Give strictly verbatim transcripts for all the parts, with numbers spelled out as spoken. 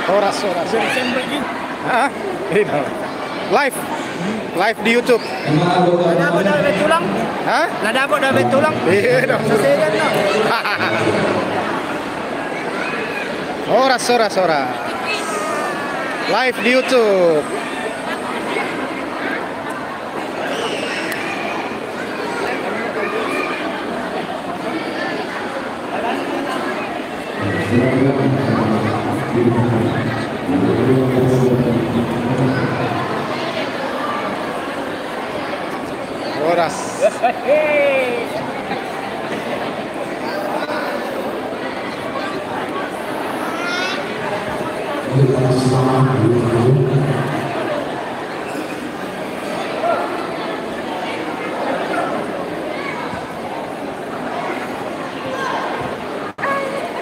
Horas, horas. Hah? Live. Live di YouTube. Lah dapot da be tulang. Hah? Lah dapot da be tulang. Iya dong. Horas, horas, horas. Live di YouTube. Horas.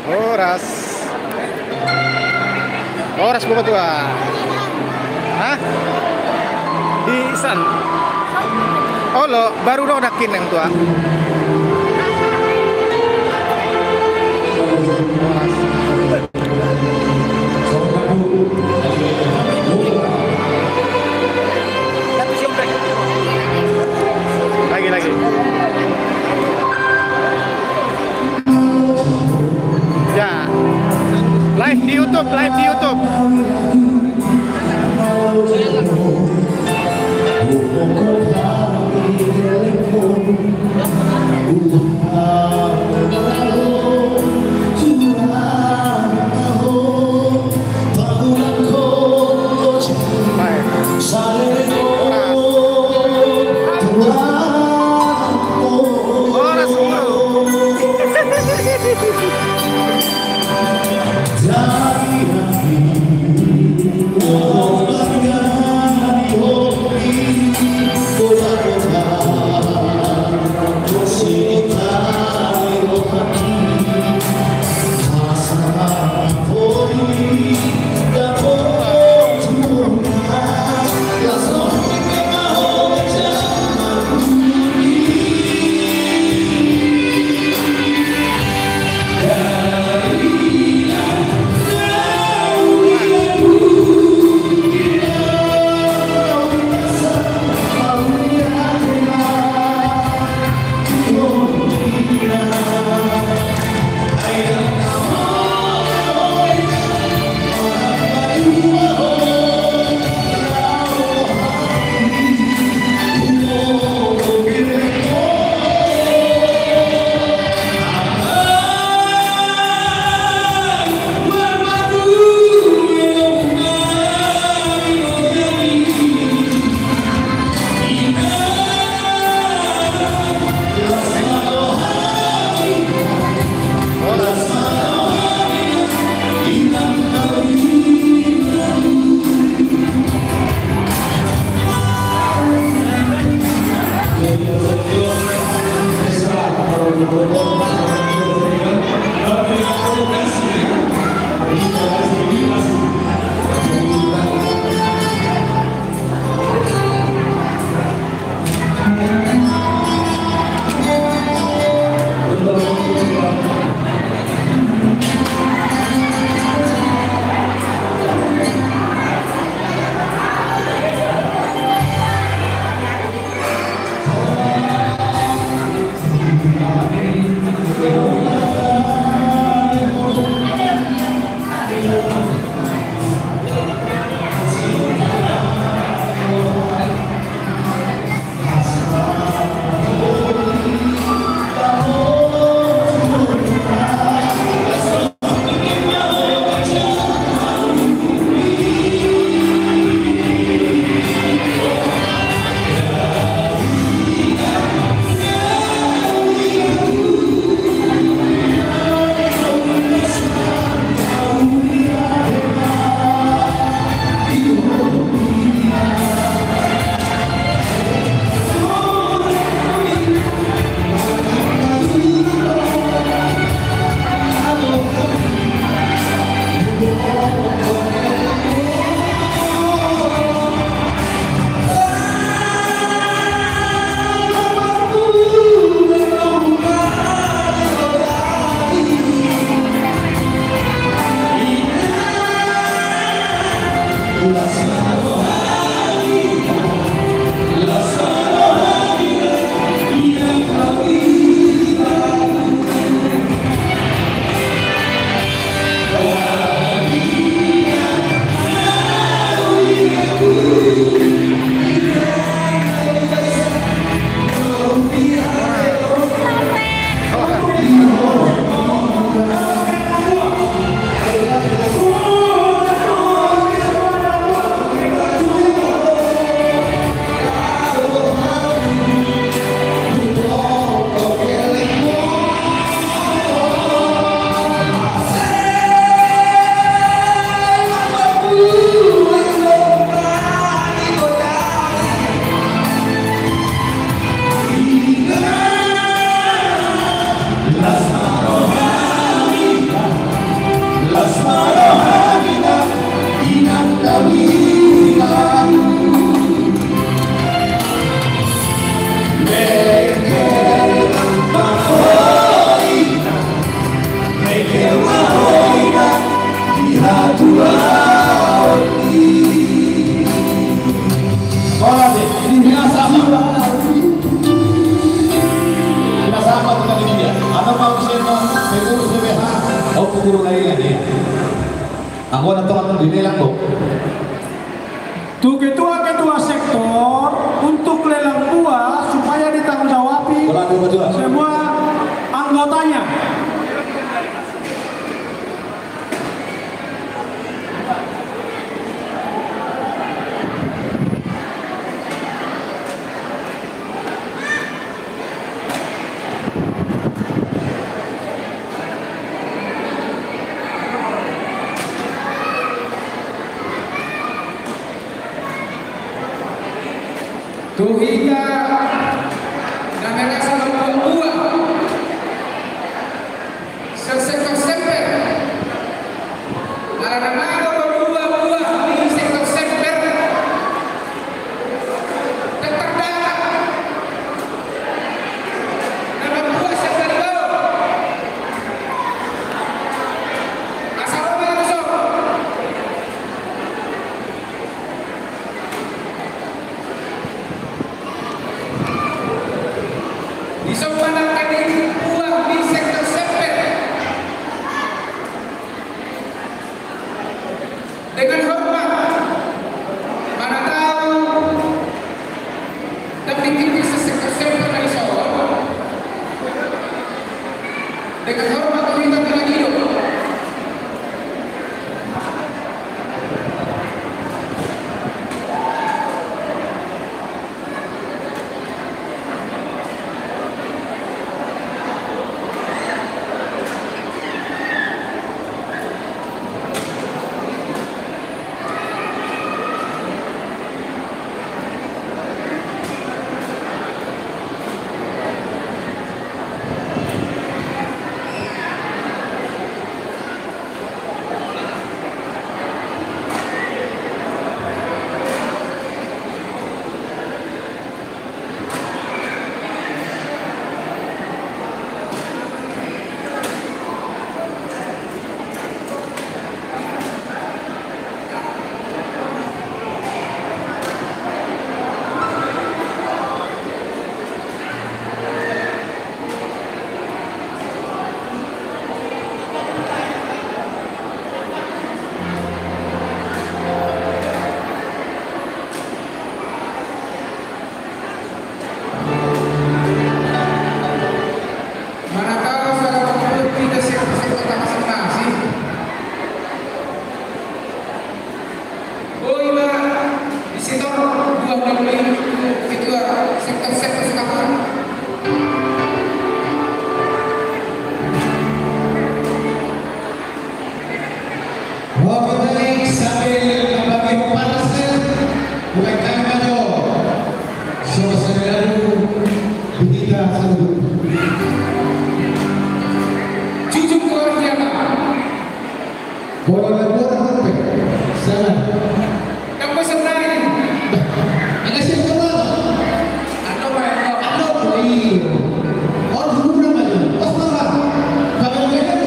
Horas. Horas, Bapak Tua. Hah? Di san. Olo, baru dong dakin yang tua. Lagi, lagi. Ya. Live di YouTube, live di YouTube. Anggo na tongan di lelang do. Tu ketua-ketua sektor untuk lelang buah supaya ditanggung jawabi. Bola dua, dua. Semua anggotanya. Tu hita na merasa mambuat buah sektor Semper. Ala na mambuat buah di sektor Semper. Tetap dapat. Na mambuat sektor Semper. Asal orang itu. Dison ma na tadi buah di sektor Semper. Dengan hormat, mana tahu dan dikritik sektor Semper dari soal. Dengan hormat, kita lagi hidup. Mana tahu salah pengurus kita siapa-siapa tak masing-masing. Boi ma disi tor buah ni ketua sektor-sektor Sukabumi. Oke, baik, sambil membagi parcel, bukan kami maju. Selesai lalu, kita sambut. Cucuk keluarga. Bola bola pe. Sana. Kan pesan lain. Ada siapa bola? Ada main. Ada, oh iya. Oh, dulu berapa jam? Pas berapa? Kapan main apa?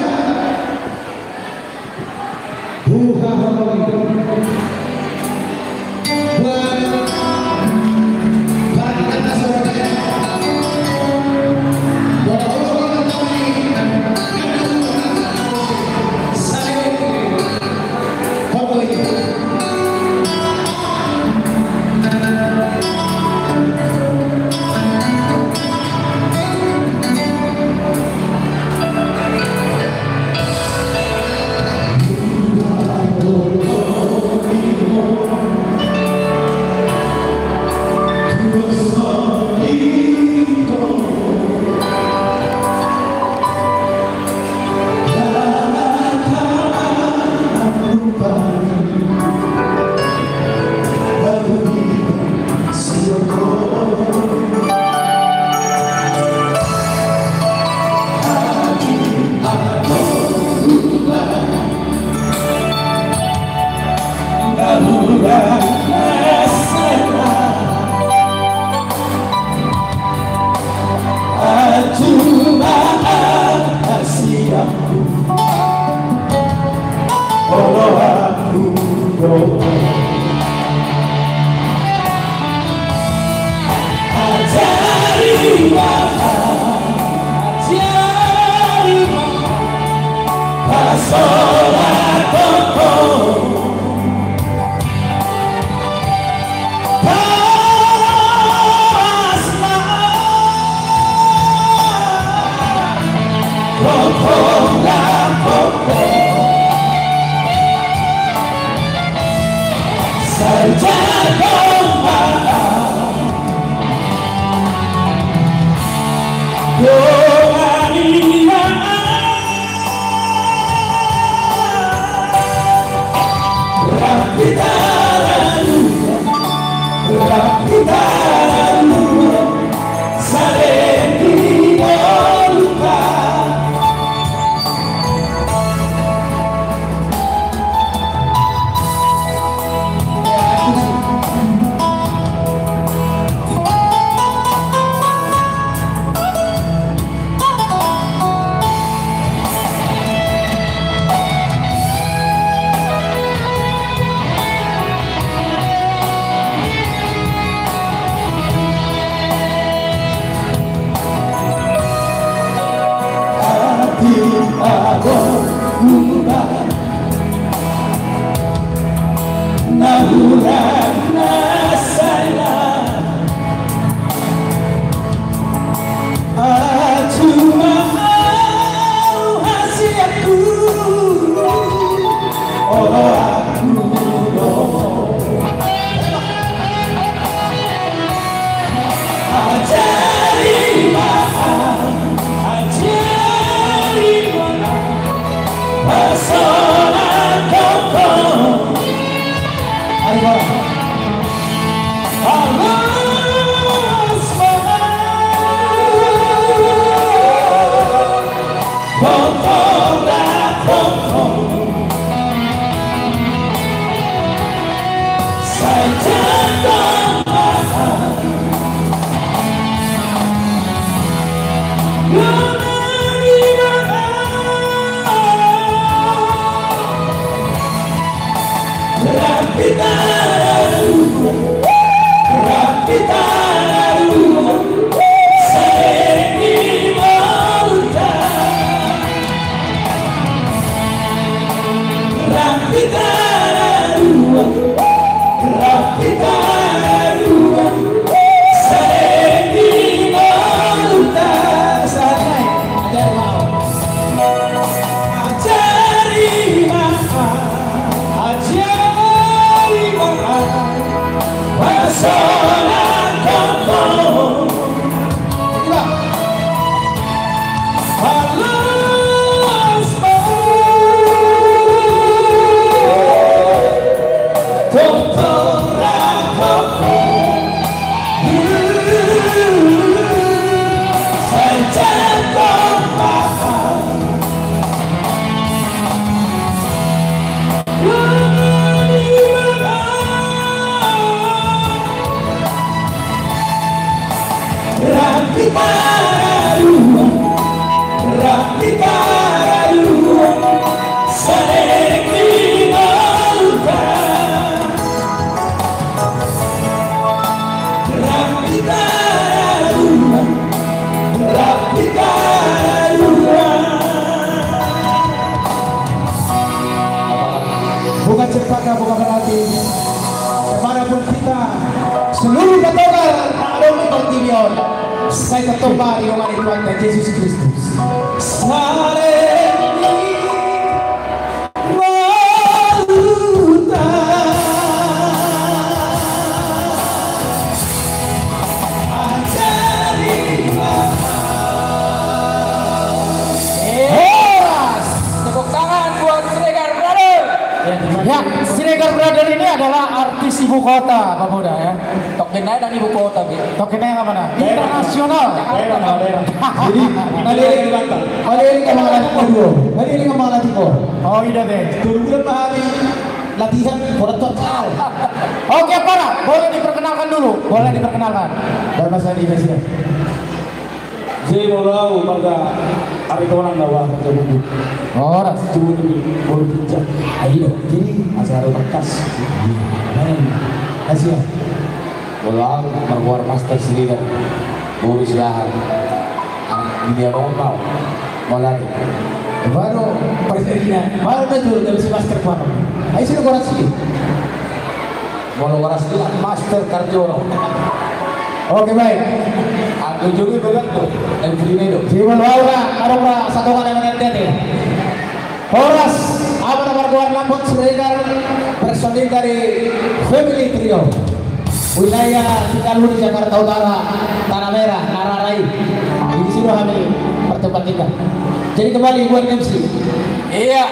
Bukan cempaka, bukan melati. Kemanapun kita, seluruh patogar na adong di portibi on, sai tartompa di dongan ni Tuhanta Jesus Kristus. Saleleng ni Maluta. Horas! Tepuk tangan buat Siregar Brother. Ya, Siregar Brother ini adalah artis ibu kota, Pak Muda, ya. Tokken aja dari ibu kota, Bi. Tokken aja mana? Internasional. Daerah, daerah. Jadi, tadi ada di Batam. Tadi ada di Batam. Tadi ada di Batam. Oh, iya deh. Tunggu berapa hari? Latihan, bola total. Oke, para, boleh diperkenalkan dulu. Boleh diperkenalkan. Dan Mas Adi, Mas Adi. Jadi, molo au marga Aritonang na au, marga Bumbu. Horas. Tubu di Bulu Pincang. Ayo, jadi. Asa Ari Tangkas. Asia. Molo au margoar Master Siregar, boru Silahan. Anak dia mau mau. Molo ari. Baru perserina. Baru na tu, tapi si Master Kuat. Ayo sini goras sini. Molo goras dia Master Karjono. Oke, baik. Aku juga berat tu. M V Medo. Jadi molo au ra, adong ra satu kali yang nanti. Horas, au na margoar Lambok Siregar, Personil dari Family Trio, wilayah Tinggaluhut, Jakarta Utara, Tanah Merah, Nararai. Di sini kami bertempat tinggal. Jadi kembali buat M C. Iya.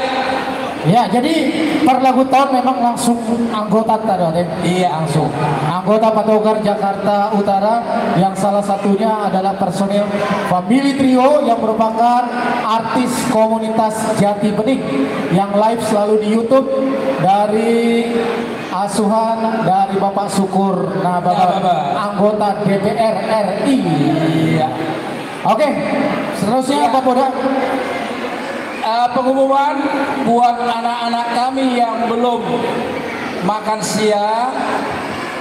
Ya, jadi parlagu ta on memang langsung anggota tadi, ya? Iya, langsung. Anggota Patogar Jakarta Utara, yang salah satunya adalah personil Family Trio yang merupakan artis komunitas Jati Bening yang live selalu di YouTube dari asuhan dari Bapak Syukur Nababan, Nababan, anggota D P R R I. Iya. Oke, seterusnya, iya, Bapak Polda. Eh, pengumuman buat anak-anak kami yang belum makan siang,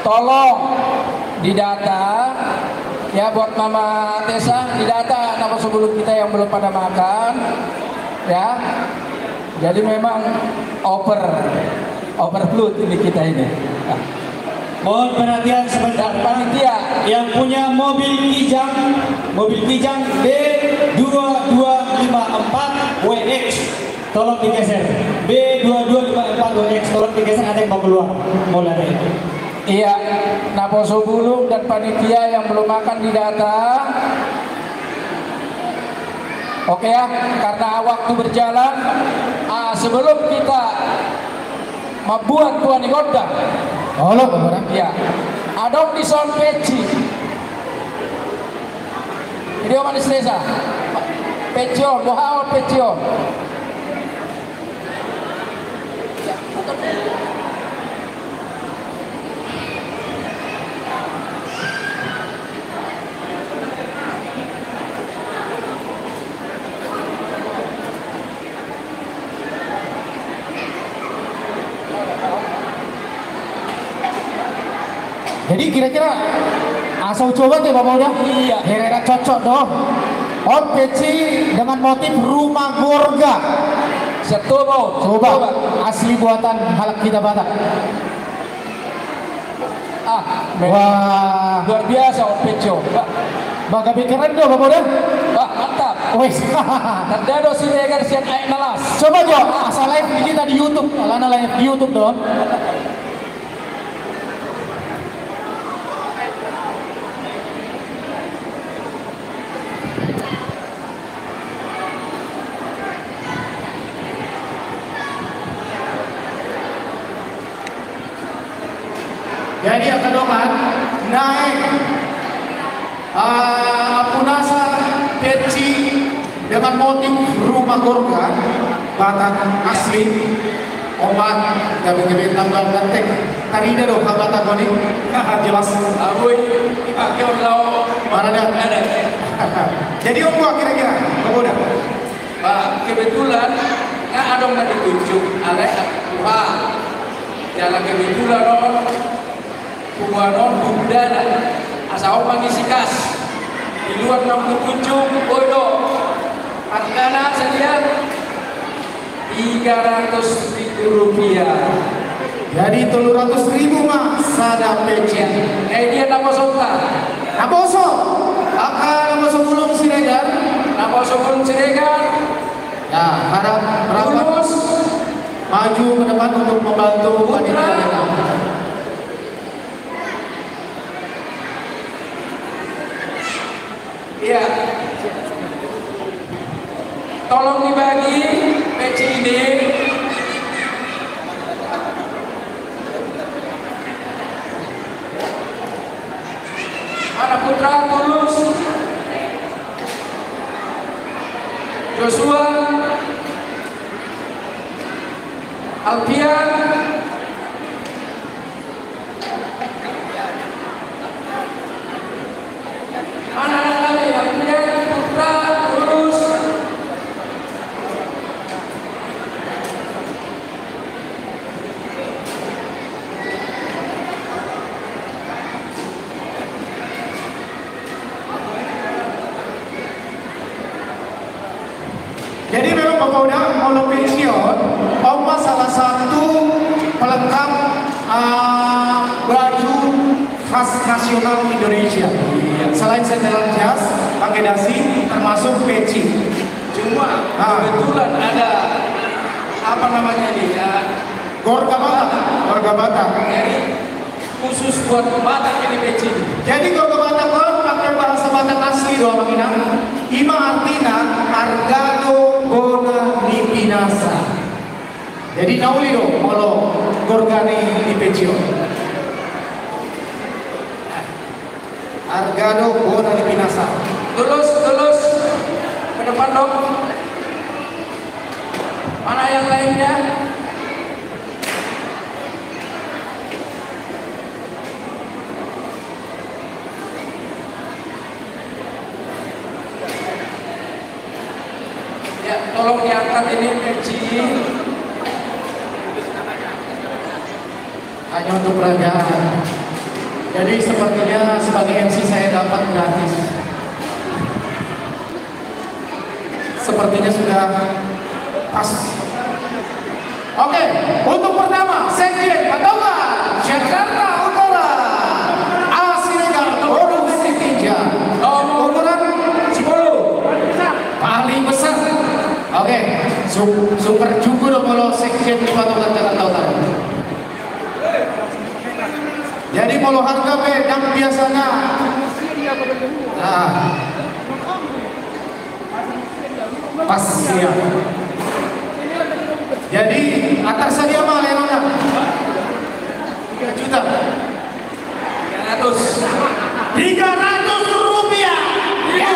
tolong didata, ya, buat Mama Tessa, didata nama sebelum kita yang belum pada makan, ya. Jadi memang over, overflow ini kita ini. Mohon perhatian sebentar, Pak. Panitia. Yang punya mobil Kijang, mobil Kijang B dua dua lima empat W X, tolong digeser. B dua dua lima empat W X, tolong digeser, ada yang mau keluar, mau lari. Iya, naposobulung dan panitia yang belum makan didata. Oke ya, karena waktu berjalan, ah, sebelum kita membuat tuan di gondang. Olo, Bapak. Ya. Adong dison peci. Video manis desa. Peci on, boha on peci on. Jadi kira-kira asa coba ke Bapak udah? Iya. Kira-kira cocok dong. On peci dengan motif rumah gorga. Siap, coba. Coba. Coba. Asli buatan halak kita Batak. Ah, wah. Luar biasa, Om Peco. Bah, gabe keren do, Bapak udah? Bah, mantap. Wes. Tanda do si Regar sian aek na las. Coba jo, asal live di kita di YouTube. Alana live di YouTube dong. Jadi angka dongan, naeng, ah, punasa peci dengan motif rumah gorga Batak asli. Oman, gabe-gabe tambal ganteng. Tarida do habatahon i. Jelas. Abui, dipake on lao. Mana dah? Ada. Jadi, Om, kira-kira, Bapak udah? Bah, kebetulan, nga adong na di Puncung, alai, wah, jala kebetulan on, Tubuan on bundana, asa on mangisi kas. Di luar na di Puncung, boi do. Hargana sadia? Tiga ratus ribu rupiah. Jadi tolu ratus ribu ma sada peci. Eh, dia naposonta. Naposo. Angka naposobulung Siregar. Naposobulung Siregar. Ya, harap rapat. Tulus. Maju ke depan untuk membantu panitia. Iya. Tolong dibagi peci ini. Mana Putra, Tulus, Joshua, Alfian. Jadi memang Bapak udah, molo peci on, on ma salah satu pelengkap, ah, baju khas nasional Indonesia. Selain setelan jas, pakai dasi, termasuk peci. Cuma, ah, kebetulan ada, apa namanya ini, ya, Gorga Batak. Batak. Jadi, khusus buat Batak ini peci. Jadi, kalau ke Batak, kalau pakai bahasa Batak asli doang, Bang Inang, ima artina argado bona ni pinasa. Jadi, na uli do, molo gorga ni peci on. Argado bona ni pinasa. Tulus, tulus. Ke depan dong. Mana yang lainnya? Ya, tolong diangkat ini peci. Hanya untuk pelajaran. Jadi sepertinya sebagai M C saya dapat gratis. Sepertinya sudah pas. Oke, untuk pertama, Sekjen Patogar Jakarta Utara, A Siregar Boru Sitinja. Nomor sepuluh. Paling besar. Oke, su-, super jugo do molo Sekjen Patogar Jakarta Utara. Jadi molo harga pe ndang biasana. Nah. Pas, ya. Jadi, antar sadia ma leheronna. Tiga juta. Tiga ratus. Tiga ratus rupiah. Ya,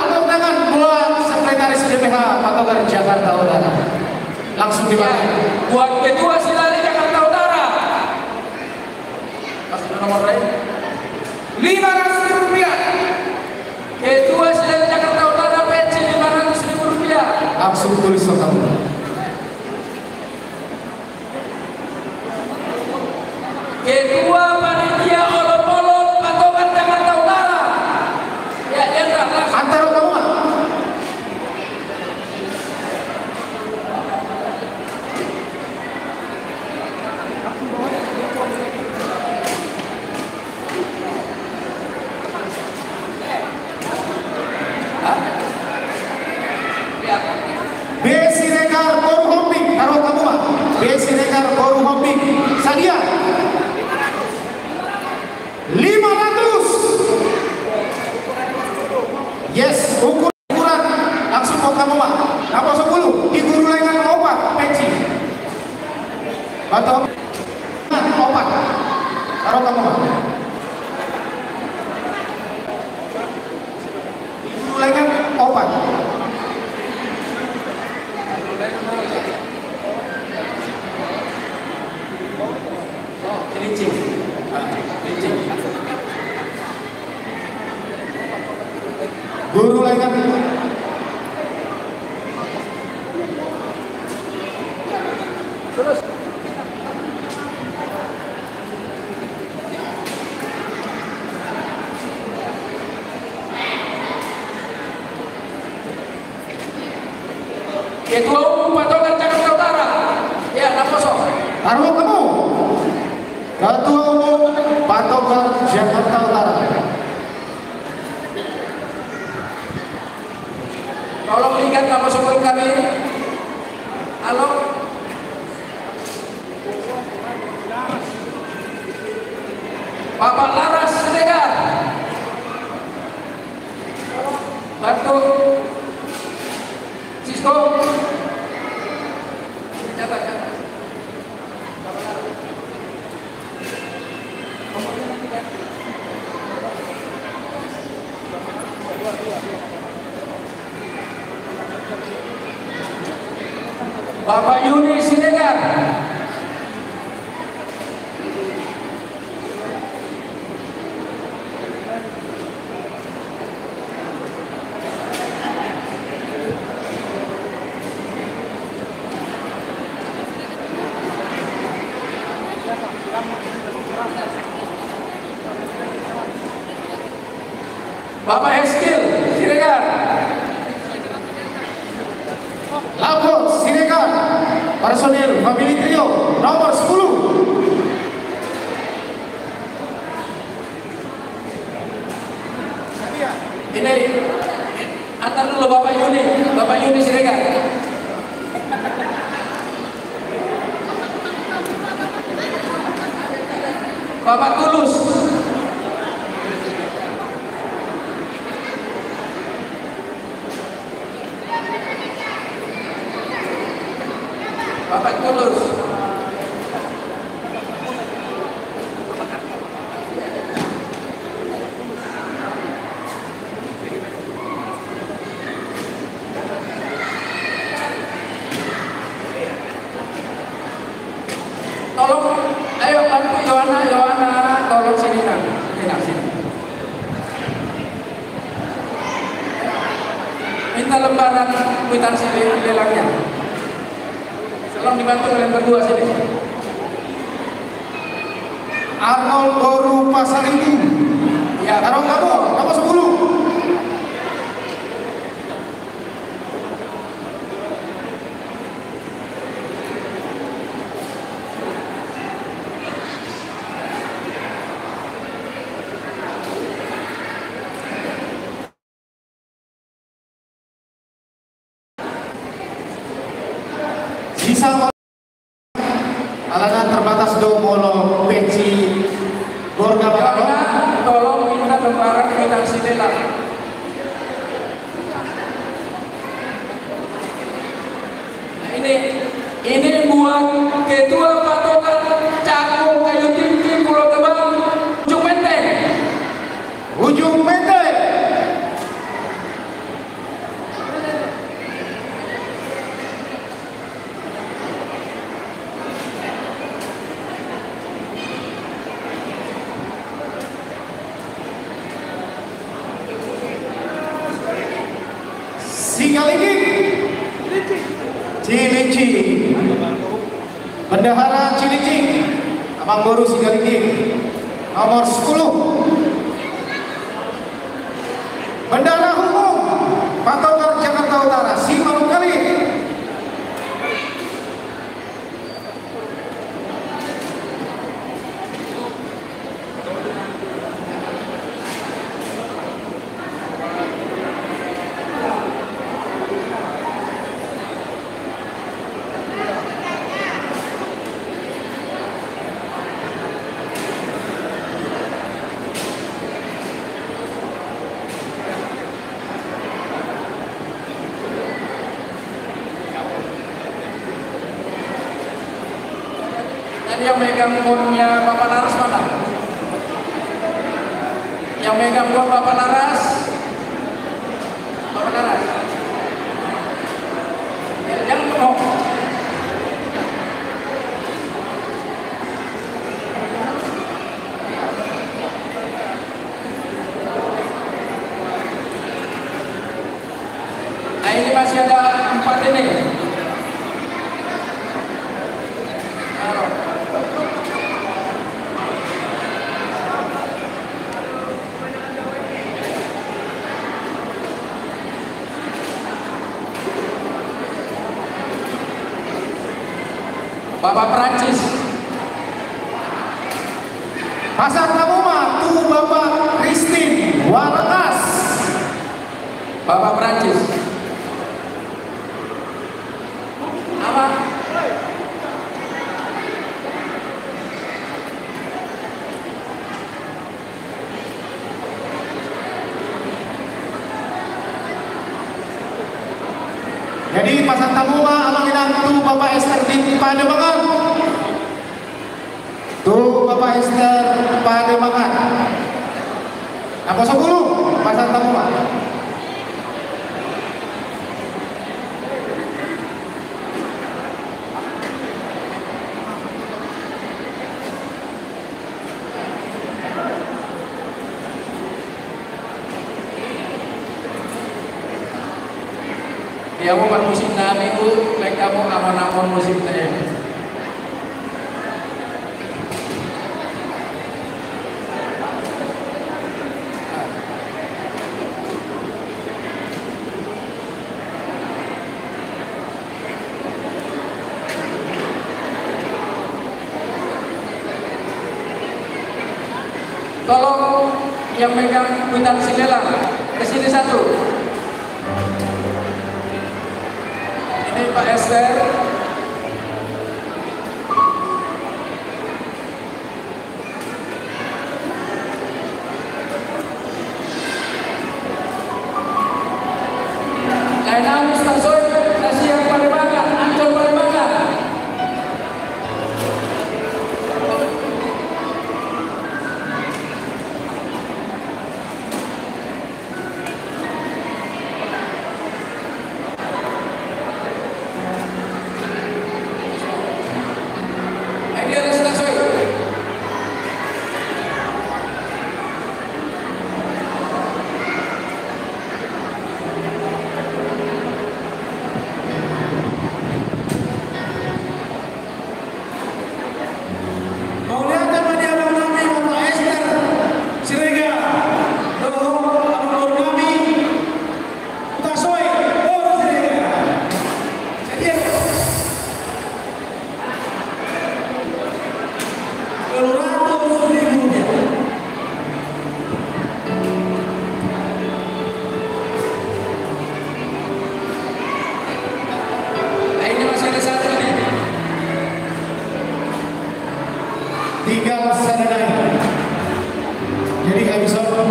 tepuk tangan buat Sekretaris D P H Patogar Jakarta Utara. Langsung dipakai. Ya, buat Ketua Sidari Jakarta Utara. Kasih nomor lain. Lima ratus ribu rupiah. Ketua Sidari Jakarta Utara, peci lima ratus ribu rupiah. Langsung tulis nomor. Ketua Panitia Olok-olok Patogar Jakarta Utara. Ya, ya, ya, langsung. Antar roha ma. B Siregar Boru Hombing, taruh kamu, Pak. B Siregar Boru Hombing. Sadia? Lima ratus. Yes, ukur. Ukuran, langsung buat kamu, Mak. Nomor sepuluh, di Guru Lengan opat, peci. Atau opat. Taruh kamu, Mak. Di Guru Lengan opat. Guru Lengan. Ketua Umum Patogar Jakarta Utara. Ya, naposo. Taruh kamu. Ketua Umum Patogar Jakarta Utara. Tolong lihat naposo kami. Halo. Bapak Laras Siregar. Bantu. Sisko. Bapak Yuni Siregar. Bapak Heskil Siregar. Lampor Siregar, personil Family Trio nomor sepuluh. Ini, antar dulu Bapak Yuni, Bapak Yuni Siregar. Bapak Tulus. Bapak Tulus. Tolong, ayo bantu Yohana, Yohana, tolong sini, Nang. Sini, Nang, sini. Minta lembaran kwitansi le-, lelangnya. Tolong dibantu kalian berdua sini. Arnold boru Pasaribu. Ya, taruh kamu, kamu sepuluh. Sisa alana terbatas do molo peci borga. Tolong minta lembaran kwitansi lelang. Nah, ini, ini buat Ketua Patogar Cakung Kayu Tinggi Pulau Gebang, Ujung Menteng. Ujung Menteng. Sigalingging. Cilinci. Bendahara Cilinci. Amangboru Sigalingging. Nomor sepuluh. Bendahara Umum Patogar Jakarta Utara, Simanungkalit. Jadi yang megang botnya Bapak Laras mana? Yang megang bot Bapak Laras. Bapak Laras. Jangan bengong. Nah, ini masih ada empat ini. Bapak Prancis. Pasahat hamu ma tu Bapak Christine Warakas. Bapak Prancis. Apa? Jadi pasahat hamu ma amang inang tu Bapak Ester di Pademangan. Tu Bapak Ester Pademangan. Angka sepuluh, pasahat hamu ma. Dia mau bermusik nami, Bu, mereka mau aman-aman musik saya. Tolong yang megang kwitansi lelang ke sini satu. Ini Pak Ester. Tinggal sada nai. Jadi habis on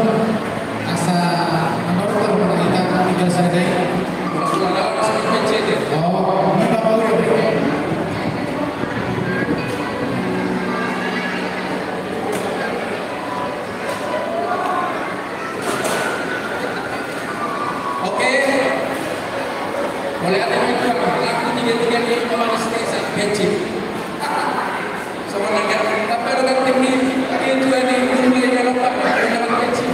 asa manortor ma hita, tinggal sada nai. Oh, ini bapak udah. Oke. Mulai ada yang jual, laku tiga-tiga di Kepala Desa, kecil. Sama dengan, tapi ada kan tinggi, tapi itu ada yang tinggi, yang lompat, yang kecil.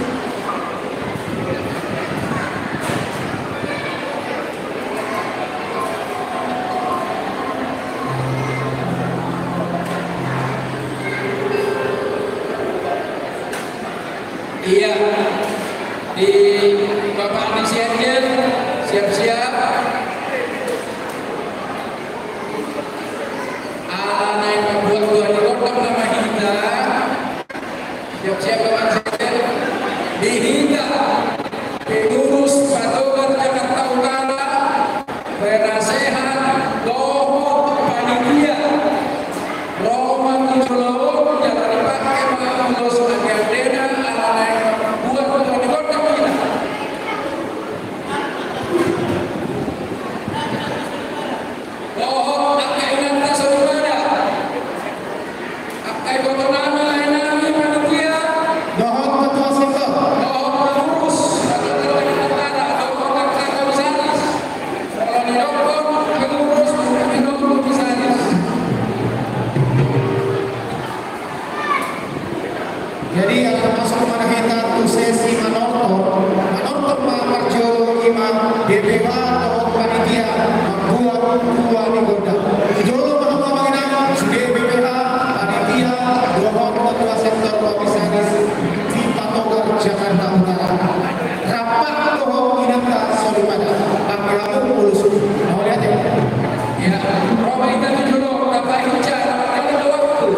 Iya. Di Bapak di Sekjen, siap-siap. Ala naeng mambuat dua ni gondang nama hita. Siap-siap, Bapak Sekjen. Di hita, pengurus Patogar Jakarta Utara, penasehat dohot panitia. Ro ma tu jolo, jala dipake ma ulos ate-atena, ala naeng mambuat dua ni gondang hita. Dohot angka inanta soripada. Angka ibotonami, laenami, panitia. Dohot ketua sektor. Dohot pengurus. Dohot angka komisaris. Molo didok pengurus, didok komisaris. Jadi, atik masuk ma hita tu sesi manortor, manortor ma parjolo, ima B P H dohot panitia mambuat dua ni gondang. Di jolo ma hamu amang inang, sude B P H, panitia dohot ketua sektor komisaris di Patogar Jakarta Utara. Rap dohot inanta soripada. Pakai hamu ulos. Mau lihat ya? Ya, ro ma hita tu jolo, tapa hinca, tapa hinca waktu.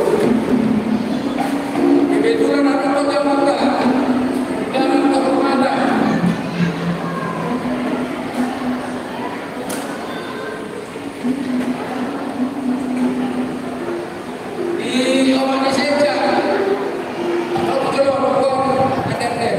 Kebetulan aku kota muda. Jangan terpemada. Di omak ni Seja. Tolong, tolong, tolong, aten, aten.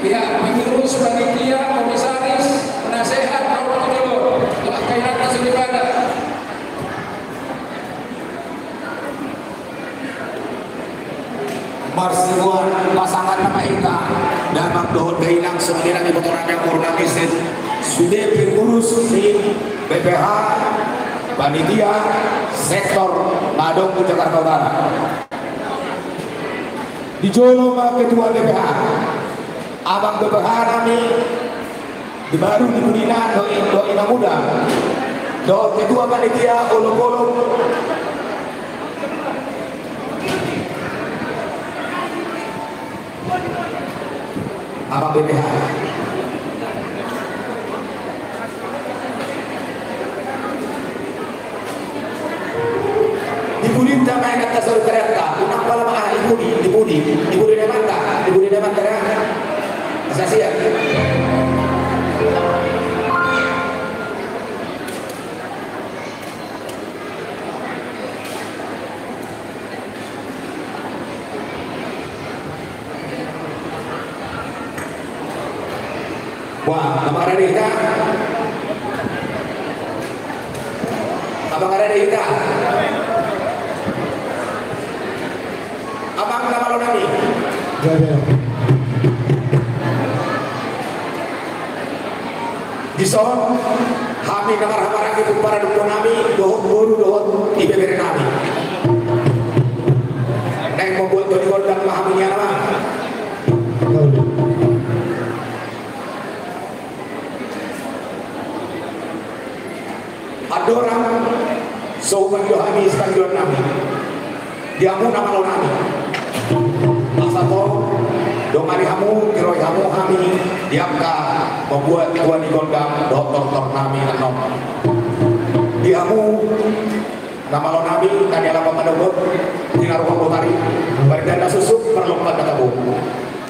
Pihak pengurus, panitia, komisaris, penasehat, dohot tu jolo, dohot angka inanta soripada. Marsibuan pasangan nama hita, damang dohot dainang, songon i nang iboto nami, amor nami, sude pengurus ni B P H, panitia, sektor na adong di Jakarta Utara. Di jolo ma ketua B P H, abang B P H nami, di baru di Purina, dohot, dohot ina muda, dohot ketua panitia, olop-olop. Abang B P H. Di pudi ta ma inanta soripada, unang pala ma, ah, di pudi, di pudi, di pudi na inanta, di pudi na inanta, ya. Asa siap. Wah, abang, rade hita. Abang, rade hita. Abang na malo nami. Dison hami na marhahamaranggi tu paradumponami dohot boru dohot ibebere nami. Naeng mambuat dua ni gondang ma hami nian, amang. So, pangido hami, sipangidoan nami di hamu na malo nami. Asa tong dongani hamu, tiroi hamu hami di angka mambuat tua ni gondang dohot tortor nami annon. Di hamu na malo nami, na nialap manogot di na roha botari, marga na susuk, parlompan na tabo.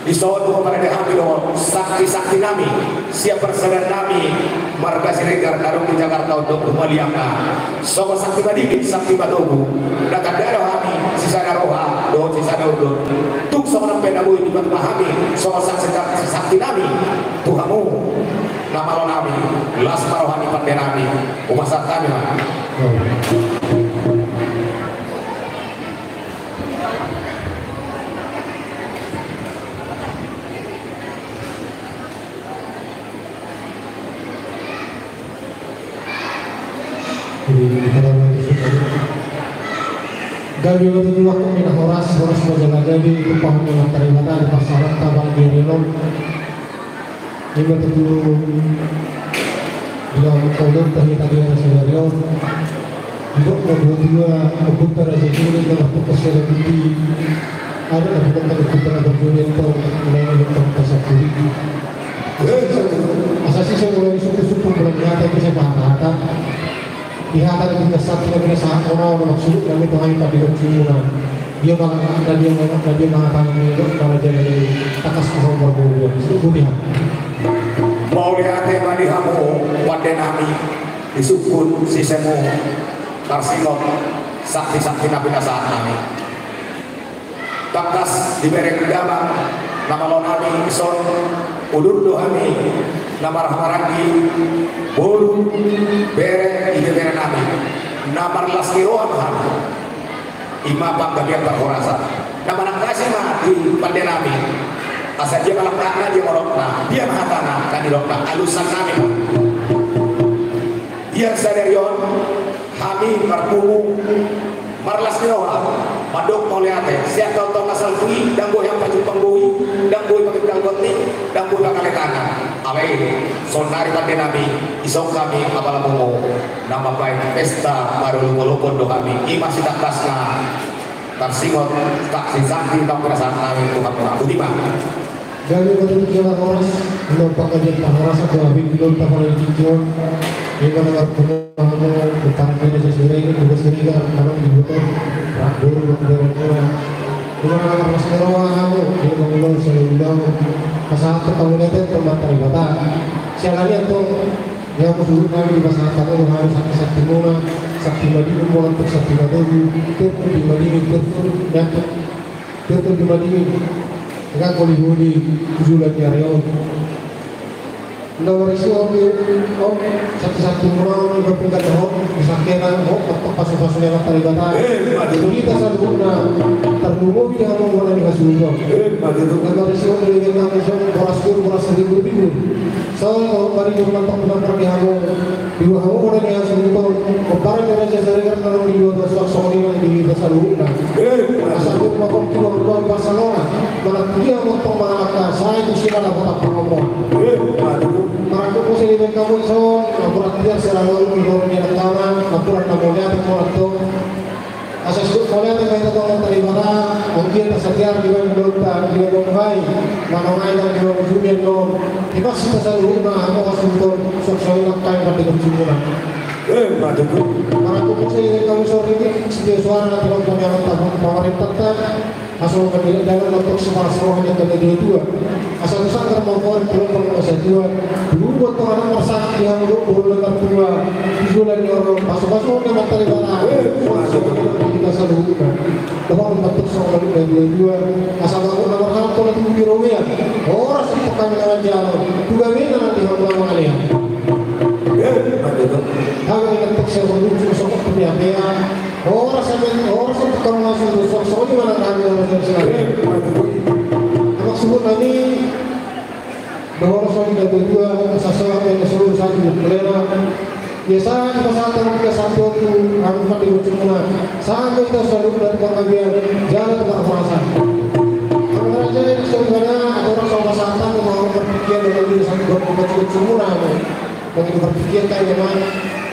Dison do parade hami dohot sakti-sakti nami, sian parsadaan nami marga Siregar na dung di Jakarta on dohot humaliangna. Songon sakti madingin, sakti matogu, na tanda do hami sisada roha dohot sisada unduk. Tung songon on pe na boi dipatupa hami songon sakti-sakti nami tu hamu na malo nami. Las ma roha ni pande nami. Hupasahat hami ma. Gabe ma tutu, angka na horas, horas ma jala gabe, tumpahon ni Amanta Debata di parsaoranta, banggi ni ari on. Ima tutu di laho mangkaulon tahi tadi ada sadari on. Didok na dua dua, ompunta Raja Sule na martungkos sada tuti. Ada na bukan tadi ompunta na berjodoh itu, na ini bukan pasal kulit. Asa sisa mulai suku-suku mulai nyata bisa paham hata. Di hata na pinasahat, na pinasahat, na maksud nami tu hami pande Gojimuna. Dia malang, na dia malang, na dia malang, na dia malang, na dia malang, takas tu hau marbobo. Sudah budi ha. Mauliate ma di hamu pande nami, di sungkun sisemu, tarsingot sakti-sakti na pinasahat nami. Tangkas dibereng damang na malo nami dison, udur do hami na marhaha maranggi, boru, bere, ibebere nami na marlas ni roha ma hami. Ima panggabean parhorasan na manangkasi ma di pande nami. Asa dia ma langkatna, dia ma rokna, dia ma hatana, kan didokna alusan nami ma. Ia sadari on hami marpungu marlas ni roha mandok mauliate. Sian tongtong na salpu i ndang boi hamu pajumpang boi, ndang boi pangindang gonting, ndang boi pangale tangan. Alai saonnari pande nami, dison hami apala pungu na mambahen pesta marolopolopon do hami. Ima sitangkasna tarsingot sakti-sakti na pinasahat nami tu hamu. Boti ma. Gabe ma tutu jala horas, na panggabean parhorasan tu hamu di lompa pada di tingki on. Ima na marpungu hamu, utara kena sesuai, tugas ketiga, kalau di motor, rakbur, rakbur, rakbur. Ima na marlas ni roha hamu, ima na marlas ni roha hamu. Pasahat hamu na tu Amanta Debata. Sian hami antong, ia hamu suhut nami di pasahat hamu, hamu sakti-saktimuna, sakti madingin, molo tung sakti matogu, tirtu di madingin, tirtu, tirtu di madingin. Nga holi-holi tu joloan ni ari on. Na marisi on, on sakti-saktimuna on, nga pinggan on, disangkena on, pasu-pasu ni Amanta Debata. Eh, ima tutu. Hita saluhutna tarlumobi di hamu bona ni hasuhuton. Eh, ima tutu. Na marisi on, di hamu boras dur, boras saribu-ribu. Songon maribur na pangkulan di hamu. Di hamu bona ni hasuhuton, pomparan ni Raja Siregar na dung di dua belas, songon i ma di hita saluhutna. Asa tung ma hon tu dua belas Barcelona, manang tu dia ma antong mangalangka, sai tu si ma na hotang pangomon. Marangkup muse dibahen hamu dison, ampuran tiar selalu di bawah ni anak tama, ampuran na mauliate ma antong. Asa suhut mauliate ma hita tu Amanta Debata, anggiat asa tiar dibahen ulaonta, dibahen hamu, manang aek na dibahen ujungna on. Ima hita saluhutna, hamu hasuhuton, suang songon i nangkin pande Gojimuna. Eh, ima tutu. Marangkup muse dibahen hamu dison ringgit, sitio suara, tulang pangalaman pamarentanta. Asa mangkatai dalan na tok separas roha ni angka na dua-dua. Asa tu sanggar mangkoar tu lombang na satua. Dulu buat tonganan marsangkap di hamu dohot boru na martua. Di joloan ni ari on pasu-pasu ni Amanta Debata. Pasu-pasu ni hita saluhutna. Dohot na tok separas roha ni angka na dua-dua. Asa bagot na marhalto na tubu di robean. Horas di pangkami na manjalo. Tu gabena na di hamu na mangalean. Hami na tok separas roha ni angka na pea-pea. Horas ame, horas ame tu hamu na suhut, songon i ma nang hami horas ame tu hamu. Ima suhut nami, dohot songon i na dua-dua, asa songon i na suhut, songon i na leleng. Ia sahat pasahat hamu, ia sahat tu hamu pande Gojimuna. Sahat ma hita saluhutna tu panggabean jala tu parhorasan. Hamu raja i songon i ma na, aturan songon pasahat hamu, hamu partingkian, dohot songon i na Gojimuna hamu. Songon i na partingkian, tahe ma.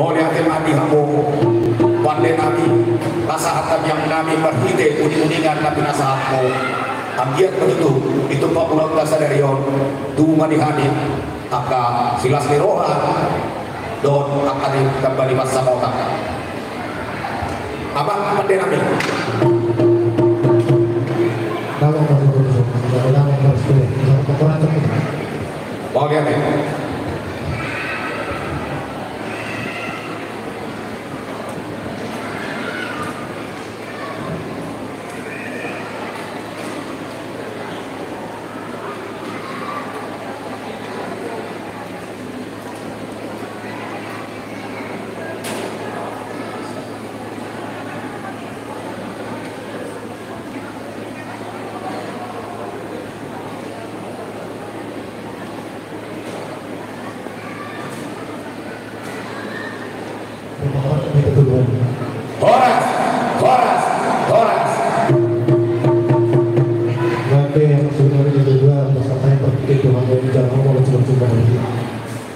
Mauliate ma di hamu pande nami, pasahat tangiang nami marhite uninguningan na pinasahatmu. Anggiat ma tutu ditumpak ulaonta sadari on, tubu ma di hami angka silas ni roha dohot angka na tamba ni pansamota. Amang pande nami. Mauliate. Horas, horas, horas.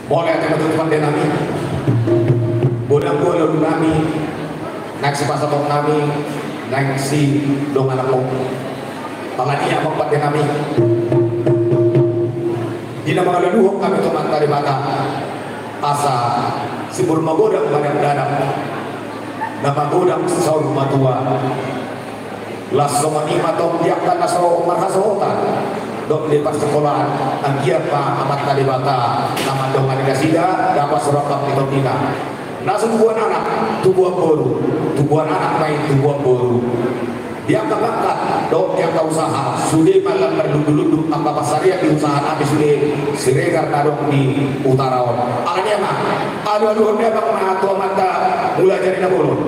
Mauliate ma tutu pande nami. Godang do alualu nami, naeng sipasahaton nami, naeng sidongan nami. Pala dia ma pande nami. Di na mangalaluhon hami tu Amanta Debata, asa simbur magodang badan danak, na magodang saur matua. Laos songon i ma tong di angka na so marhasohotan dohot di parsikolaan, anggiat ma Amanta Debata na mandongani nasida, dapot so rap di tondina. Na so tubuan anak, tubuan boru, tubuan anak ma i, tubuan boru. Di angka pangkat dohot di angka usaha, sude ma lam marlundu-lundu angka pansarian di usaha nami sude Siregar na adong di utara on. Alani i ma, alualuhon damang ma tu Amanta Mulajadi Na Bolon.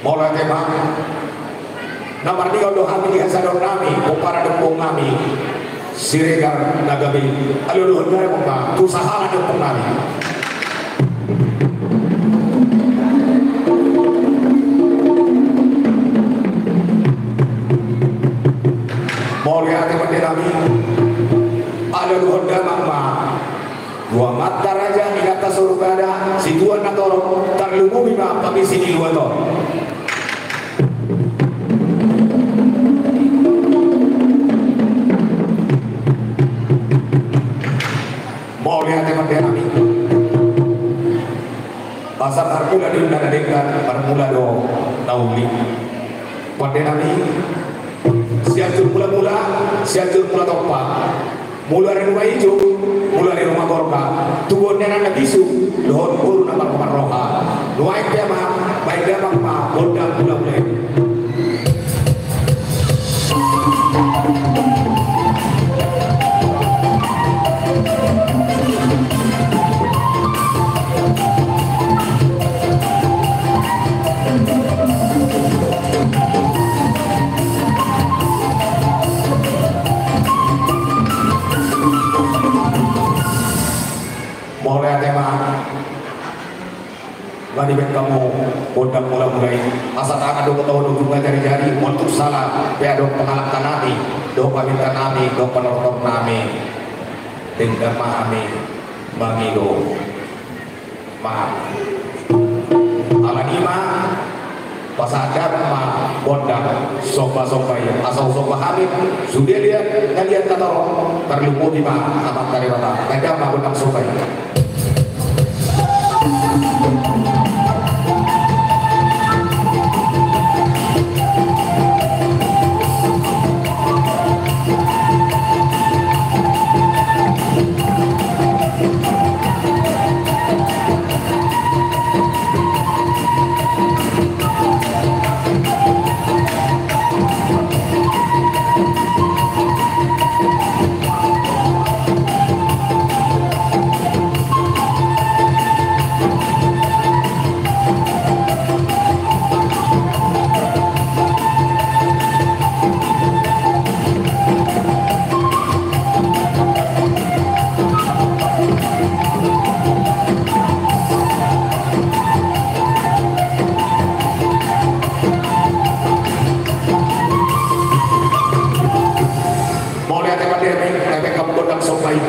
Mauliate ma. Na marningol do hami di hasadaon nami, pomparan ni ompung nami Siregar na gabe. Alualuhon damang ma tu sahala ni ompung nami. Ala luhon damang ma tu amanta raja, inanta soripada, situan na torop, tarlumobi ma pangisi ni luat on. Mauliate ma di hami. Asa marmula do na denggan, marmula do na uli. Pande nami, Sianjur Mula-mula, Sianjur Mula Tompa. Mula ni ruma ijo, mula ni ruma gorga. Tubuan ni anak na bisuk, dohot boru na marroha-marroha. Nuaeng pe ma, baen damang ma gondang mula-mula i. Mauliate ma. Nga dibaen hamu gondang mula-mula i. Asa tangan do huboto ujungna jari-jari, molo tung sala pe adong pangalangka nami dohot paminta nami dohot panortor nami, denggan ma hami mangido. Ma, alani i ma, pasahat damang ma gondang somba-somba i. Asa husomba hami sude liat na liat na torop, tarlumobi ma amanta Debata. Baen damang ma gondang somba i. Mauliate ma di hami, na dibaen hamu gondang somba i.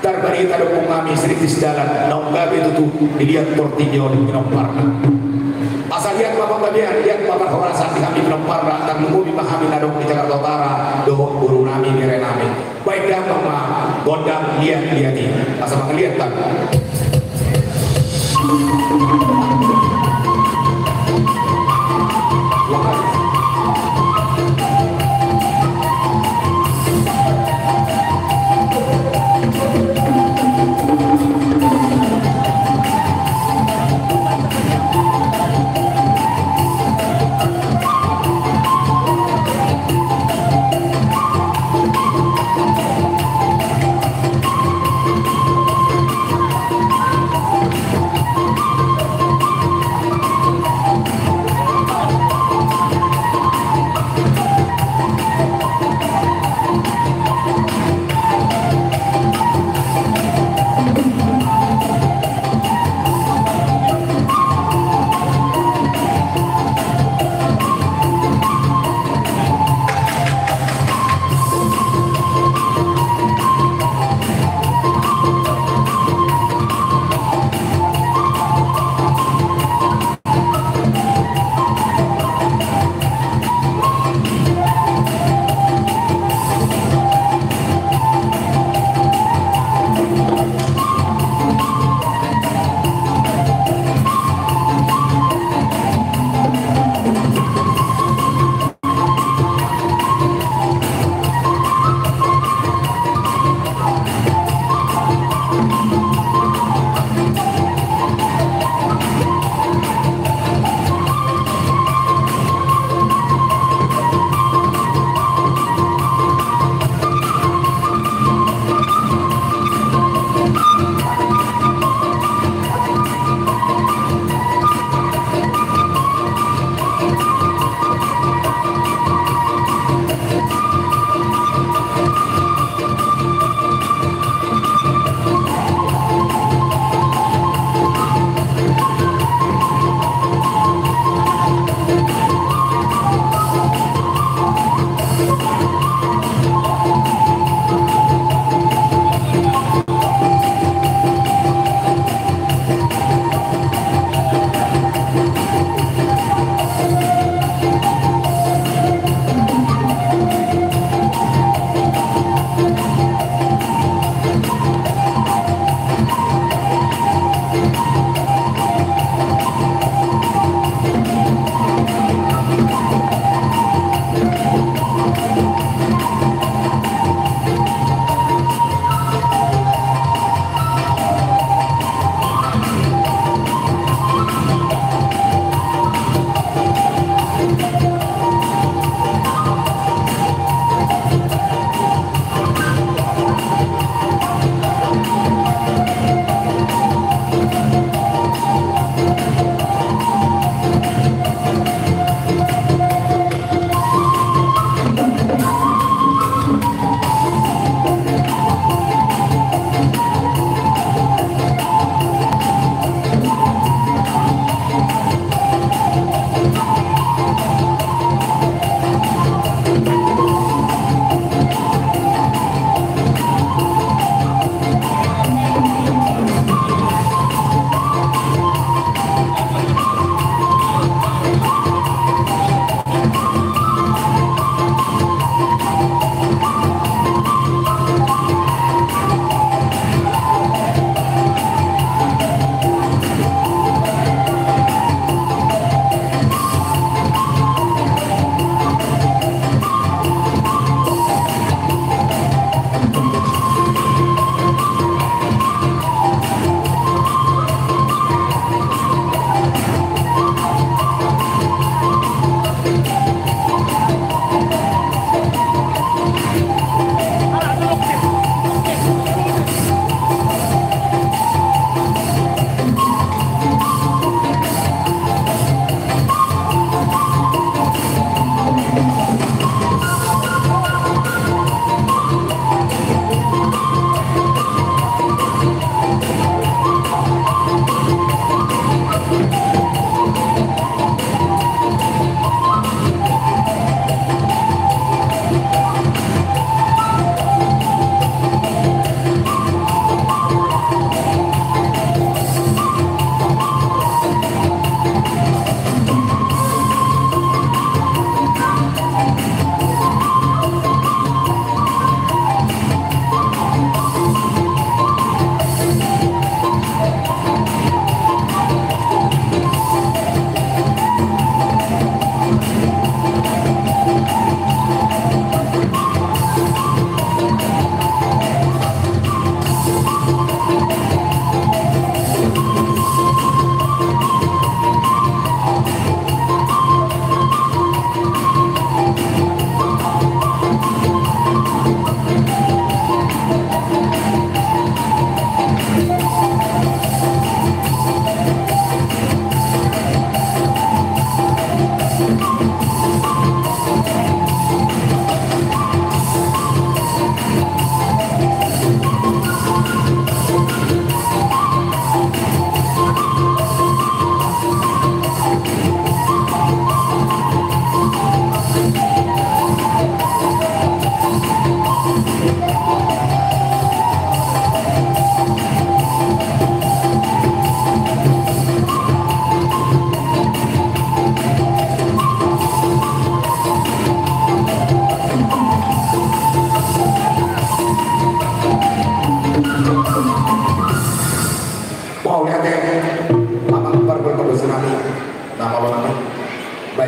Tarbarita do ompung nami, serintis jalan naung gabe tutu diliat portibi on pinomparna. Asa liat ma panggabean, liat ma parhorasan di hami pinomparna, tarlumobi ma hami na adong di Jakarta Utara dohot boru nami, bere nami. Baen damang ma gondang liat-liat i. Asa mangaliat hamu.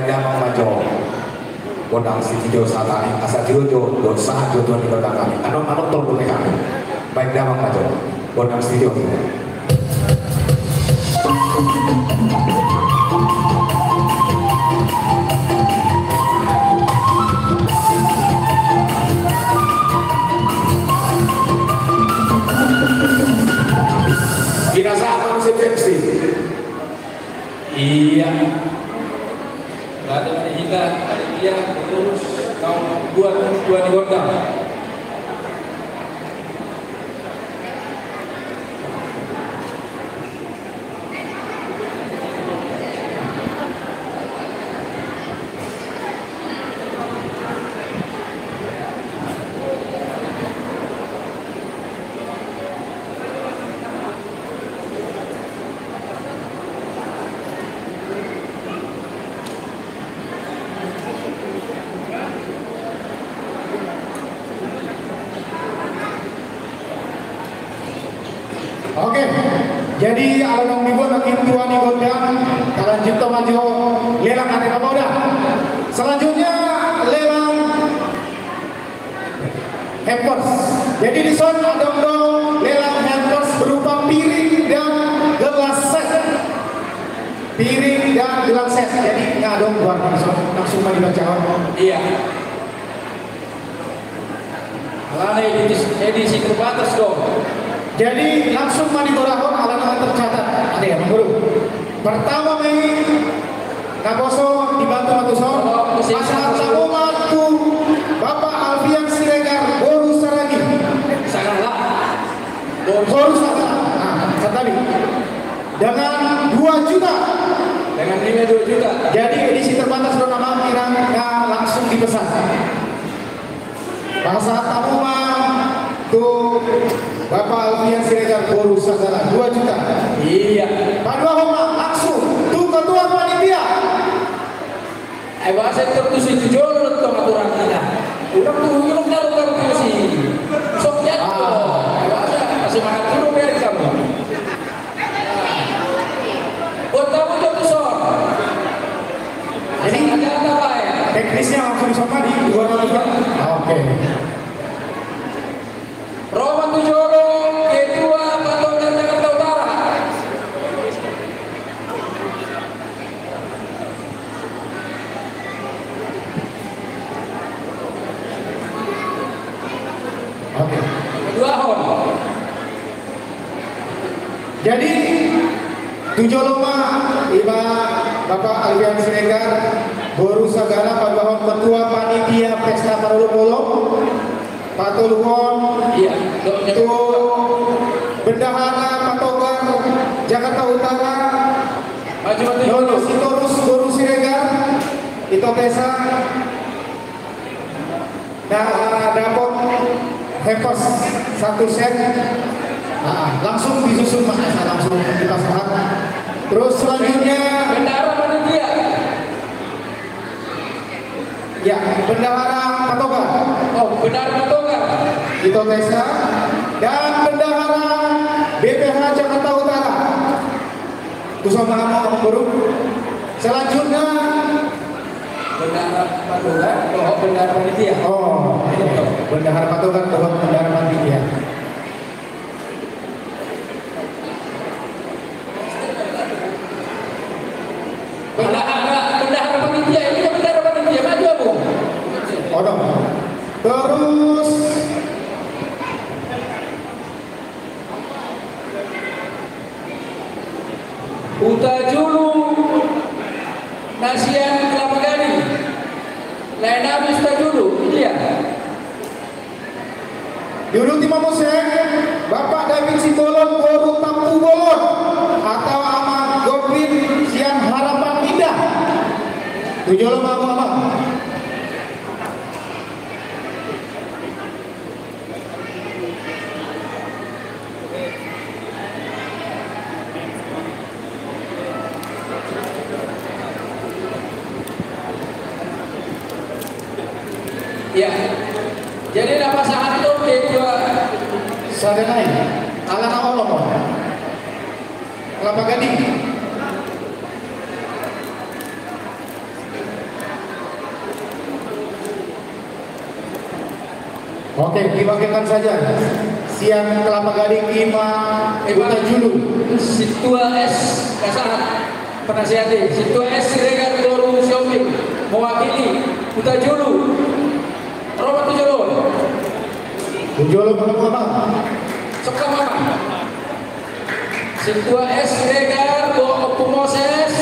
Damang ma jo. Gondang sitio jo sahat nami, asa tio jo, do sahat jo tuan di gondang nami. Adong, adong tol do nami. Baen damang ma jo. Gondang sitio jo. Binasaha ma muse pensi. Ia. Rade ma di hita, panitia, pengurus, kaum buat, tuan di gondang. Oke, jadi ala naung dibuat nangkin tuan di gondang, talanjut ma jo lelang, ate, bapa, uda. Selanjutnya lelang hampers. Jadi dison adong do lelang hampers berupa piring dan gelas set. Piring dan gelas set. Jadi nga adong buat dison, langsung ma dibaca. Ia. Alana edisi, edisi terbatas do. Jadi langsung ma diborahon ala na tercatat. Ate, amang boru. Pertama ma i, naposo dibantu ma tuson. Oh, pasahat hamu ma tu Bapak Alfian Siregar, boru Saragih. Sagala. Boru Sagala. Nah, santabi. Dengan dua juta. Dengan nilai dua juta. Jadi edisi terbatas do, amang, inang, nga langsung dipesan. Pasahat hamu ma tu Bapak Alfian Siregar, boru Sagala, dua juta. Ia. Paduahon ma langsung tu ketua panitia. Ai boasa tor tusi tu jolo do tong aturan na. Unang tu jolo, taruh, taruh tusi. Sok jatuh. Ah. Ai boasa, masih makan dulu, biar kamu. Buat kamu jo tuson. Jadi, teknisnya langsung disombong di dua ratus, Pak? Oke. Ro ma tu jolo ketua Patogar Jakarta Utara. Oke. Paduahon. Jadi, tu jolo ma, ima Bapak Alfian Siregar, boru Sagala, paduahon ketua panitia pesta parolopolop, patoluhon, ia, tu bendahara Patogar Jakarta Utara, maju, maju, Nyono Sitorus, boru Siregar, Ito Tesa, na dapot hampers satu set. Nah, langsung disusun, Mas, langsung dipasahat. Terus selanjutnya, bendahara panitia. Ya, bendahara Patogar. Oh, bendahara Patogar. Ito Tesa. Dan bendahara B P H Jakarta Utara. Tuson tangan, amang boru. Selanjutnya, bendahara Patogar, oh, bendahara panitia. Oh, bendahara Patogar, oh, bendahara panitia. Bendahara, bendahara panitia, ini bendahara panitia, maju, Abu. Oh, dong. Terus, Huta Julu na sian Kelapa Gading. Lae nami Huta Julu, dia. Diuduti ma muse Bapak David Simbolon, boru Tampubolon, atau Amang Godwin sian Harapan Indah. Tu jolo ma hamu, Amang. Ia. Jadi na pasahat on ketua. Sada nai. Ala na olo ma. Kelapa Gading. Oke, dibagikan saja. Sian Kelapa Gading ima Huta Julu. Sintua S, pasahat. Penasehat i, Sintua S Siregar boru Sihombing, mewakili Huta Julu. Ro ma tu jolo. Tu jolo, Bapak. Sokka ma. Sintua S Siregar, do Ompu Moses.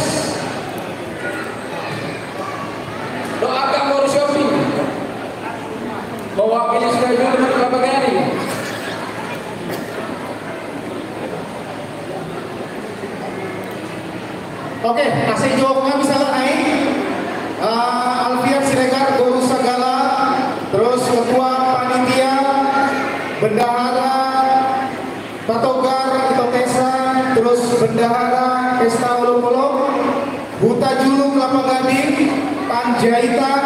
Dohot angka boru Sihombing. Mewakili Siregar di Kelapa Gading. Oke, asa dijawab nami sahat nai. Ah, Alfian Siregar, boru Sagala, terus ketua panitia, bendahara, Patogar, Itotesan, terus bendahara pesta olok-olok, Huta Julu Kelapa Gading, Panjaitan,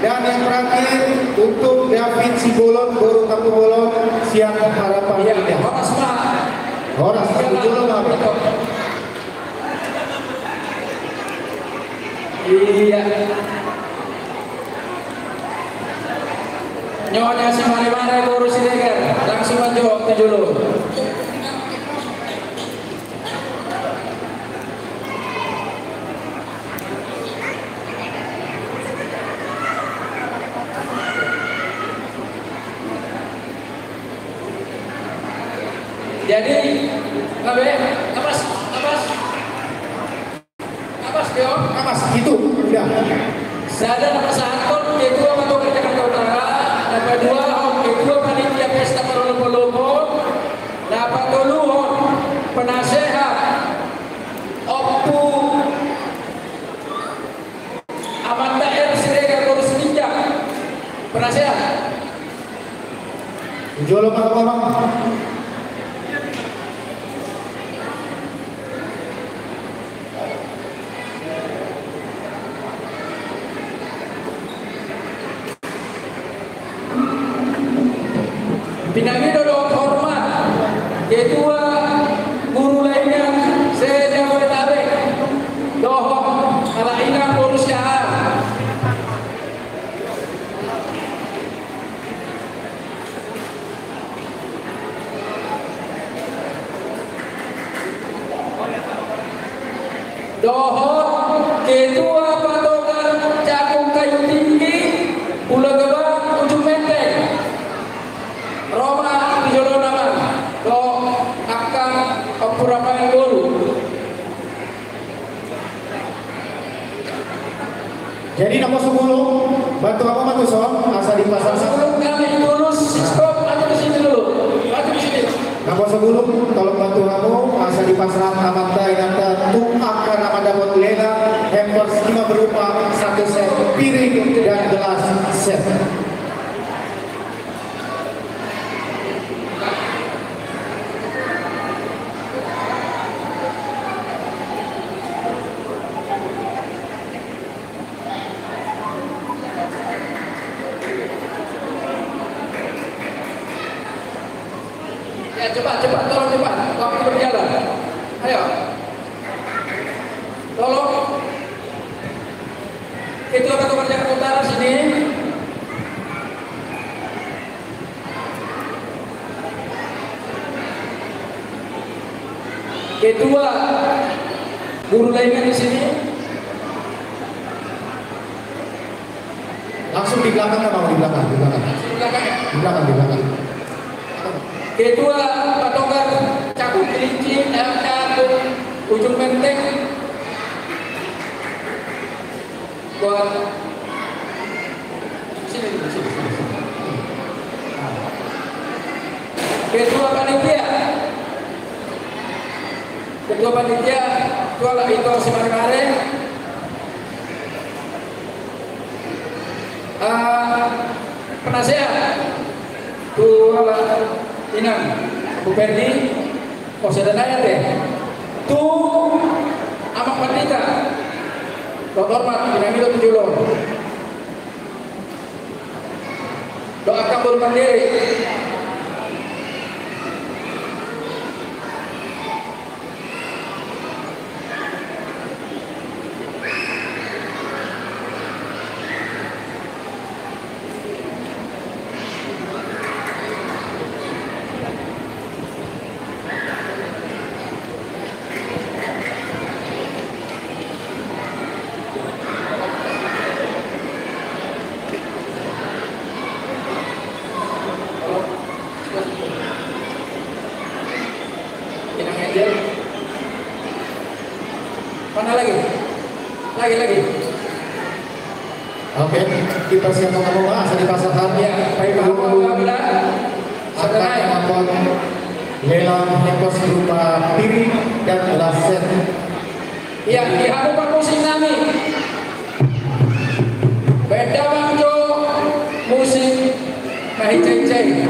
dan yang terakhir untuk David Sibolon, boru Tampubolon, sian Harapan Indah. Horas ma. Horas, Tampubolon, Bapak. Iya. Nyonya Simaremare boru Siregar, langsung ma jo tu jolo. Jadi, apa ya? Apas, apas. Apas, Tio. Apas, itu. Udah. Sada na pasahathon Ketua Patogar Jakarta Utara, na paduahon Ketua Panitia Pesta Parolopolopon, na patoluhon penasehat Ompu Amanda R Siregar boru Sitinjak. Penasehat. Jolo, Pak, Pak, Pak. Pinangido dohot hormat Ketua Guru Laingan se-Jabodetabek dohot Halak Inang boru Siahaan. Dohot Ketua Patogar Cakung Kayu Tinggi, Pulo Gebang, Ujung Menteng. Ro ma tu jolo nama, dohot angka Ompu Rafael boru. Jadi, naposo gulung, bantu hamu ma tuson, asa dipasang. Naposo gulung kami tulus, stop, atau di sini dulu. Atau di sini. Naposo gulung, tolong bantu hamu, asa dipasang amanta inanta, tu angka na mandapot lelang hampers, ima berupa satu set piring dan gelas set. Ya, cepat, cepat, tolong cepat. Waktu berjalan. Ayo. Tolong. Ketua Patogar Jakarta Utara sini. Ketua Guru Laingan di sini. Langsung di belakang ya, Bang, di belakang, di belakang. Di belakang ya? Di belakang, di belakang. Ketua Patogar Cakung Kerinci, eh, Cakung Ujung Menteng. Buat sini dulu, sini, sini, sini. Nah. Ketua panitia. Ketua panitia, Tuan Ito Simaremare. Ah, penasehat. Tuan Inang, Bu Perdi. Oh, sada nai ate. Tu Amang Pandita. Dohot hormat, pinangido tu jolo. Dohot angka boru Pandita. Mana lagi? Lagi, lagi. Oke, kita siap, monggo, asa dipasahat. Ya, baik, Pak, monggo, monggo. Akan mendapatkan lelang hepos berupa piring dan gelas set. Ya, di hamu parmusik nami. Band Damang jo musik na hinsa-hinsa i.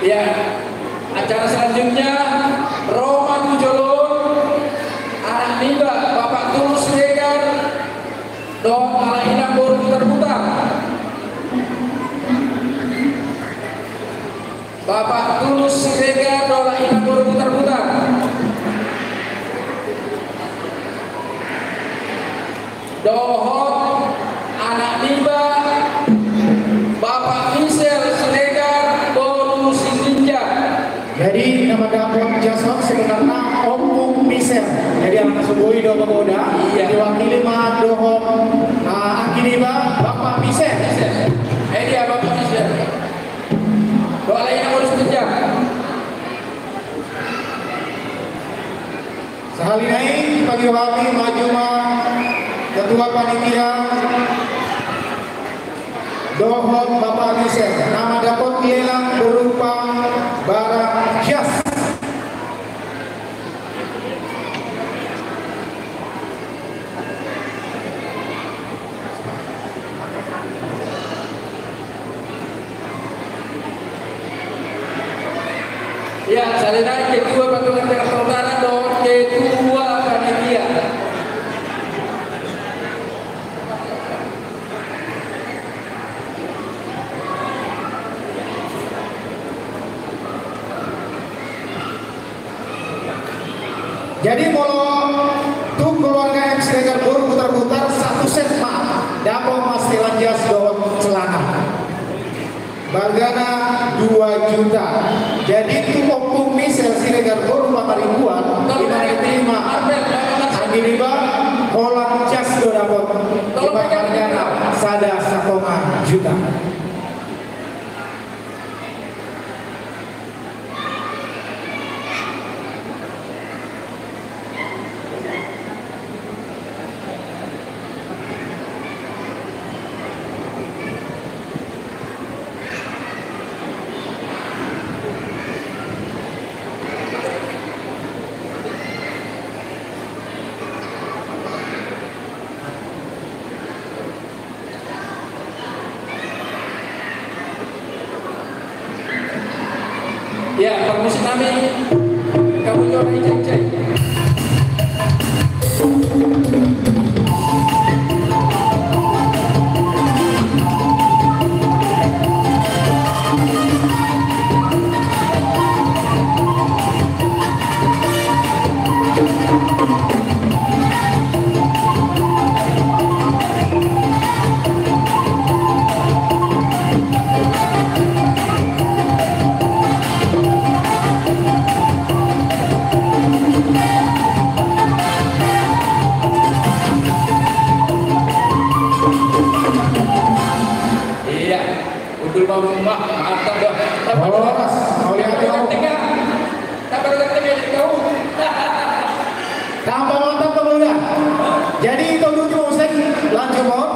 Ya, acara selanjutnya, ro ma tu jolo anak niba, Bapak Tulus Siregar dohot Anak Inang Boru Putar-putar. Bapak Tulus Siregar dohot Anak Inang Boru Putar-putar. Dohot anak niba, Bapak Misel Siregar boru Sitinjak. Jadi, na mandapot jas on sebenarna Ompung Misel. Jadi, anak sugoi do, Bapak, uda. Iya. Diwakili ma dohot, ah, anggi niba, Bapak Misel. Misel. Eh, dia Bapak Misel. Dohot Anak Inang boru Sitinjak. Sahali nai dipanggil hami maju ma ketua panitia dohot Bapak Misel na mandapot lelang berupa barang hias. Ya, sahali nai ketua panitia, ketua panitia. Jadi molo tu keluarga M Siregar boru Putar-putar satu set ma, dapot ma setelan jas dohot celana. Hargana dua juta. Jadi tu Ompung Misel Siregar boru Pangaribuan, ima na diterima anggi niba, holan jas do dapot. Ima hargana sada satonga juta. Ya, parmusik nami, kamu jo na ijai-ijai. Iya. Undul ma, mantap dah. Horas, horas. Tambah mantap, Pemuda. Jadi, itu dulu, Bung Sen. Lanjut, Bung.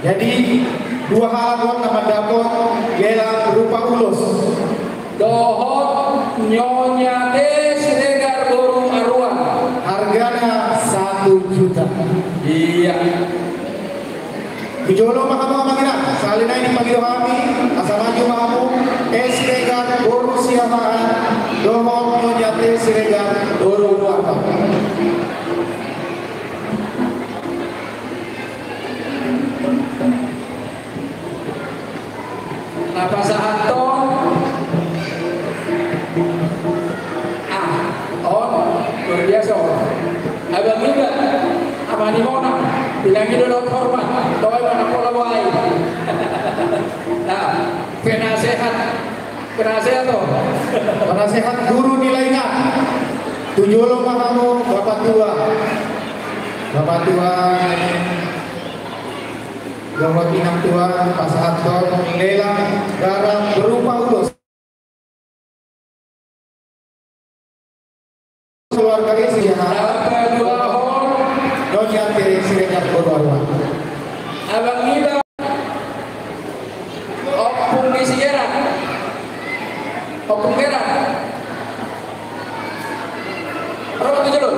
Jadi, dua halak on na mandapot lelang berupa ulos. Dohot Nyonya T Siregar boru Aruan. Hargana satu juta. Iya. Tu jolo ma hamu amang inang, sahali nai dipangido hami, asa maju ma hamu, T Siregar boru Siahaan, dohot Nyonya T Siregar boru Aruan. Na pasahathon. Ah, on luar biasa on. Abang Iba, Abang Imona, bilang itu lo hormat, lo emang pola boai. Nah, penasehat, penasehat tuh. Penasehat guru nilainya. Tu jolo ma hamu, Bapak Tua. Bapak Tua. Dohot inang tua, pasahathon lelang garam berupa ulos. Keluarga isi. Dapat dua hol. Nyonya T Siregar boru Aruan. Abang Iba. Ompung di Sigeran. Ompung Geran. Ro tu jolo.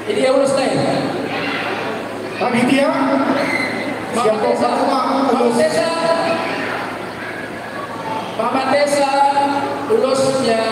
Jadi ya, ulos nai. Panitia, siap. Mama Tesa, Mama Tesa, ulosnya.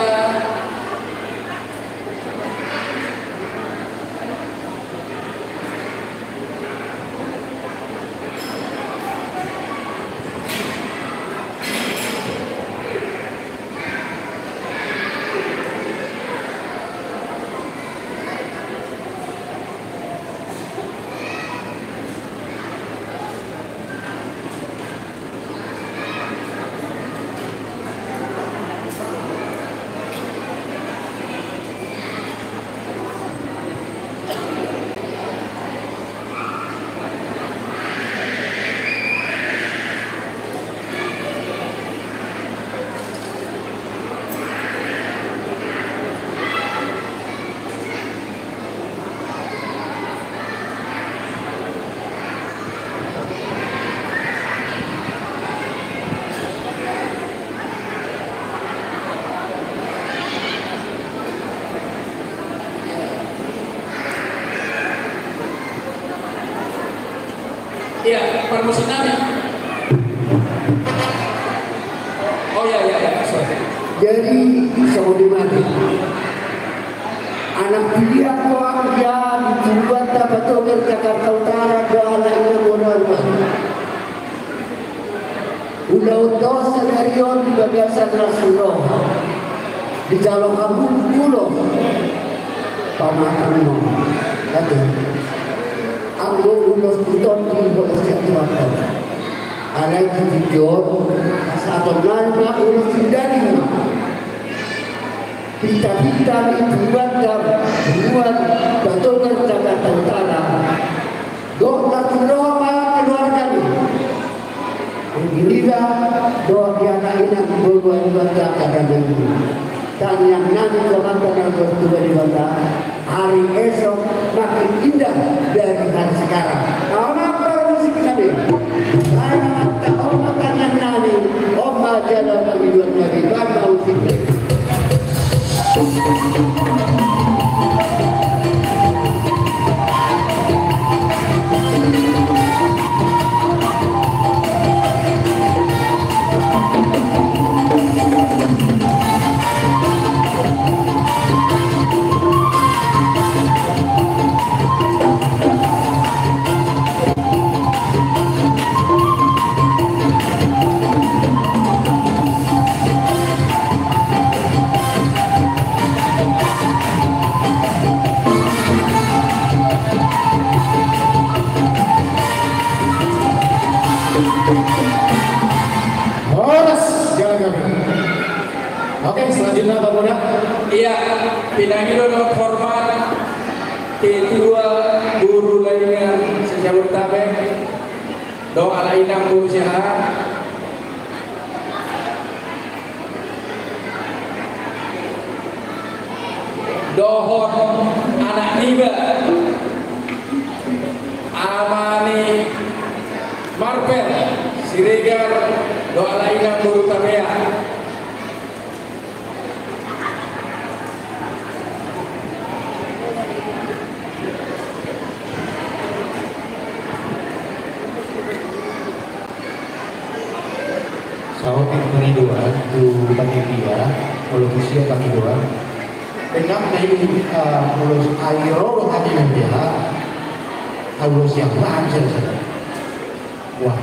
Iya, parmusik nami. Oh iya, iya, iya, sorry. Jadi, saudara, anak pilihan ko anggia di Tuan Tapatogar Jakarta Utara, dohot anak ina modal. Ulaon dosa dari on di bagasan las ni roha. Dijalo hamu ulos pamatangkon. Anggo ulos di tondi, ulos sian Tuhan. Alai di tujuan satonari ma ulos sindari ma. Pita-pita ni Tuan, Tuan Patogar Jakarta Utara. Dohot las ni roha ma keluarga ni. Anggi nida, dohot di anak ina, boru Aruan, dohot angka dame. Tangiang nami tu Amanta na martua Debata, hari esok makin indah dari hari sekarang. Tahu apa musik nami? Saya mantap, oh, tangiang nami, oh, majalah pemiluan nami, bang musik nami. Ia, pinangido dohot hormat Ketua Guru Laingan se-Jabodetabek, dohot ala inang boru Siahaan, dohot anak niba, ama ni Marvel Siregar, dohot ala inang boru Tabea. Saotik pangidoan tu panitia, molo tusi pangidoan. Dengan na i, eh, molo ai ro do hami membela, au siap lah, siap, siap. Wah.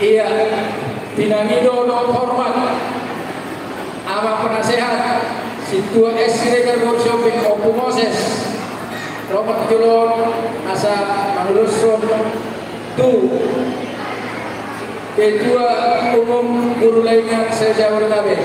Ia, pinangido dohot hormat Amang Penasehat Sintua S Siregar boru Sihombing, Ompu Moses, ro ma tu jolo on asa manguloshon tu Ketua Umum Guru Laingan se-Jabodetabek.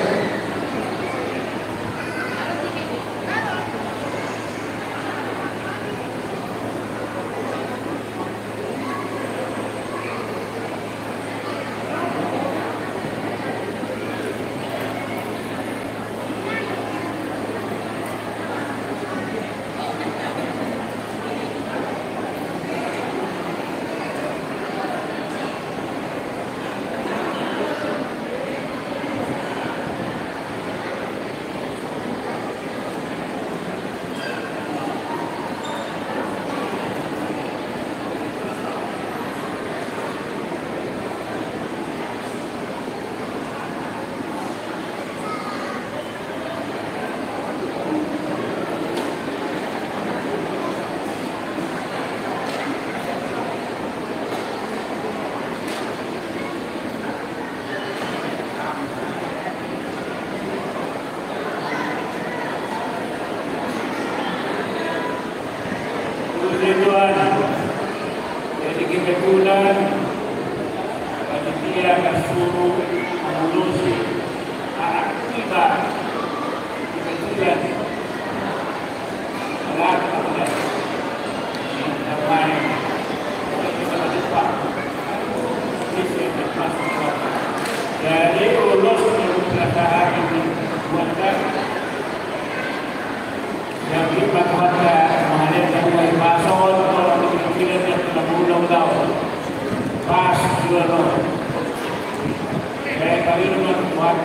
Puji Tuhan. Jadi kebetulan panitia akan suruh mengurusi anak kita. Kebetulan jadi ulos yang berkata ini buat yang kita buat mengalir dari bahasa orang yang tidak tidak pernah tahu pas juga loh. Saya kali ini buat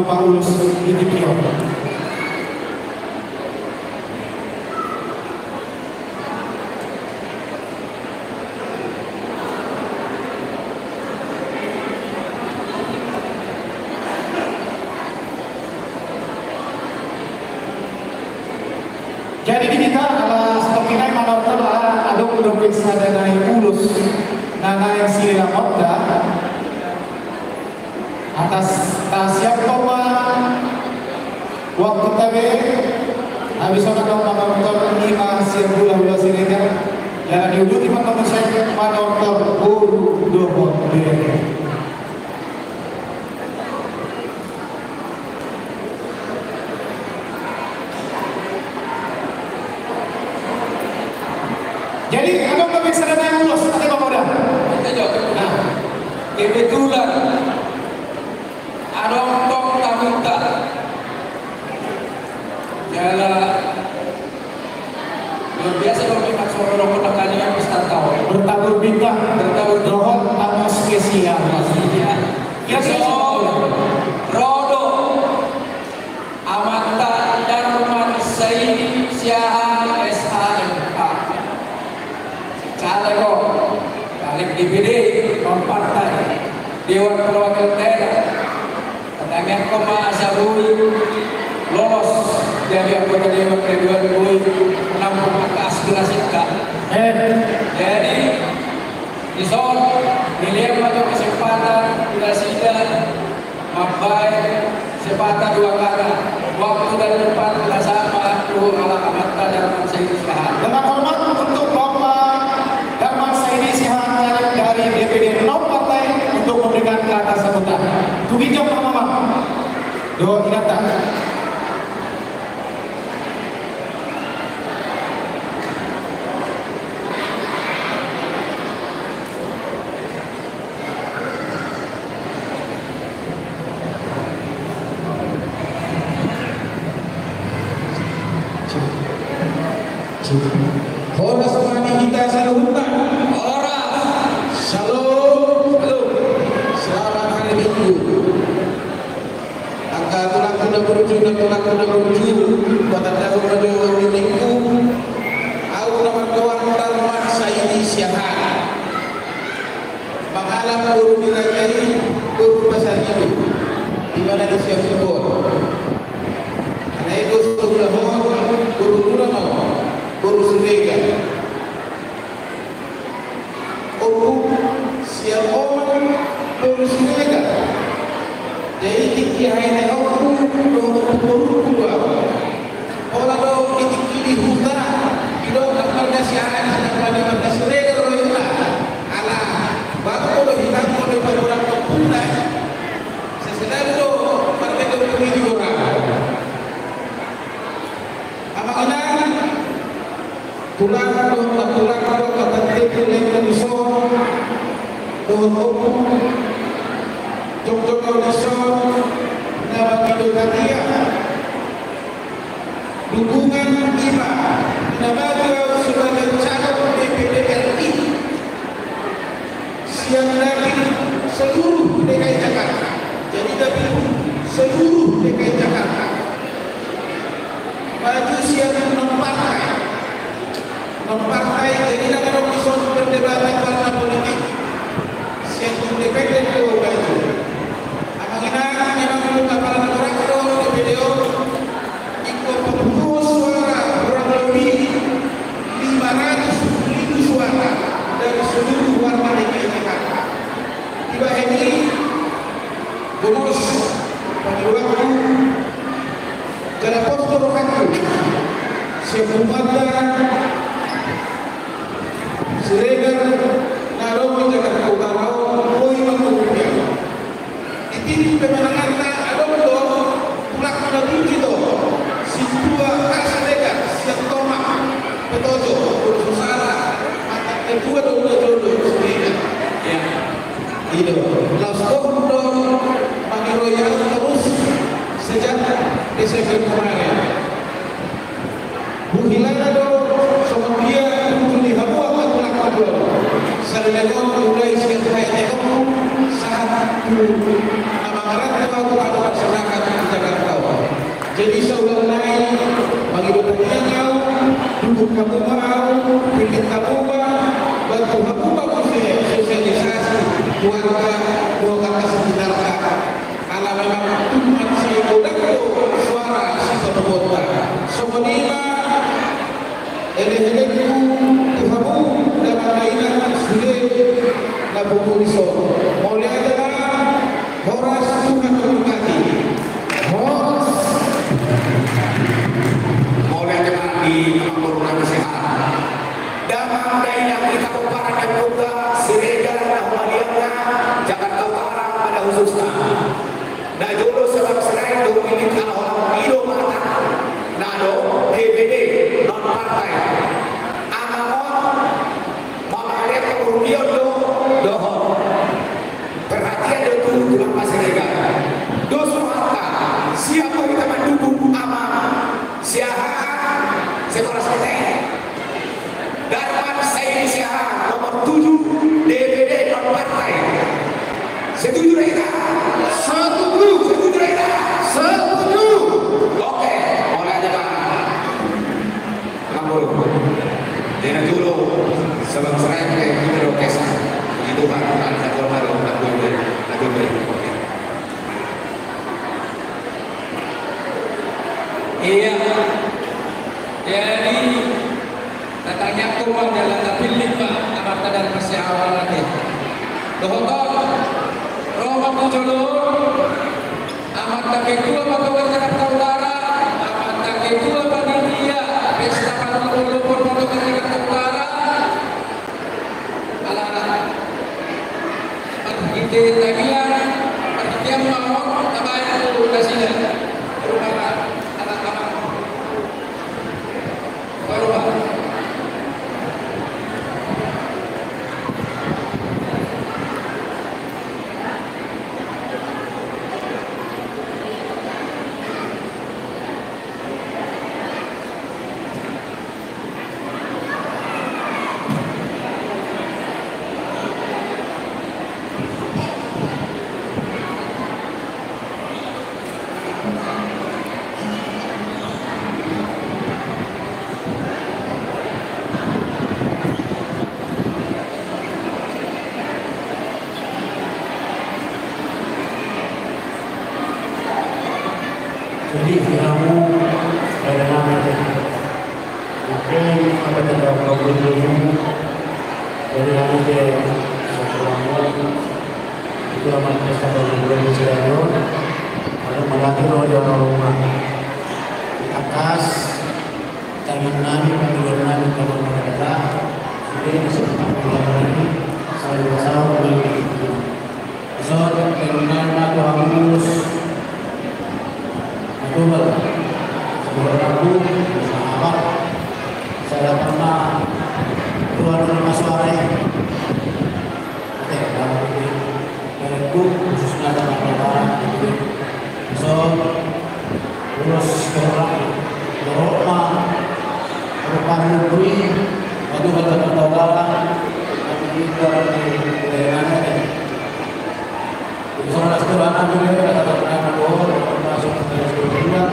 Paulus di tingki on. Jadi di hita ala stop i nai manortor ala adong dope sada nai ulos na naeng silelangonta. Atas tasiap ma waktu tabe habis on adong manortor ima sian hulahula Siregar. Jala diuduti ma na muse manortor boru dohot bere. Jadi adong dope sada nai ulos ate bang oda. Kebetulan adong tong tamuta. Jala luar biasa dong, kita soro dong kota kali yang pesta tahu. Bertabur bintang, bertabur dohot tamu spesial. Iya. Rodo. Amanta Darman Saidi Siahaan S H M K. Caleg, caleg D P D, non partai, Dewan Perwakilan Daerah. Pertanyaan kau ma asa boi lolos jadi anggota Dewan Perwakilan, boi menampung angka aspirasi ka. Eh. Jadi dison, dilehon ma jo kesempatan tu nasida mambaen sepatah dua kata waktu dan tempat na sahat tu halak Amanta Darman Saidi Siahaan. Dengan hormat untuk Bapak Darman Saidi Siahaan dari D P D non partai untuk memberikan kata sambutan. Tu ginjang ma, Amang. Dohot inanta. Horas ma di hita saluhutna. Horas. Shalom. Shalom. Selamat hari Minggu. Angka tulangku na burju, angka tulangku na burju, patandahon ma jo ningku, ahu na margoar Darman Saidi Siahaan. Mangalap boru ni raja i, boru Pasaribu, di mana di Siahaan. Alai do so hulahon, boru Tura ma, boru Siregar. Ompu sian omak boru Siregar. Jadi tingki hahena ompu dohot boru Tura. Pola do di tingki di huta, didok marga Siahaan, sedang pada marga Siregar do inna. Ala baru do hita do di paruran ompunta. Sesedari do marga do di orang. Amang inang, tulang dohot tulang dohot tantangku na dison, dohot ompu, jongjong na dison, na mangido hadiah dukungan ima na maju sebagai calon D P D R I. Sian dapil seluruh D K I Jakarta. Jadi dapil seluruh D K I Jakarta. Maju sian non partai. Non partai, jadi na adong dison perdebatan warna politik. Sian independen do maju. Amang inang, memang kepala negara do D P D on. Ingkon pembuat suara kurang lebih lima ratus ribu suara dari seluruh warga D K I Jakarta. Dibahen i, gomos pangidoanku, jala pos do rohangku sian punguanta Siregar na adong di Jakarta Utara on, boi mangurung. Di tim pemenanganna adong do tulang na burju do, sintua Siregar, sian Tomak, Petojo, Purwosari, mantan ketua do na jolo Siregar. Iya. I do, laos dohot do mangido ia terus sejak Desember kemarin. Huhilala do songon dia tutu di hamu angka tulang na dua. Salelengon mulai sian hahana sahat tu na mangaranto Au tu angka masyarakat di Jakarta on. Jadi saulak nai, mangido tangiang au, dukun hamu ma au, pillit hamu ma, bantu hamu ma muse sosialisasi tu angka dongan na sekitarta. Ala memang tung mansai godang do suara sipadohononta. Songon i ma elehelengku tu hamu damang dainang sude na pungu dison. Mauliate ma. Horas Tuhan memberkati. Horas. Mauliate ma di amangboru nami si Aha. Damang dainang hita pomparan ni Amputa Siregar na humaliangna Jakarta Utara pada khususna. Na jolo Sabang Sirait do pillit ala holan i do mata na do D P D non partai. Amang on mamangalean pangurupion do dohot perhatian do tu tulang Siregar. Dos rohanta, siap do hita mandukung amang si Aha, Sekolah Sete. Darman Saidi Siahaan, nomor tujuh, D P D non partai. Setuju do hita? Setuju. Setuju do hita? Setuju. Oke, mauliate ma. Amangboru. Jadi na jolo Sabang Sirait pe hita do kesan. Puji Tuhan, ada kolmar, ada kolmar. Oke. Iya. Jadi, tatangiangkon ma jala tapillit ma amanta Darman Siahaan ate. Dohot on, ro ma tu jolo, amanta ketua patogar Jakarta Utara, amanta ketua panitia pesta parlopotan patogar Jakarta Utara, Ala marhite tangiang, marhite amang on, tabaen tu nasida. Rupana, anak-anak. Baru, Pak. Jadi, di hamu, pada nama itu. Oke, apa tanda kau dulu? Jadi, hamu ke, satu hamu, itu amat pesta baru bulan di Cirebon. Ada mengatur orang rumah. Atas, tangan nami, panduan nami, kawan-kawan kita. Jadi, sempat mengalami, saling bersama, Dison, terminal na tu hamu. Aduh, bal. Sebelum aku, sahabat. Saya pernah keluar dari Masuari. Oke, kalau ini, dari grup khususnya ada Bapak. Dison, Terus, orang, orang mah, orang mah negeri, aduh, kata kata orang, tapi kita di daerahnya, ya. Jadi, sama sekolah anak juga, kata kata orang, orang masuk ke sekolah.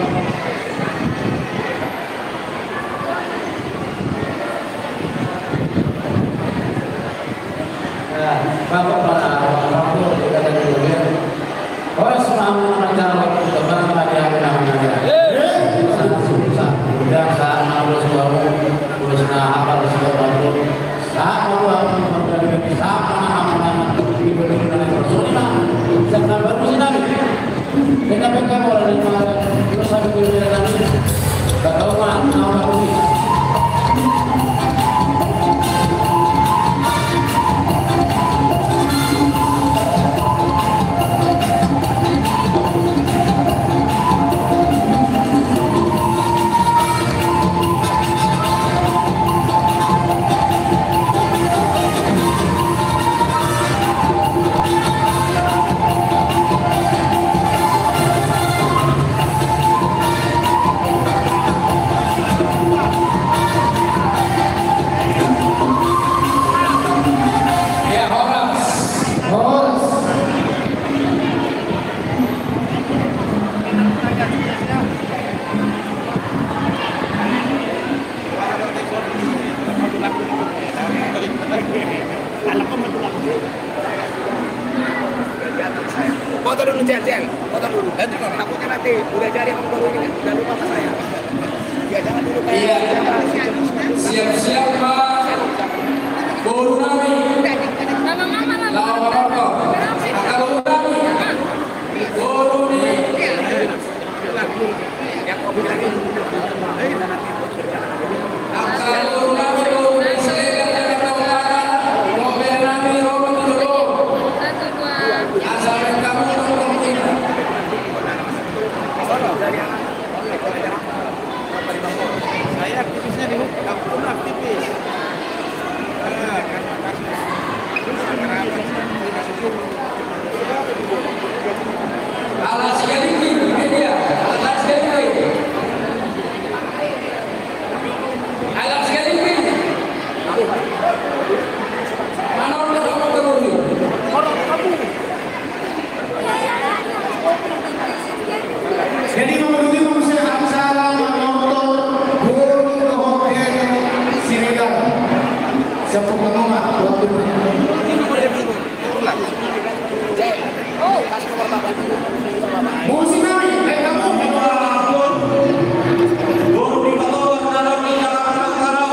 Saya aktivisnya di hukum, aktivis. Jadi, mangolu ma muse hami sahala manortor boru dohot hene Siregar. Siap, pokokna ma, waktu. Musik nami, baik kamu. Boru ni Patogar, na ro di Jakarta, na ro.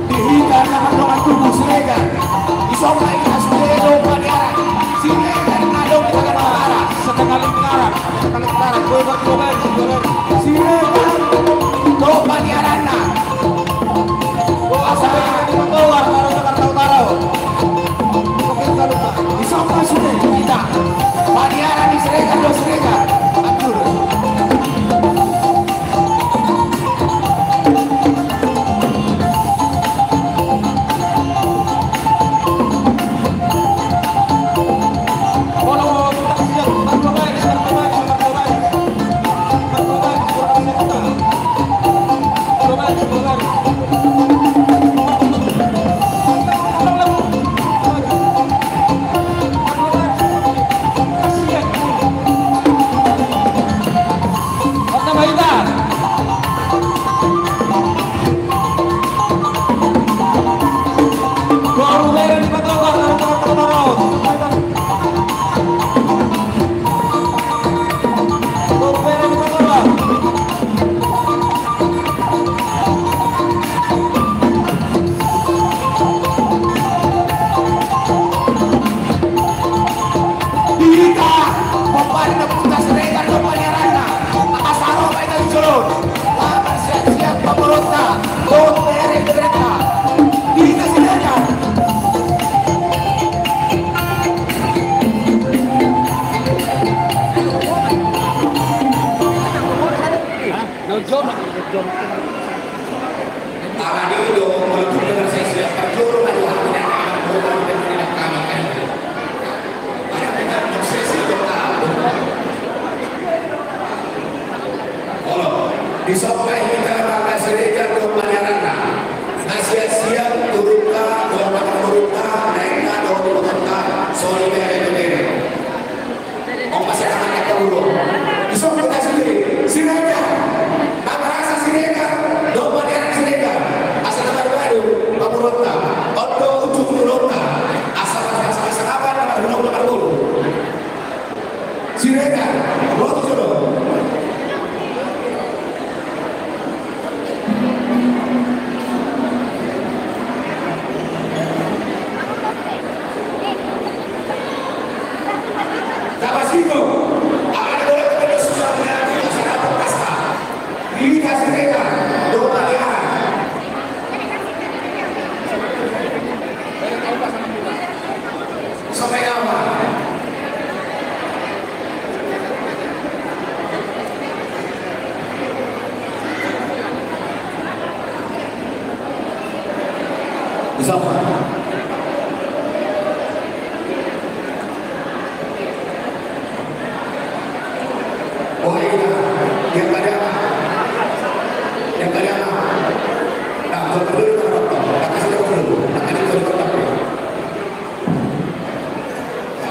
Di hita na mandok tubu Siregar. Isomba i asa do paniaran Siregar na adong di Jakarta Utara. Setengah lingkaran, setengah lingkaran. Gue bagi, gue bagi, gue bagi. Siregar do paniaranna. Asa di Patogar, Jakarta Utara. Oke, jangan lupa. Isomba sude hita. Paniaran di Siregar do Siregar. Atur.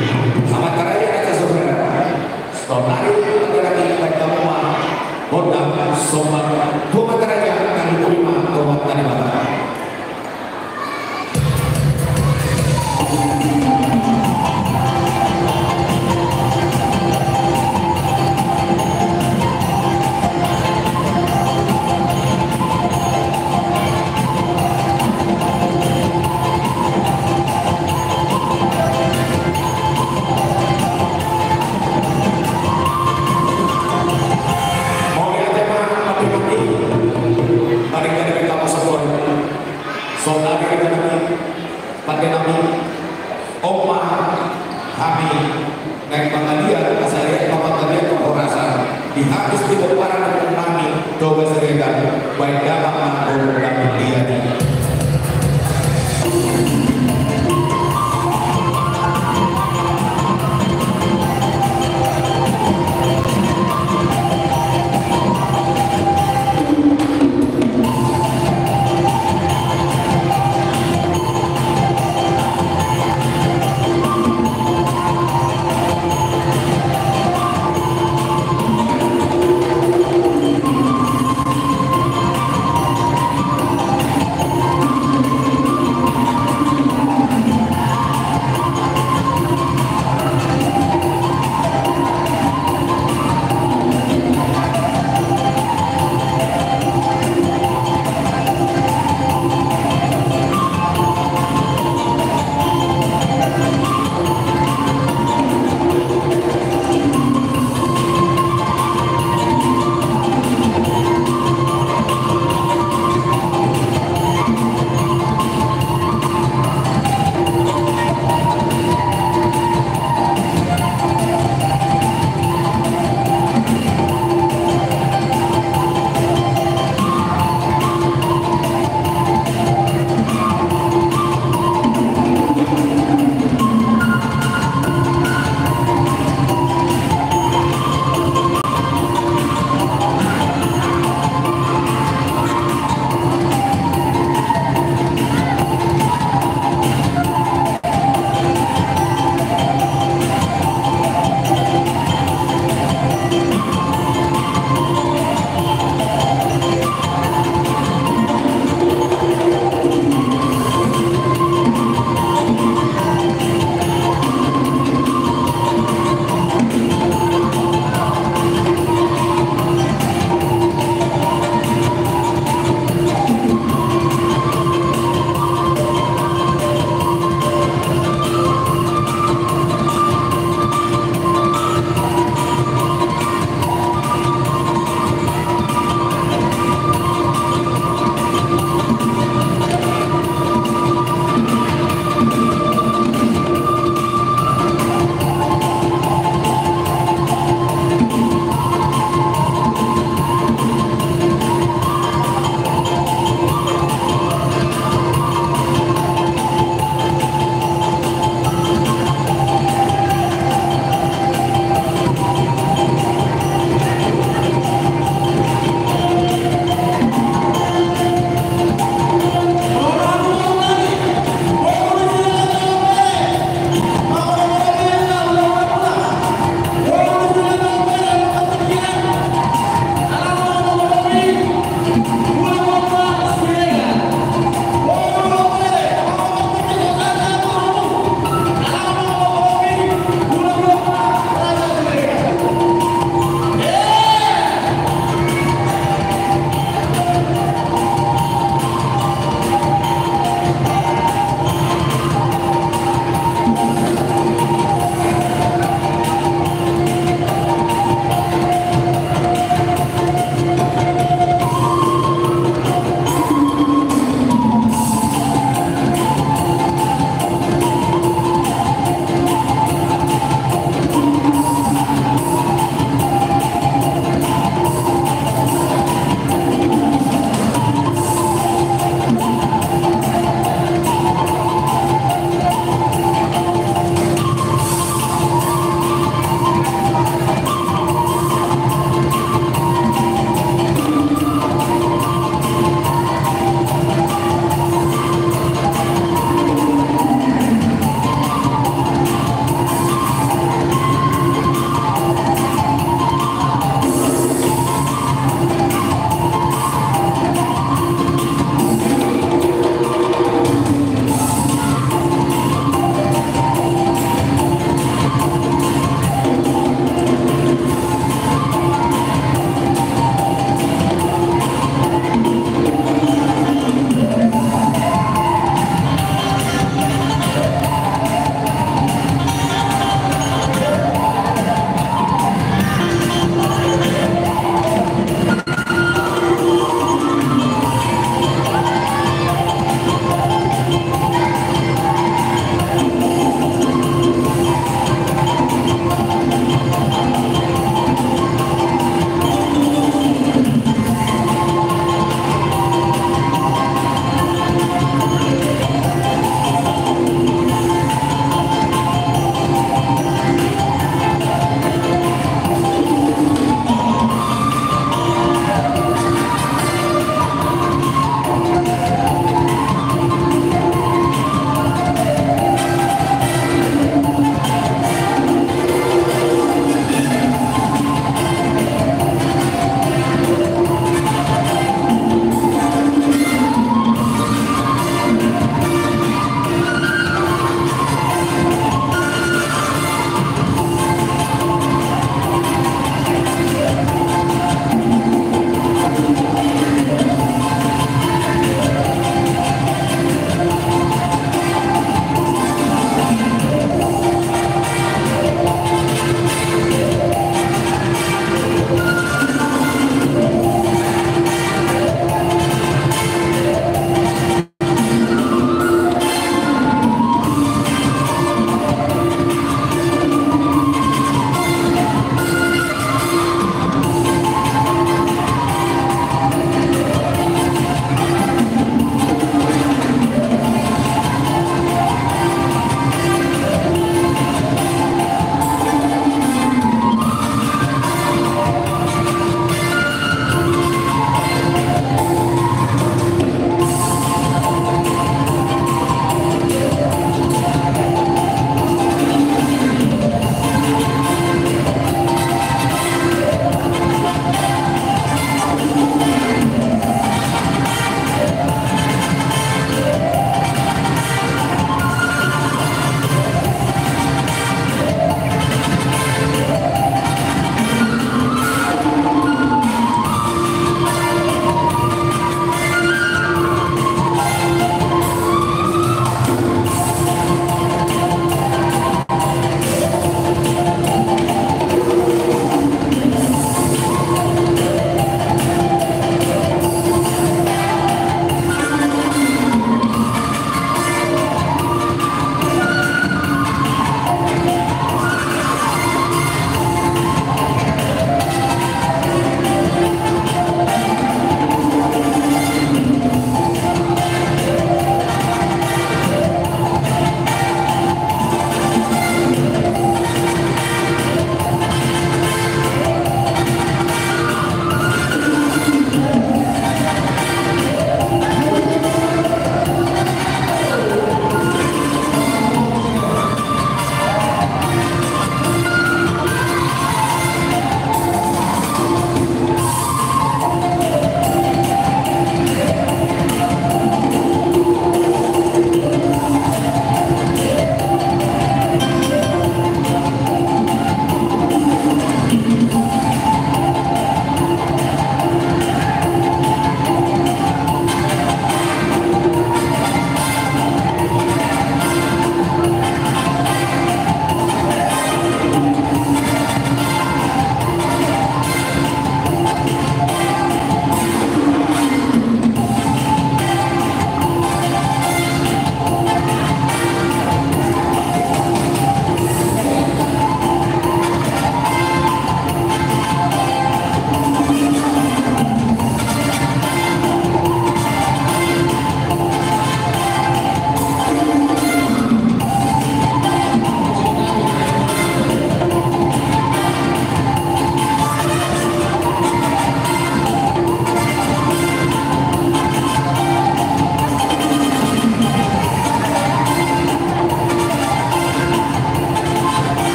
Amanta raja, raja saudara. Saudari, saudara, kita kamu mah. Bonda, sobat, tu amanta raja, kami terima, sobat, terima. Hami naeng mangaliat asa dibahen pangaliatan parhorasan di habis di bomparan nami Toga Siregar, baen damang ma hohom nami liat i.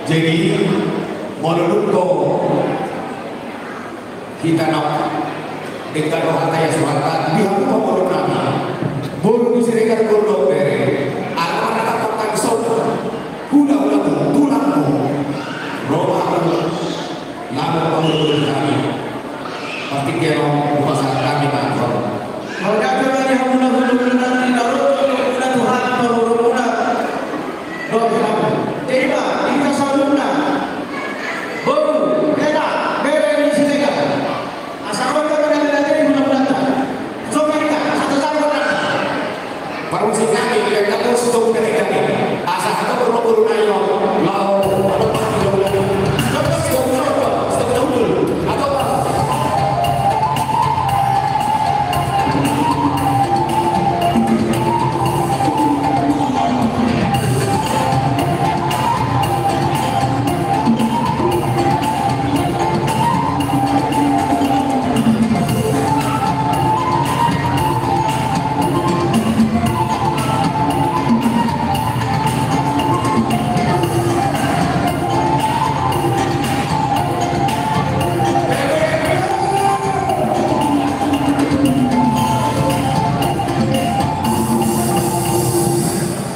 Jadi, molo dung do hita na denggan rohanta, ia suhanta di hamu pamoruon nami, boru ni Siregar, boru dohot bere, ala marnatap tangis on, hulahulamu, tulangmu, ro ma hamu. Lalu, lalu, lalu, pasti kira mau pasang kami, Pak. Kalau dah kira di hamu, lalu, lalu, lalu, lalu, lalu, Tuhan, lalu, lalu, lalu. Dohot hamu. Jadi, Pak, kita saudara. Boru, bere, bere ni Siregar. Asa ro do na nilai di hulahulanta. Songon i ma, asa tajago nang. Parmusik nami, yang kampus tu dari kami. Asa satu boru-boru nayo, lau, ada pasti dong. Stop, stop, stop, stop, stop, stop, stop. Atau apa?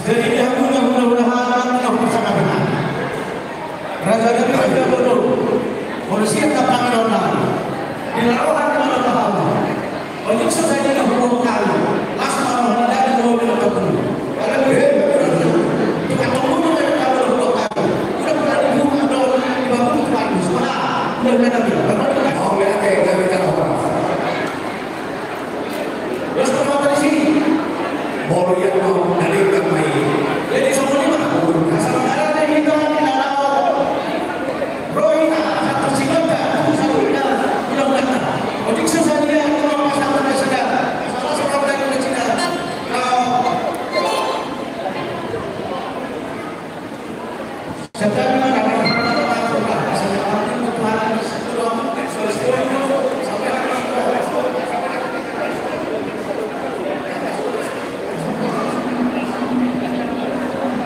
Jadi, dia punya mudah-mudahan, Raja Daud, Raja Daud, polisi yang tak pangan orang. Di lawan mana tahu? Ojik so sadia na huboan hami. Las ma roha ni dada dohot na tongtong. Ala behe. Tukang tongtong na dada na huboan hami. Udah pernah dibuka dohot di bangku tukang. Sudah. Udah, udah, udah. Udah, udah. Oh, ya, oke, oke, oke, oke. Terus, kenapa di sini? Molo ia mau dari kami. Jadi, semua lima. Asal ada di dalam, di dalam. Rohina, satu singgota, satu singgota, bilang kata. Ojik susah dia, kalau pasang pada sudah. Salah seorang dari Cina. Kalau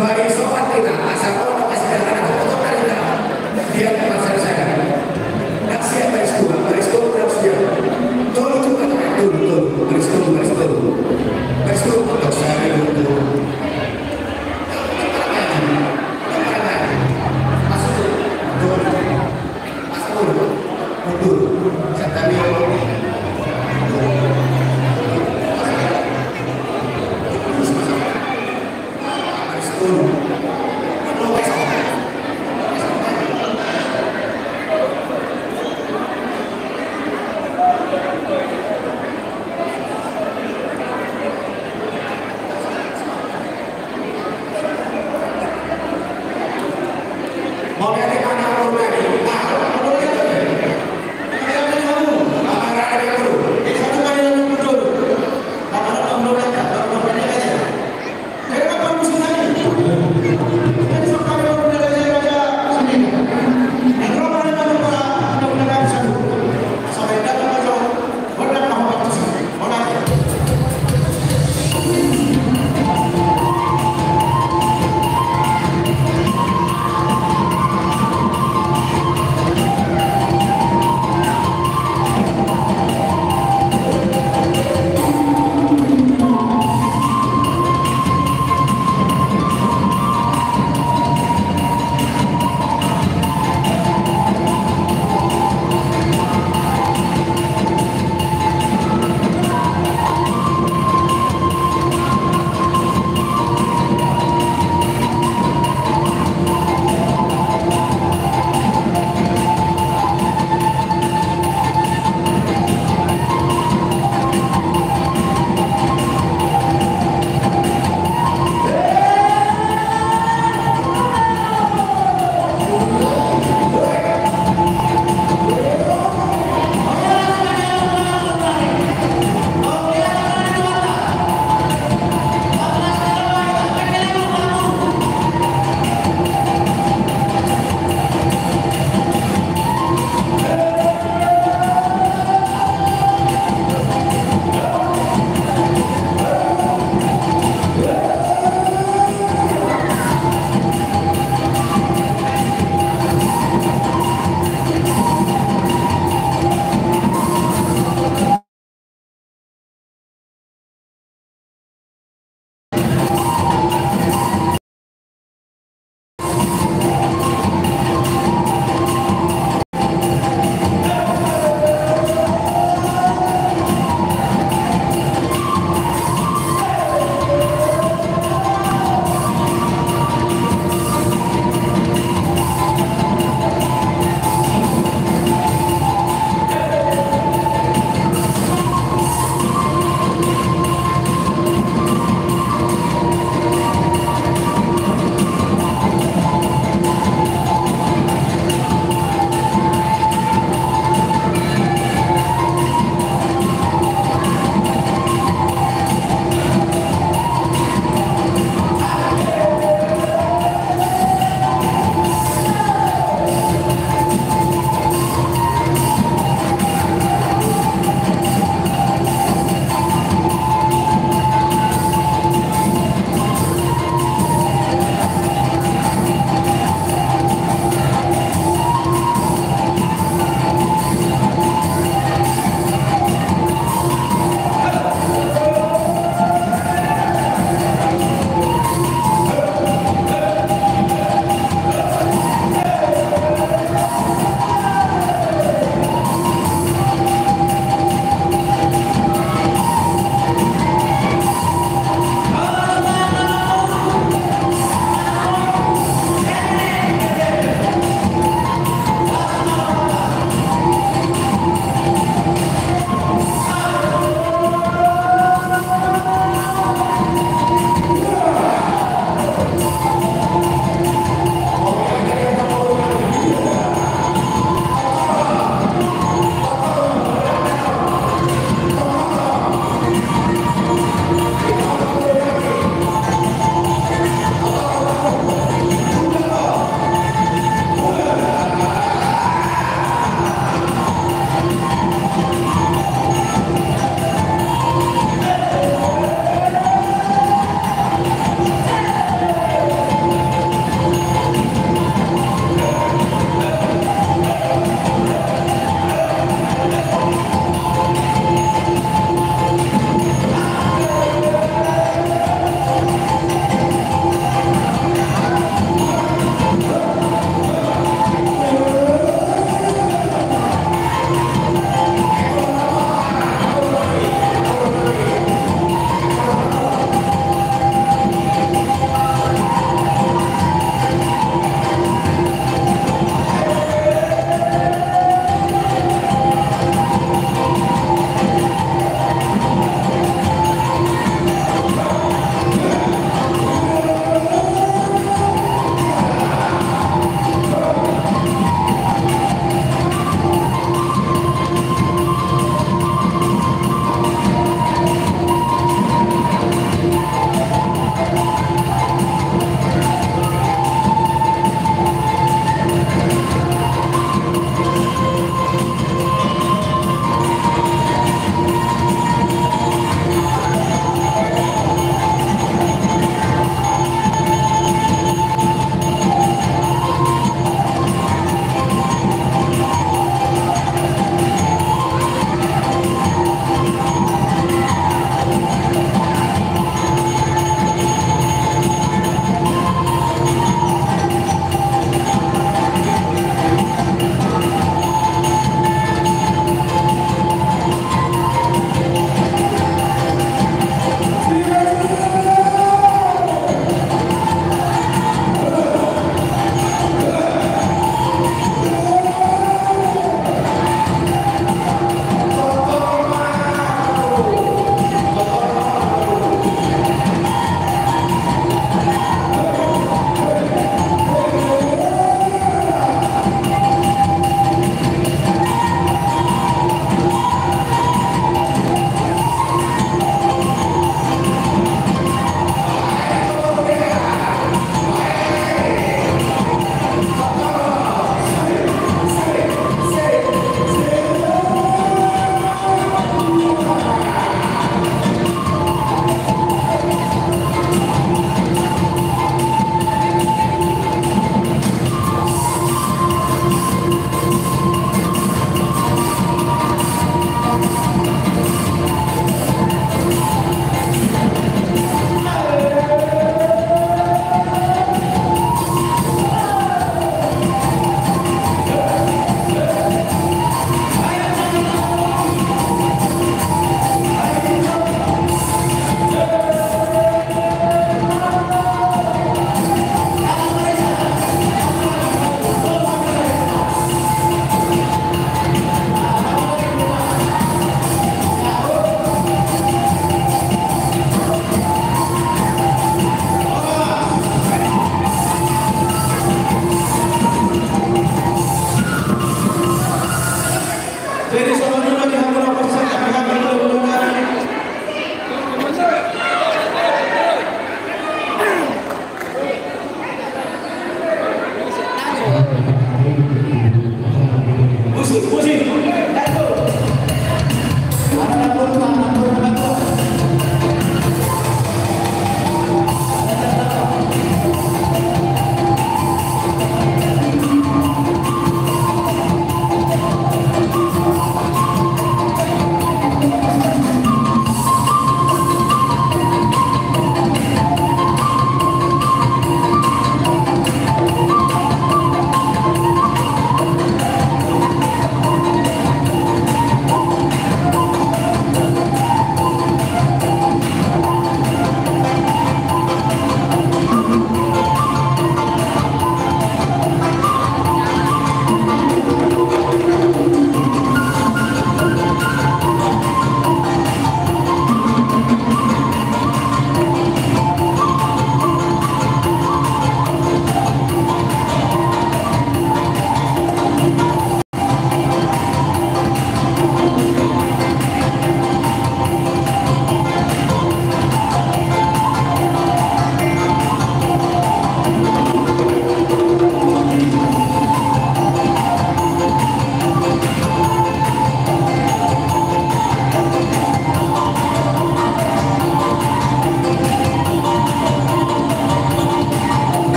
Bariso artina, asa kau na pasti jangan ada foto dari dalam. Dia pasal saya. Nang sia baris dua, baris dua, baris dua. Tolu tu kata, tolu, tolu, baris tolu, baris tolu. Baris tolu, kotak saya, tolu, tolu. Masuk tu. Tolu. Mundur. Mundur.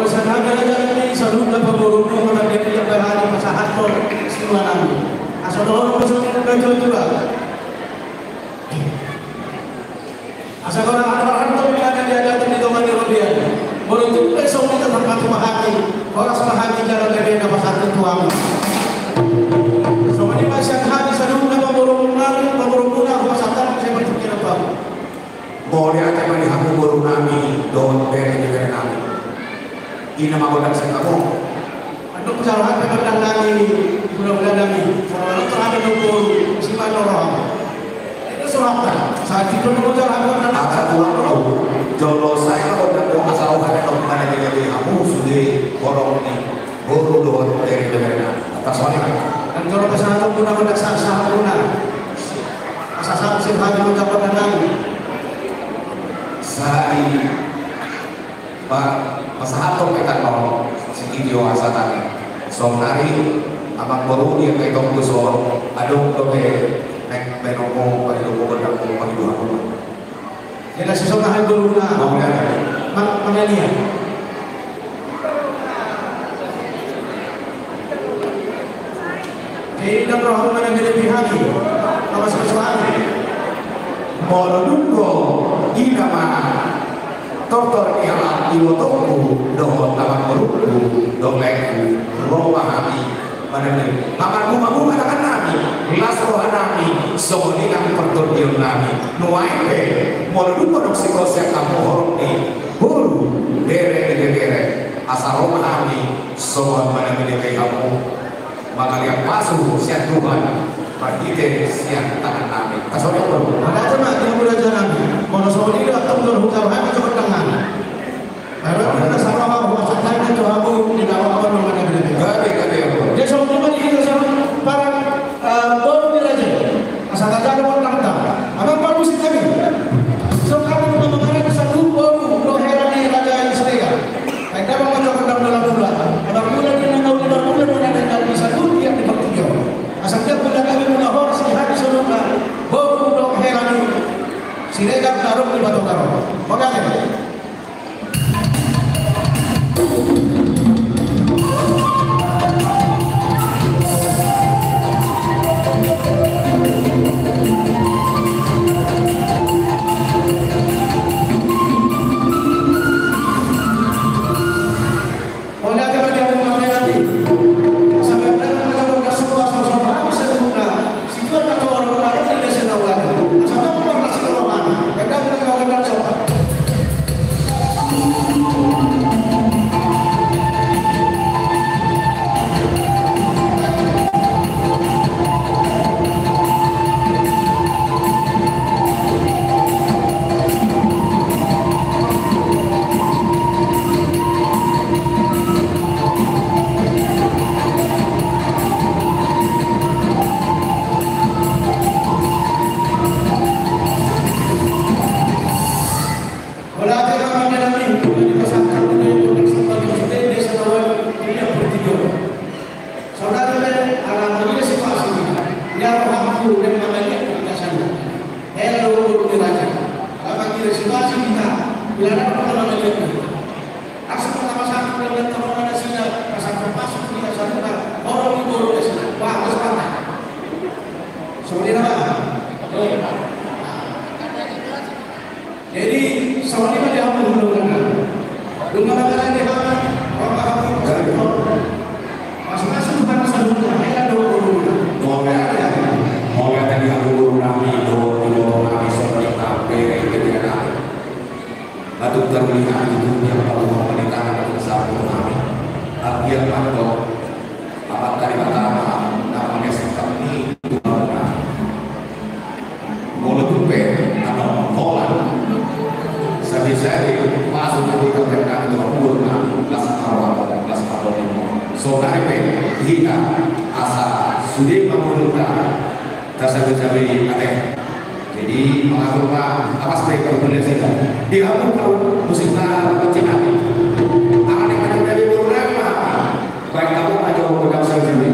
Sahat hami raja nami, saluhutna pamoruonmuna, mangaliat i, pasahathon sinuanami. Asa dohonon ma songon na tuatua. Asa horas ma hami di tonga ni robean. Molo tung pe songon i, tarpatupa hami, horas ma hami jala bere na pasahathon tu hamu. Songon i ma sian hami saluhutna pamoruonnami, pamoruonmuna, hupasahat hami sian partingkian tu hamu. Mauliate ma di hamu boru nami dohot bere ni bere nami. Ina ma godang sian hamu. Adong saroha pe gondang nami, hulahula nami, saroha pe gondang boru, siman do roha. Itu saroha pe, saat itu nunggu saroha pe gondang. Asa tuan lo, jolo sai ma gondang do asa roha pe gondang nami, jadi hamu sude horong ni boru dohot bere ni bere nami. Atas wali. Dan jolo pasahaton muna gondang sahat-sahat muna. Asa sahat sian hami ma gondang nami. Sai. Pa-, pasahaton pe tano sitio asa tani. Saonari amang boru di angka itongku son, adong dope naeng baenonmu, padidomu gondangmu, padidomu. Jadi sisonari boruna. Mauliate. Ma-, mangaliat. Jadi ndang roha muna na bere ni hami. Awas kesusahan. Molo dung do ina ma tortor ni halak ibotongku dohot amang borungku dohot laengku, ro ma hami. Mana ni? Amang bunga-bunga tangan nami, las roha nami, songon i nang partondion nami. Nuaeng pe molo dung do adong sikosa hamu horong ni boru, bere, bere, bere, asa ro ma hami songon mana ni, bere hamu. Mangaliat pasu sian Tuhan, marhite sian tangan nami. Asa ro ma. Mauliate ma di hamu raja nami. Molo songon i do, antong do hujalo hami jolo tangan. Baru na saroha, hupasahat hami tu hamu di dalam apa namanya. Gabe, gabe, gabe. Jadi songon i ma di hita songon para, eh, boru ni raja. Asa tajalo gondangta. Amang parmusik nami. So hami ma mangarani saluhut boru dohot hela ni raja i Siregar. Ai ndang manjalo gondang dohot hela. Amang mula di na nauli amang mula di na nauli saluhut di partingkian on. Asa tiap mula hami mula horas di hami saluhutna boru dohot hela ni Siregar na ro di Batokaro. Mauliate. Saudara, ala melihat situasi ini, ya, rohangku dan mangaliat di sana. Hela do boru ni raja. Ala melihat situasi kita, bila ada orang mangaliat. Langsung pertama satu, melihat teman nasida, pasang termasuk di sana, orang di boru nasida. Wah, terus mana? Seperti apa? Jadi songon i ma di hamu hulahula nami. Dung mangalani hami, mauliate ma di hamu boru nami dohot iboto nami, songon i ma bere ni bere nami. Batuk taruli hami tu dunia, batuk hami di tangan, batuk sapu hami. Tapi yang mantap, Amanta Debata ma na mangesahon hami tu hamuna. Molo tung pe adong holan, sadia-sadia pasu na hita bere nami tu hamuna, las ma roham, las ma tondimuna. Saonari pe hita asa sude ma ngolunta, tasabe-sabe ate. Jadi mangatur ma, awas pe kalau boleh saya. Di hamu kalau musik na, musik na. Akan yang ada dari bola ma. Baik, kamu aja mau pegang saya sendiri.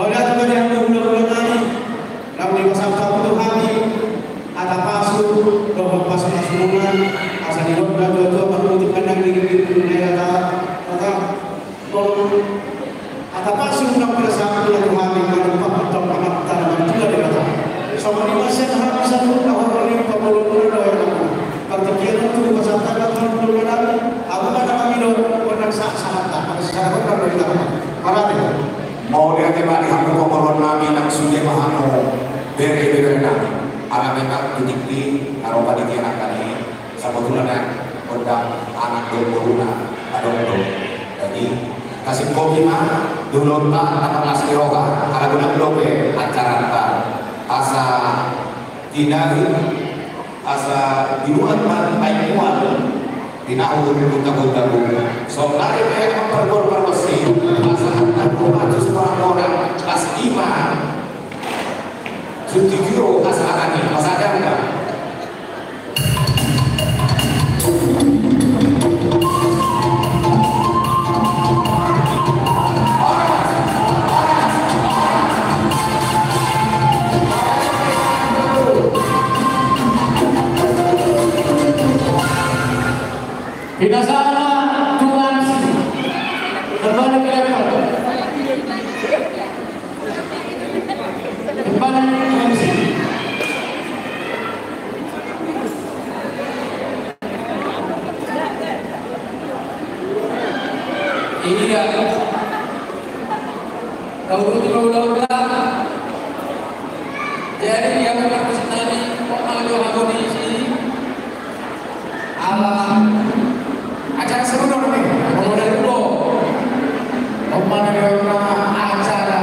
Mauliate ma di hamu hulahula nami, naung dipasahat hamu tu hami hata pasu dohot pasupasu muna, asa didok natuatua, mangkuti pandang diri diri nai rata rata. Hata pasu naung pinasahat muna tu hami, manumpak antong Amanta na martua Debata. Songon i ma sian hami saluhut na horong ni pangulon muna dohot na muna. Partingkian on tu pasahat hami tu hulahula nami, amu ma na mangido, gondang sahat sahata, maka sisada gondang do hita. Mauliate. Mauliate ma di hamu pangulon nami, nang sude ma hamu bere bere nami. Ala memang tu tingki na ro panitia nangkin i, sabotulna gondang anak dohot boruna adong do. Jadi, kasih kopi ma, dulu tak dapat las di roha, ala guna dope acaranta. Asa tinari, asa dibuat ma baik mual, di nahu di gunta-gunta bu. So, nari pe yang pergol pergosi, asa tak kuat, sus, orang-orang, las ima. Suti juro, asa anani, asa jangka. Pinasahat ma tu M C. Kembali ke level. Kembali ke M C. Iya. Tahu betul, tahu, tahu. Jadi, yang pertama sekali, kok malah jual kondisi? Ala acara seru dong nih, kalau dari gua. Kemana nih orang acara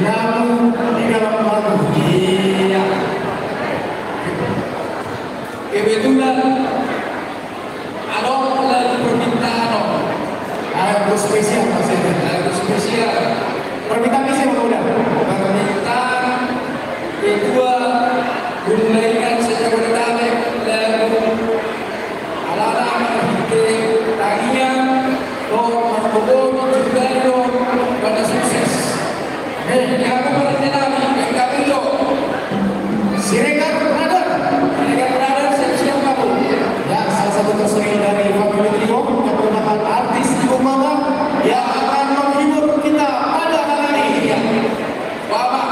lagu di dalam lagu? Iya. Kebetulan adong lagu permintaan, no. Lagu spesial, maksudnya, lagu spesial. Permintaan siapa udah? Permintaan ketua Gulai Ikan se-Jabodetabek, lagu ala-ala marhite tangiang, dohot margogo, jugalo, pada sukses. Hei, ya, aku berhenti lagi, yang kami lo. Siregar Brother, Siregar Brother, siap-siap kamu. Ya, salah satu personil dari Family Trio yang merupakan artis ibu mama yang akan menghibur kita pada hari ini. Ya. Bapak,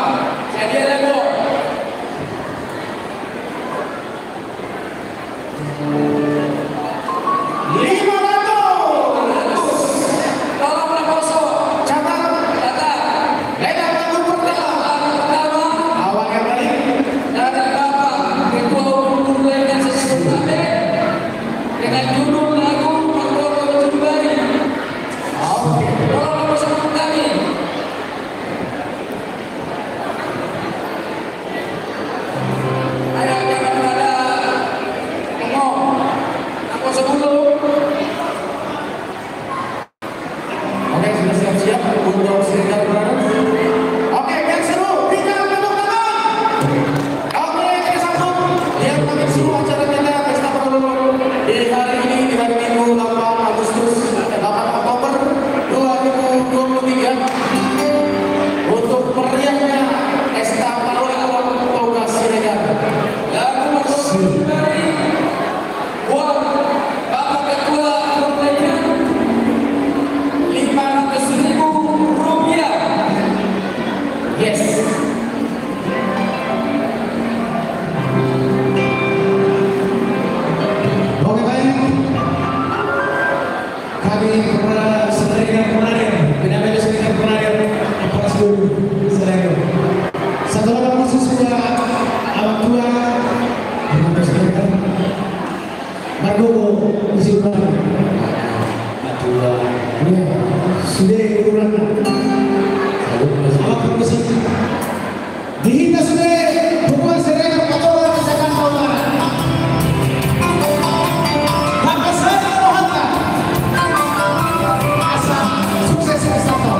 saya dia lagu. Lima ratus. Tolong, Raposo. Catat. Catat. Ledak lagu pertama. Lagu pertama. Awalnya balik. Dari Bapak Ketua Umum Gulai Ikan se-Jabodetabek. Dengan judul lagu Margogo Jubari. Oke. Tolong, Raposo, tepuk tangan. Ayo, jangan pada bengong. Aku sebelum. Oke, sudah siap-siap untuk Siregar Brothers. Oke, biar seru, berikan tepuk tangan. Oke, kita sambut. Biar makin seru acara kita, Pesta Pergaulan di hari ini, di hari Minggu, delapan Agustus, delapan Oktober dua ribu dua puluh tiga. Untuk meriahnya Pesta Pergaulan Toga Siregar. Lagu pertama dari Wah, Bapak Ketua Pertanian, lima ratus ribu rupiah. Yes. Oke, baik. Kami pernah sering pernah, pernah sering pernah, pernah dulu, sering. Satu lagi khusus buat orang tua, orang tua. Margogo, isi utang. Atua. Iya. Sude ukuran. Apa permisi? Di hita sude, bukan serena, patola, misalkan kau marah. Maka saya rohana. Asa, sukses, sukses, sukses.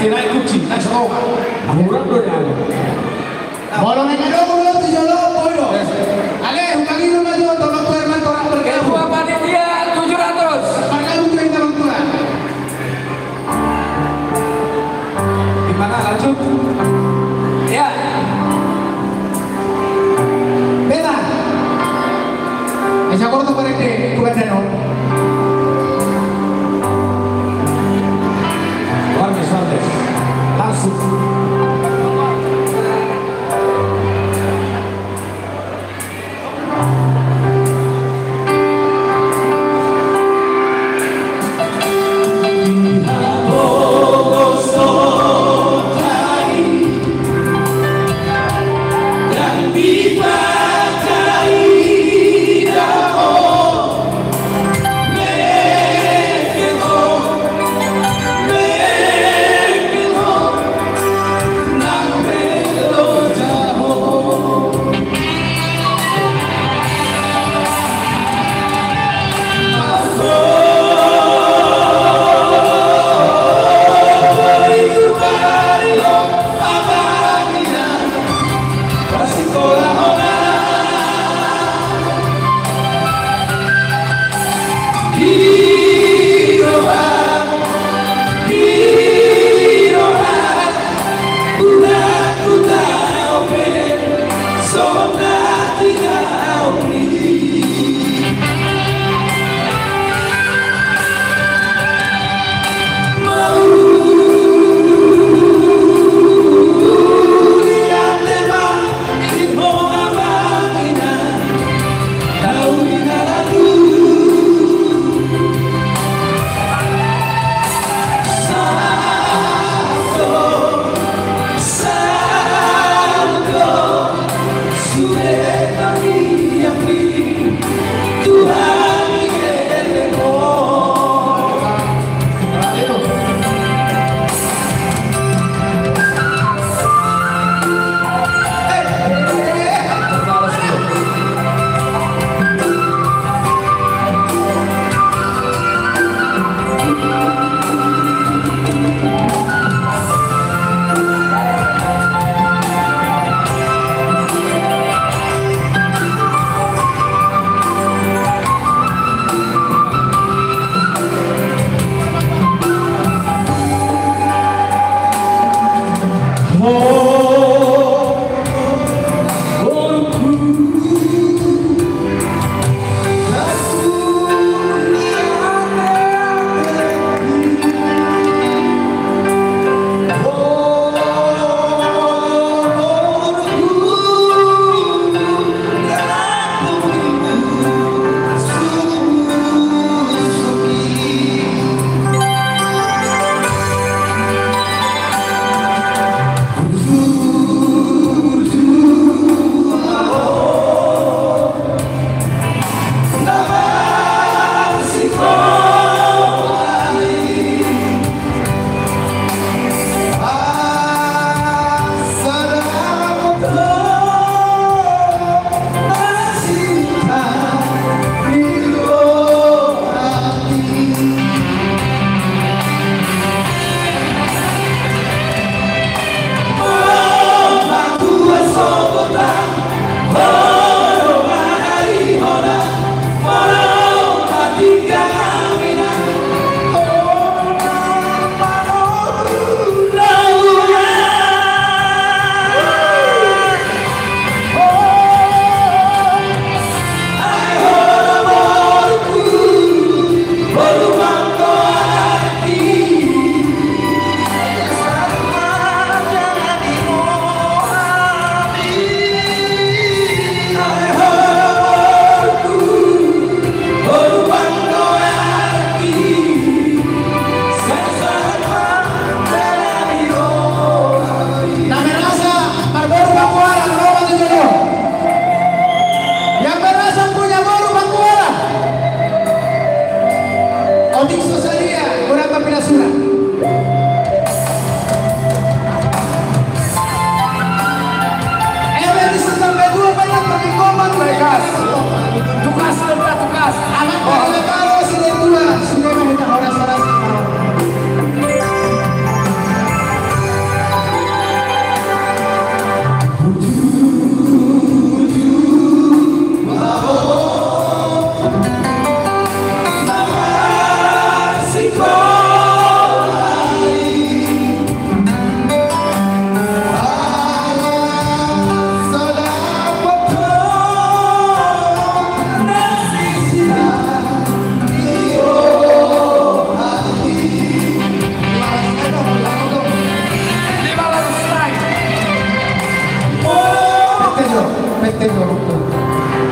Naik kunci, naik sekolah. Murah do ya. Molo naik do, molo tu jolo, boy do. Ale, hutangi do maju, tolong tuan man, tolong bergabung. Ketua panitia tujuh ratus. Bergabung dengan tolong tuan. Gimana, lanjut? Ya. Beta. Esa korto korek de, bukan dano. Warnes, warnes. Langsung.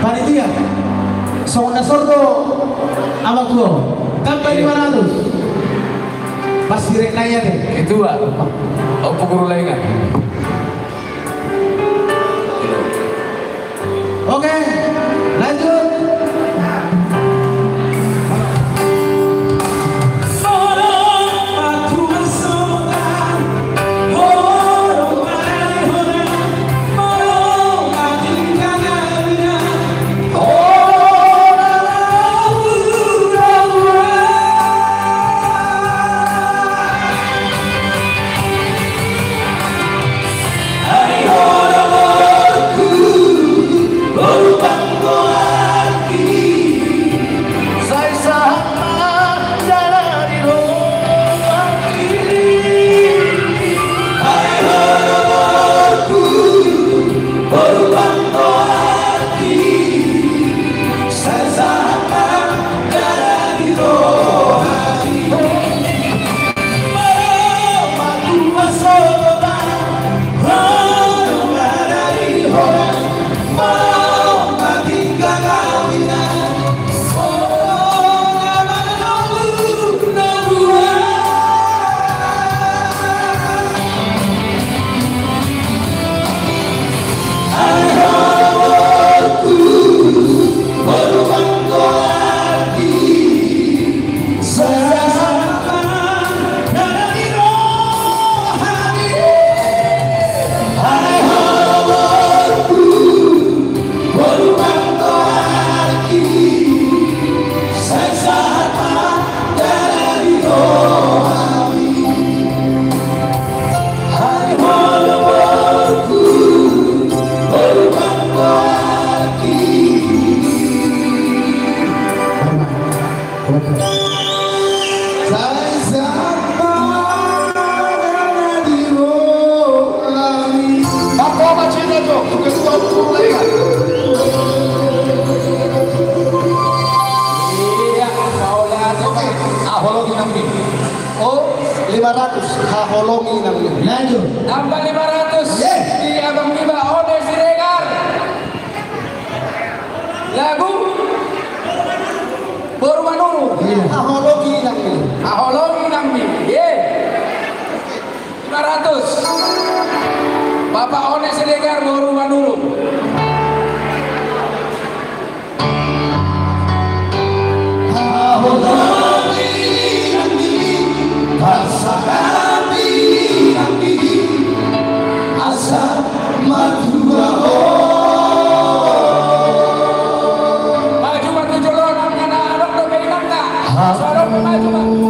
Panitia, songon na sor do amang tua. Tambah lima ratus. Pasti rek nai ate. Ketua. Ompu Guru Laingan. Oke, lanjut. Haholongi nami. Oh, lima ratus, haholongi nami. Lanjut. Tambah lima ratus. Yes. Di abang niba One Siregar. Lagu Boru Manurung. Iya. Haholongi nami. Haholongi nami. Ye. Lima ratus. Bapak One Siregar, Boru Manurung. Maju, maju, jolo, nang na adong dope inanta. Maju, maju.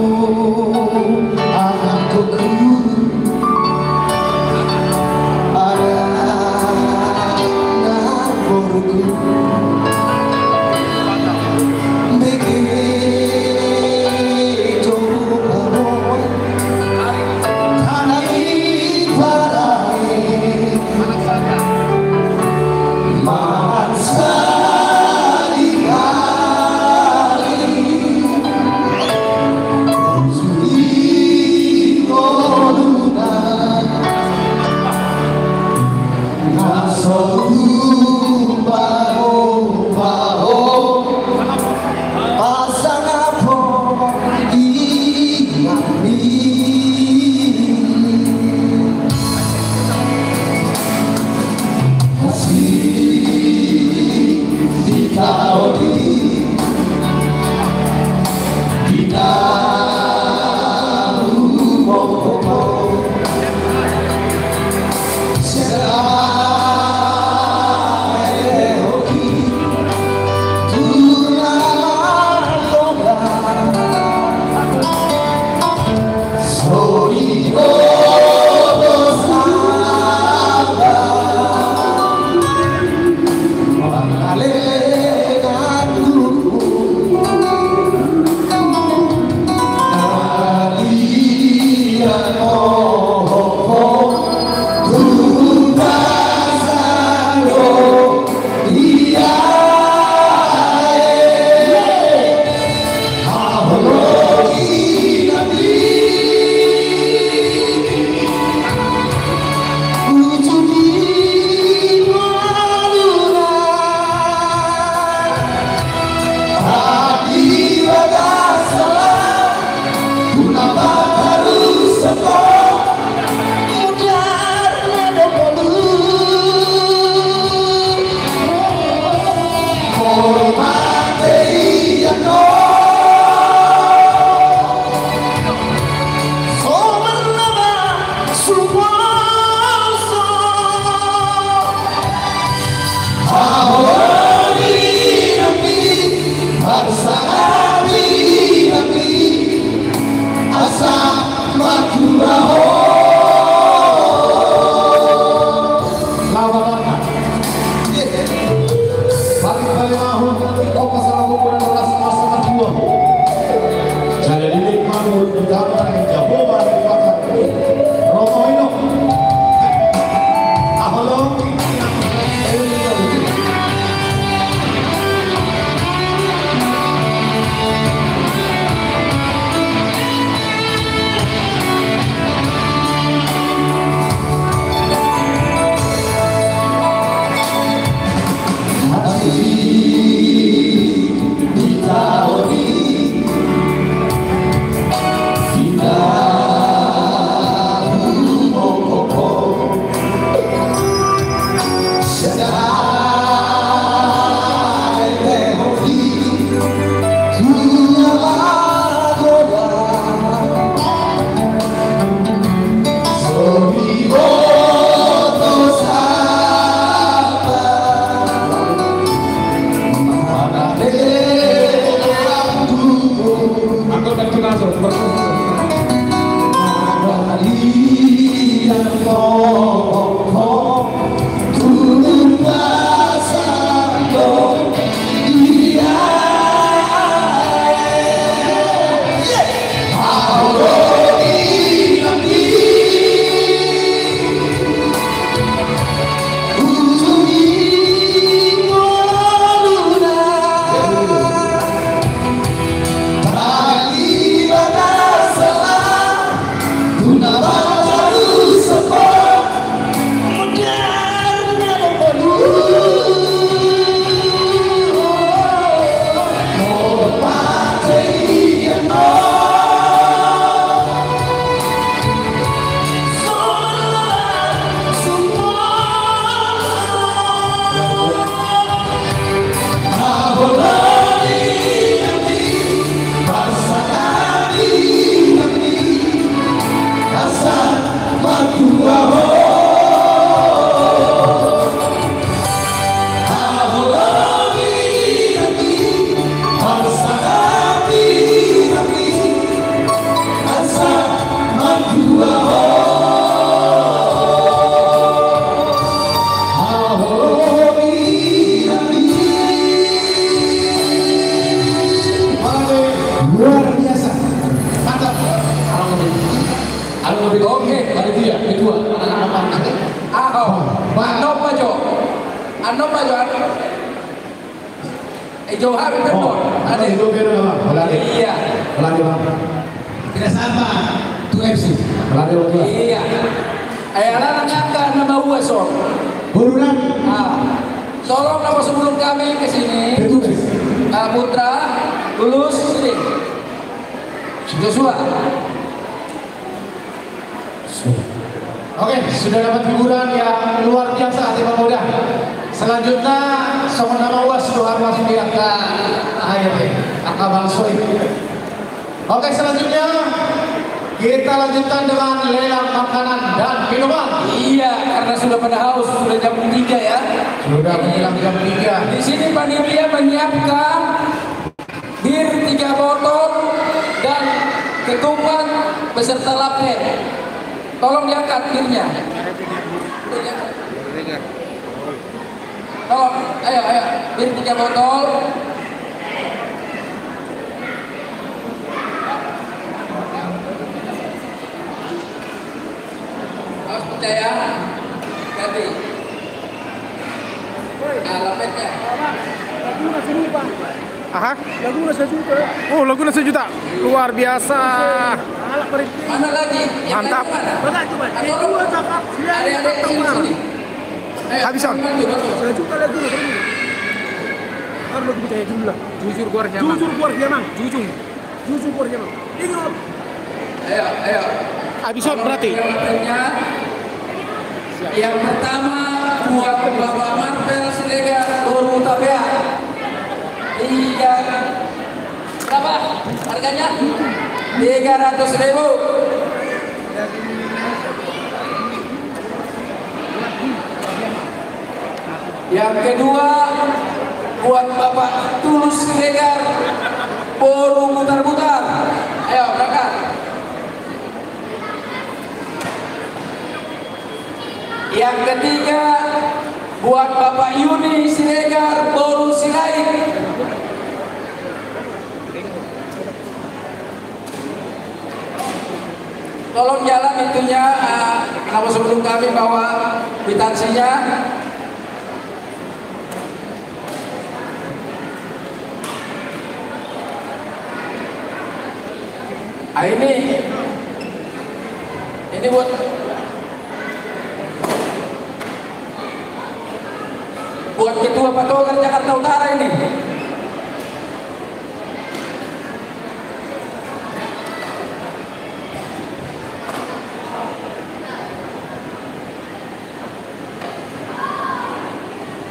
Luar biasa. Mantap. Oke, panitia, ketua. Aho. Bang. Anop ajo. Anop ajo, anop. Eh, jauh habis, betul. Ada. Iya. Tidak sabar. Tuh M C. Iya. Eh, ala nangka nama ua, so. Burunan. Ah. Tolong nama sebelum kami ke sini. Betul. Ah, Putra, Tulus, sini. Joshua. Oke, sudah dapat hiburan yang luar biasa, hati pemuda. Selanjutnya, songon nama ua sudah harus masuk di angka akhir, angka bangso ini. Oke, selanjutnya kita lanjutkan dengan lelang makanan dan minuman. Iya, karena sudah pada haus, sudah jam tiga ya. Sudah menjelang jam tiga. Di sini panitia menyiapkan bir tiga botol dan ketupat beserta lape. Tolong diangkat birnya. Tolong, ayo, ayo, bir tiga botol. Awas pecah ya. Ganti. Ah, lapetnya. Laguna sejuta. Aha. Laguna sejuta. Oh, laguna sejuta. Luar biasa. Mana lagi? Mantap. Mana? Coba. Ada, ada yang sini, sini. Habis, Om. Sejuta laguna. Harus lu percaya dulu lah. Jujur gua harus nyaman. Jujur gua harus nyaman. Jujur. Jujur gua harus nyaman. Ini, Om. Ayo, ayo. Habis, Om, berarti. Yang pertama buat Bapak Marvel Siregar, Boru Tapea. Tiga, berapa harganya? Tiga ratus ribu. Yang kedua buat Bapak Tulus Siregar, Boru Butar-Butar. Ayo, berangkat. Yang ketiga buat Bapak Yuni Siregar, Boru Sirait. Sebelum kami bawa kwitansinya. Ah, ini, ini buat, buat Ketua Patogar Jakarta Utara ini.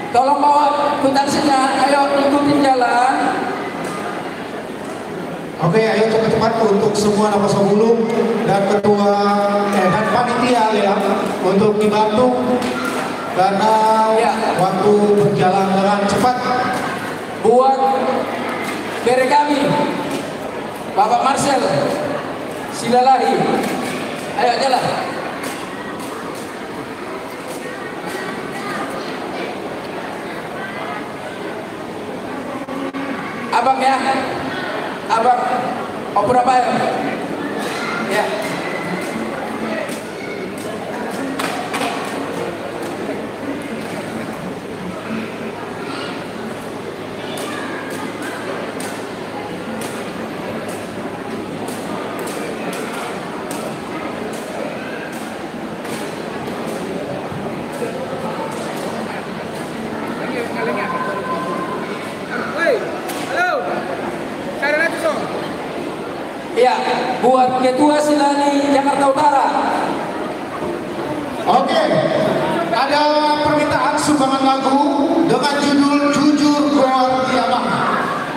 Tolong bawa kwitansinya, ayo ikutin jalan. Oke, ayo cepat-cepat untuk semua Naposabulung dan ketua, eh, dan panitia lelang untuk dibantu karena, ya, waktu berjalan dengan cepat. Buat bere kami, Bapak Marcel Silalahi. Ayo, jalan. Abang ya. Abang. Oper apa ya? Ya. Iya, buat Ketua Silani Jakarta Utara. Oke, ada permintaan sumbangan lagu dengan judul Jujur Goar Di Amang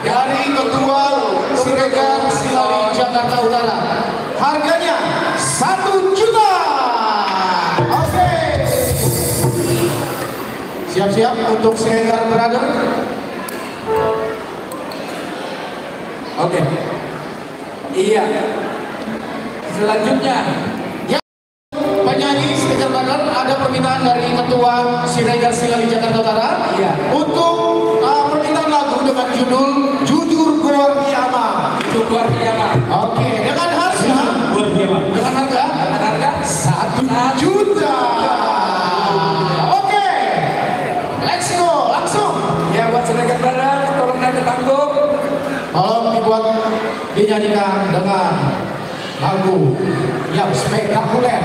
dari Ketua Siregar Silani Jakarta Utara. Harganya satu juta. Oke. Siap-siap untuk Siregar Brother. Oke. Iya. Selanjutnya. Ya, penyanyi Siregar Brother, ada permintaan dari Ketua Siregar Silani Jakarta Utara. Iya. Untuk, uh, permintaan lagu dengan judul Jujur Goar Di Amang. Jujur Goar Di Amang. Oke, dengan harga. Jujur Goar Di Amang. Dengan harga. Dengan harga. Satu juta. Oke. Let's go, langsung. Ya, buat Siregar Brother, tolong naik ke panggung. Tolong dibuat, dinyanyikan dengan lagu yang spektakuler.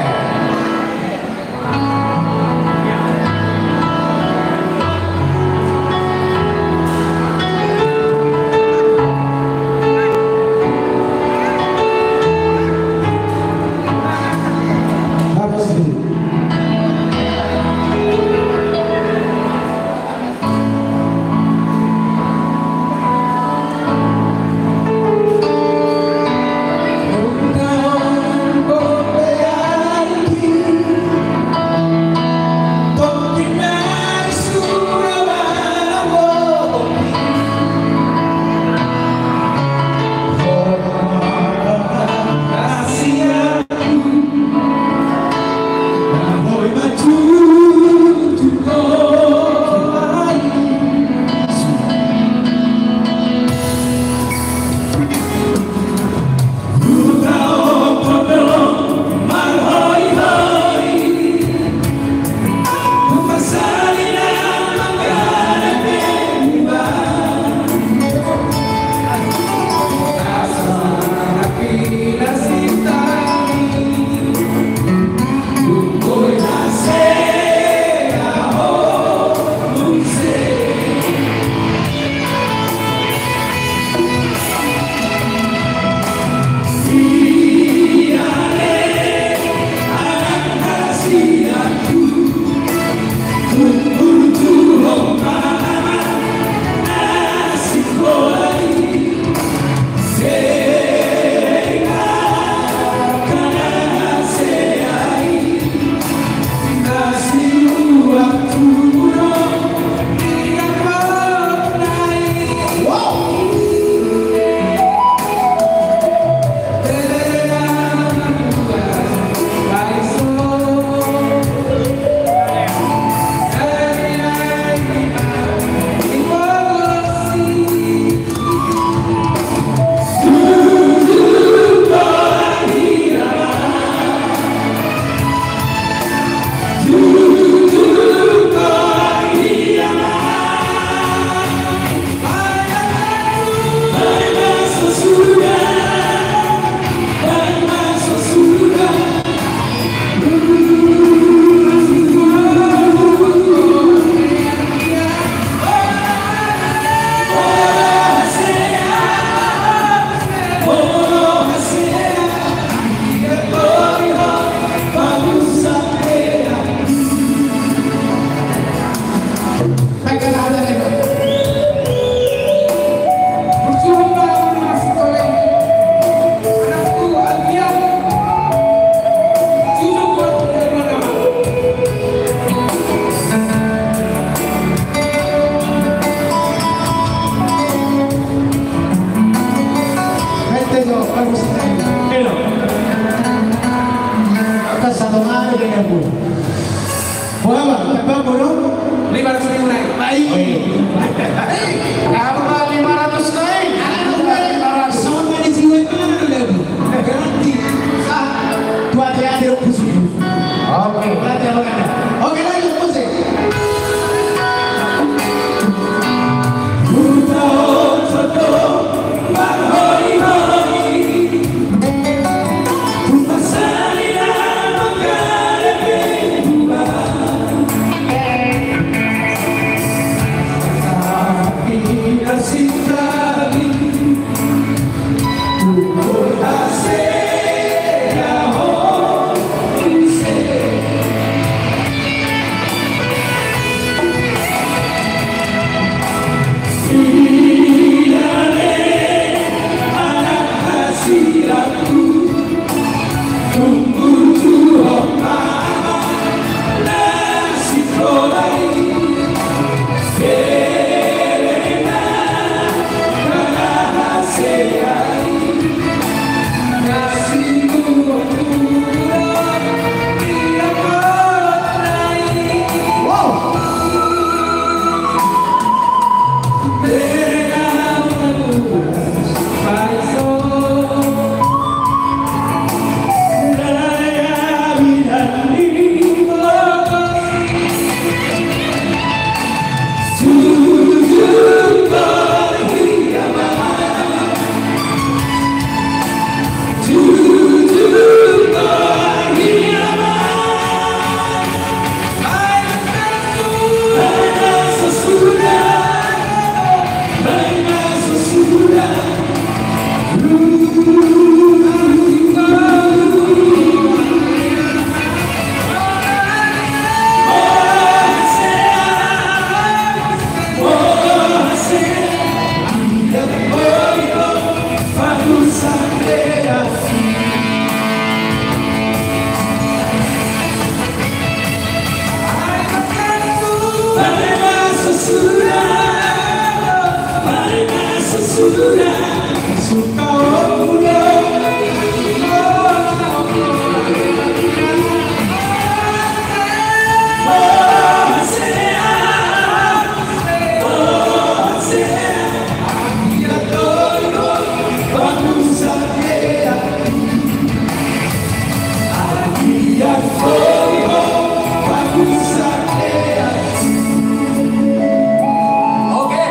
Oke.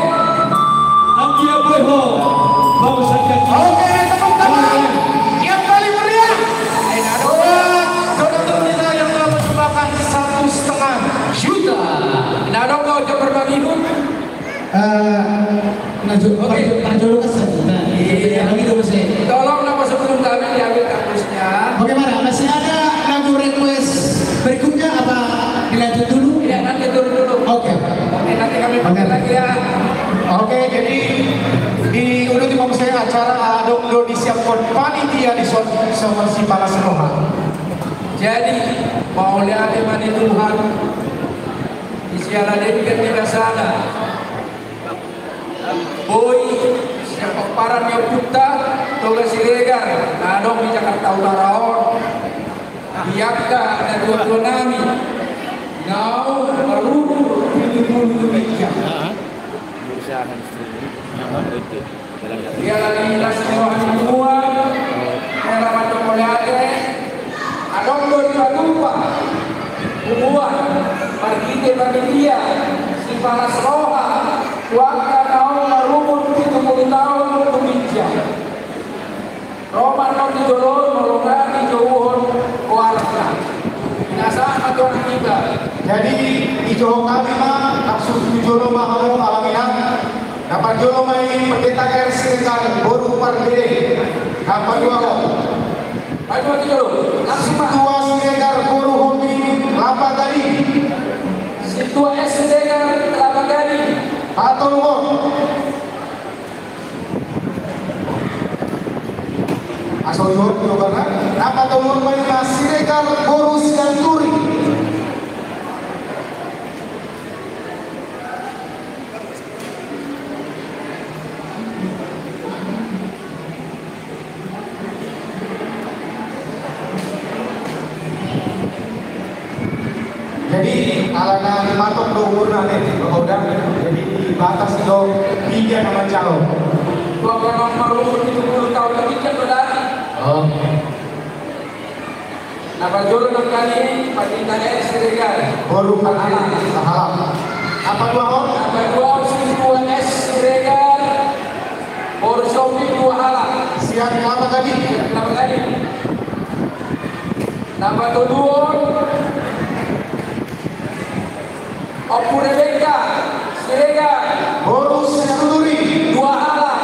Anggia Boy ho. Bangsa Jawa. Oke, tepuk tangan. Yang paling meriah. Buat donatur kita yang telah menyumbangkan satu setengah juta. Nah, dong, kau coba berbagi, Bu. Eh, nah, jo-, oke. Parjo-, parjolo kan satu. Nah, iya, iya, iya. Bagi dua persen. Tolong nama sebelum kami diambil kardusnya. Bagaimana? Masih ada lagu request berikutnya apa dilanjut dulu? Iya, nanti turun dulu. Oke. Oke, nanti kami panggil lagi ya. Oke, jadi di, udah di, maksud saya acara adong do disiapkan panitia di Son-, Songon Sipalas Roha. Jadi, mauliate ma di Tuhan. Di siala denggan ni rasana. Boi, sian pomparan ni ompunta, Toga Siregar, na adong di Jakarta Utara on. Di angka natuatua nami, naung marumur pitu pulu ginjang. Ia lagi las ni roha ni punguan, hera mandok mauliate, adong do dipatupa punguan marhite panitia Sipalas Roha tu angka naung marumur pitu pulu taon tu ginjang. Ro ma annon di jolo on, molo nga dijouhon goarna. Binasaon ma tu anak hita. Jadi dijouhon hami ma, langsung tu jolo ma hamu amang inang. Na parjolo ma i Pendeta R Siregar boru Pardede. Na paduahon. Paduahon tu jolo. Langsung ma. Sintua Siregar boru Hombing Kelapa Gading. Sintua S Siregar Kelapa Gading. Patoluhon. Asa ujur tu barang. Na patoluhon ma i Siregar boru Sianturi. Jadi, alana dimatok do umurna, nih, Bapak Uda. Jadi, dibatasi do tiga na manjalo. Bapak nomor umur tujuh puluh tahun lebih kan berarti. Oh. Na parjolo nangkin i, Pandita S Siregar. Boru Pandita, sahalak. Na paduahon? Na paduahon, Sintua S Siregar. Boru Sihombing dua halak. Sian Kelapa Gading. Kelapa Gading. Na patoluhon, Ompu Rebeka Siregar. Boru Sianturi. Dua halak.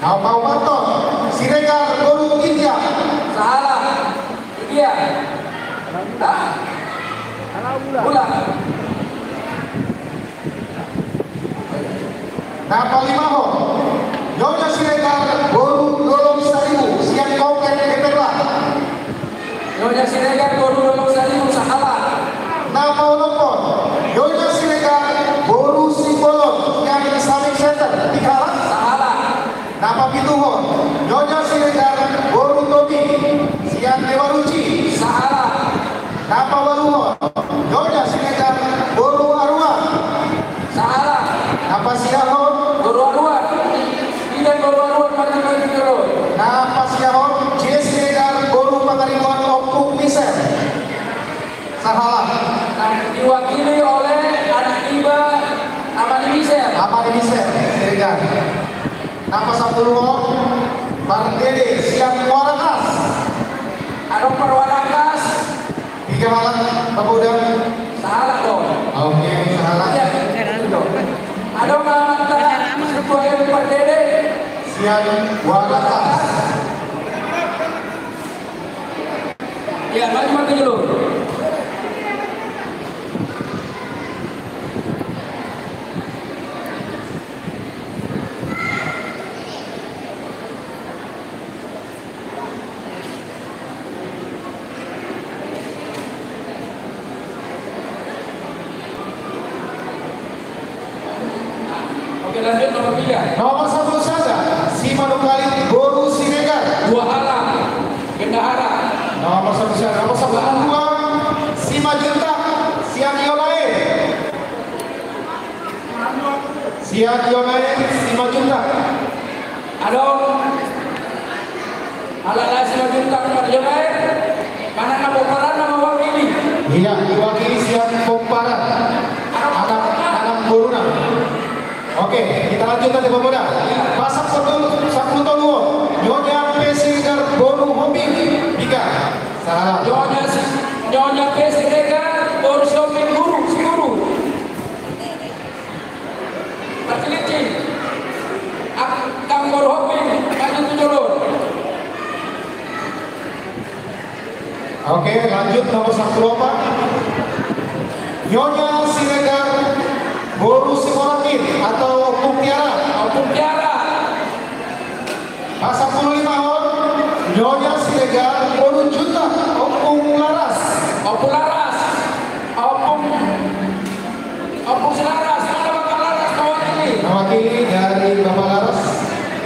Na paopathon, Siregar boru Ginjang. Sahalak. Idia. Hah? Ulang. Na palimahon, Nyonya Siregar boru Dolok Saribu, sian Kabupaten Geperlah. Nyonya Siregar boru Dolok Saribu, sahalak. Na paonomhon, Nyonya Siregar boru Simbolon, sian Islamic Center, tiga halak. Sahalak. Na papituhon, Nyonya Siregar boru Tobing, sian Dewa Ruci. Sahalak. Na paualuhon, Nyonya Siregar boru Aruan. Sahalak. Na pasiahon. Boru Aruan. Ida boru Aruan, mari maju dulu. Na pasiahon, J Siregar boru Pangaribuan, Ompu Miser. Sahalak. Na diwakili oleh anak iba, Amani Miser. Amani Miser, Siregar. Na pasampuluhon, Pardede sian Warakas. Adong Parwarakas. Tiga halak, Bapak Uda. Sahalak do. Oke, sahalak. Iya. Adong amanta, Ketua R W Pardede. Sian Warakas. Iya, maju, maju dulu. Oke, lanjut nomor tiga. Nomor satu, Manungkalit boru Siregar. Dua halak. Bendahara. Nomor satu Siregar, nomor satu dua Simanjuntak, sian Iolae. Sian Iolae, Simanjuntak. Adong. Halak lae Simanjuntak, Iolae. Manang na pomparan na mewakili. Iya, diwakili sian pomparan. Anak, anak boruna. Oke, kita lanjut nanti, Bapak Uda. Pasak sampulu, sampulu tolu on. Nyonya P. Siregar boru Hombing. Tiga. Salah. Nyonya Si-, Nyonya P. Siregar boru Hombing, guru, si guru. Tercilincing. Ak-, kang boru Hombing, maju tu jolo. Oke, lanjut nomor sampulu opat. Nyonya Siregar boru Simorakin atau Ompung Tiara. Ompung Tiara. Pasak sampulu lima on. Nyonya Siregar boru Juntak, Ompung Laras. Ompung Laras. Ompung Ompung Silaras, mana Bapak Laras, mewakili? Mewakili dari Bapak Laras.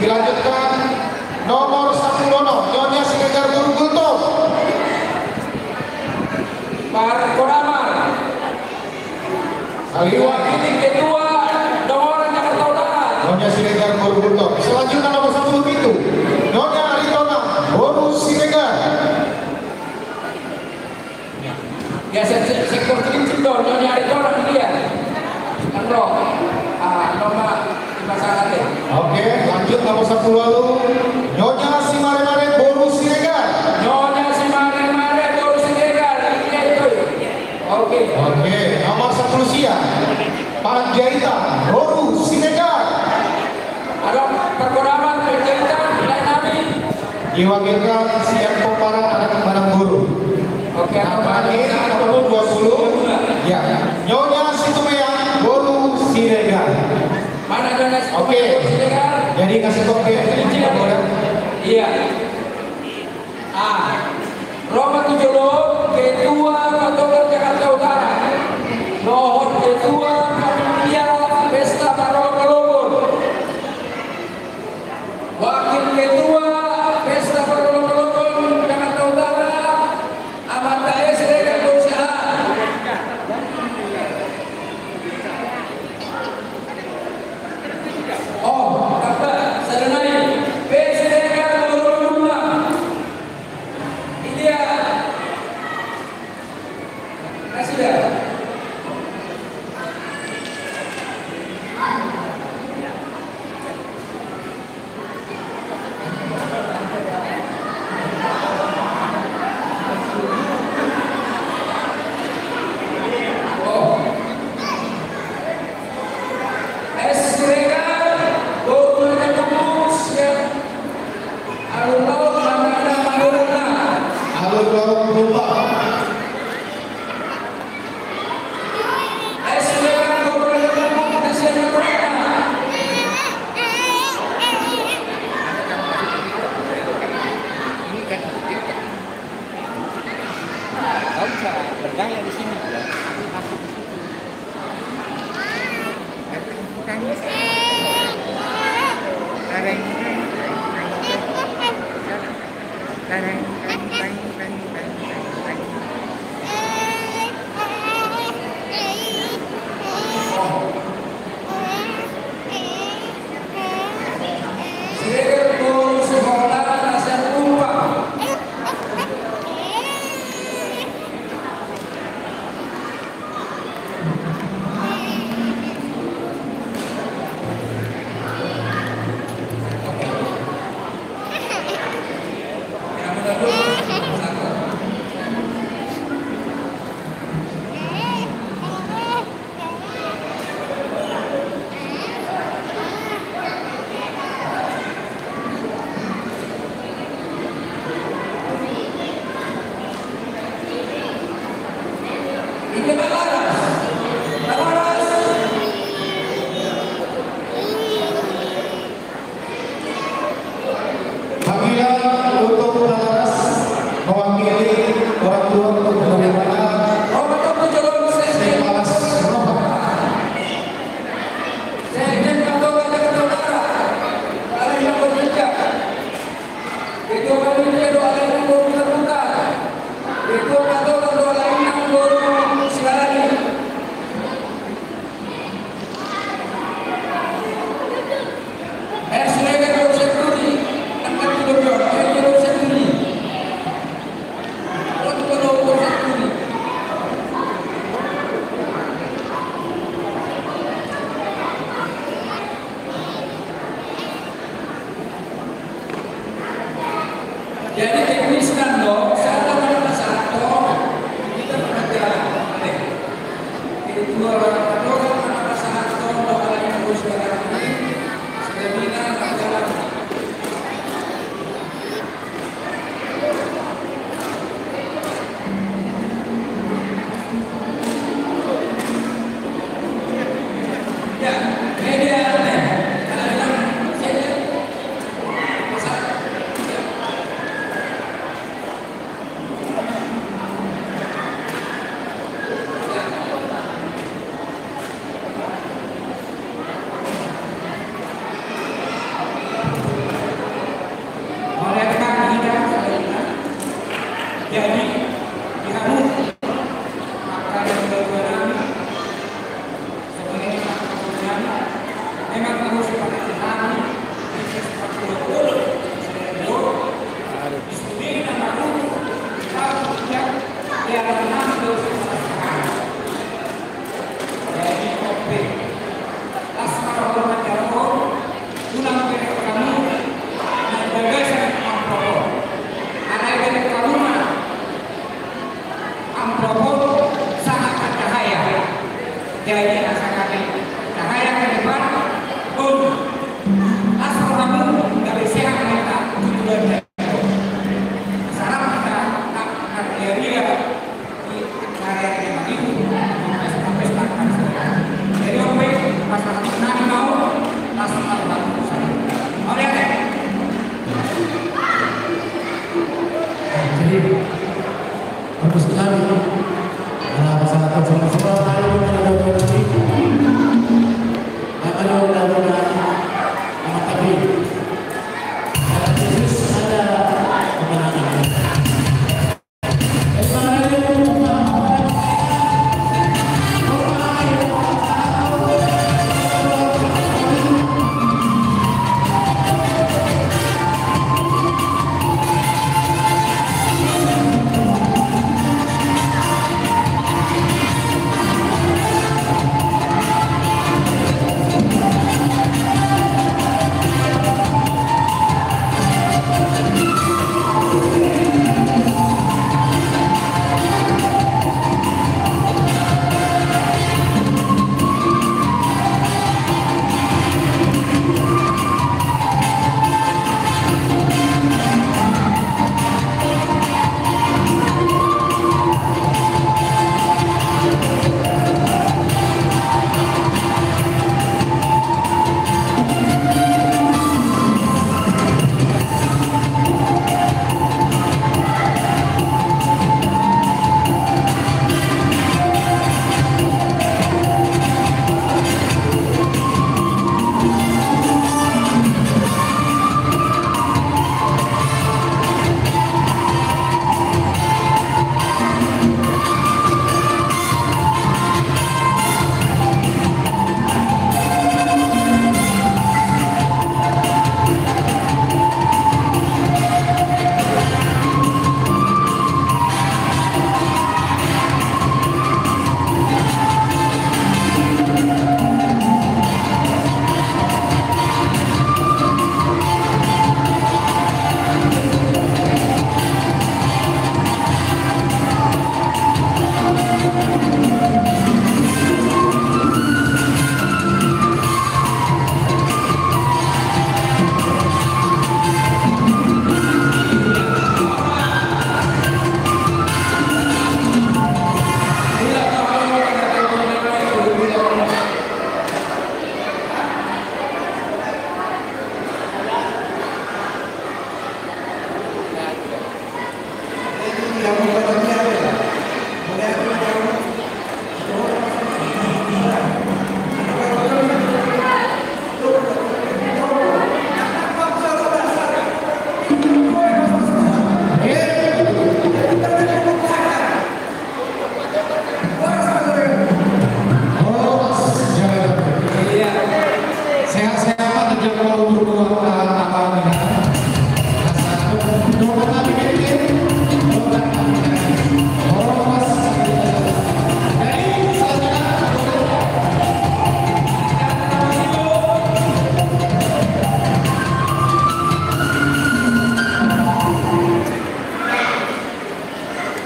Dilanjutkan nomor sampulu onom, Nyonya Siregar boru Gultom. Parkodaman. Diwakili Ketua Dongoran Jakarta Utara. Nyonya Siregar boru Gultom. Selanjutnya nomor sampulu pitu, Nyonya Aritonang boru Siregar. Ya, se-, se-, sektor Cilincing do, Nyonya Aritonang dia. Kan do. Ah, nomor lima satu ya. Oke, lanjut nomor sampulu ualu. Nyonya Simaremare boru Siregar. Nyonya Simaremare boru Siregar. Iya itu. Oke. Oke, nomor sampulu sia. Panjaitan boru Siregar. Adong parkodaman, Panjaitan, lae nami. Diwakilkan sian pomparan anak manang boru. Oke, apa lagi? Nomor dua puluh. Ya. Nyonya Situmeang boru Siregar. Mana Nyonya Situmeang boru Siregar? Oke. Jadi kasih kopi. Iya. Ah. Ro ma tu jolo Ketua Patogar Jakarta Utara dohot Ketua Panitia Pesta Parolopolopon. Wakil Ketua Pesta Parolopolopon Jakarta Utara, Amanta S. Regan Bonsah. Oh, kata, sada nai, P. Siregar boru Lumban. Idia. Nasida. Alur laut manang na manurun na. Alur laut manurun na. Kau bisa bergaya di sini. Aku masuk di situ.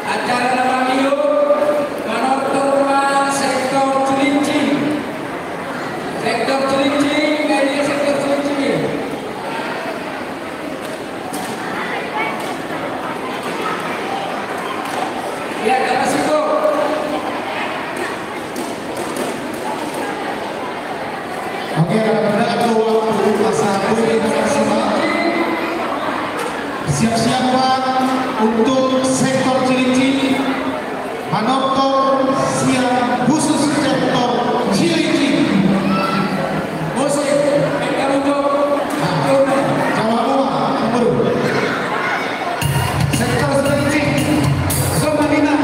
Acara na mangihut, manortor ma sektor Cilincing. Sektor Cilincing, media sektor Cilincing. Ya, terima kasih, Bu. Oke, ada beberapa waktu masa kuliah maksimal. Siap-siap, Pak, untuk sektor Cilincing. Manortor sian khusus sektor Cilincing. Musik, Eka Lugo, Nah, Jawa Barat, Guru. Sektor Cilincing, Somalina.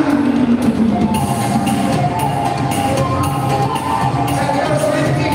Sektor Cilincing.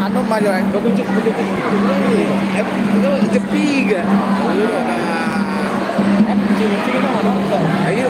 Anu ma jo, eh. Jepiga. Ayo.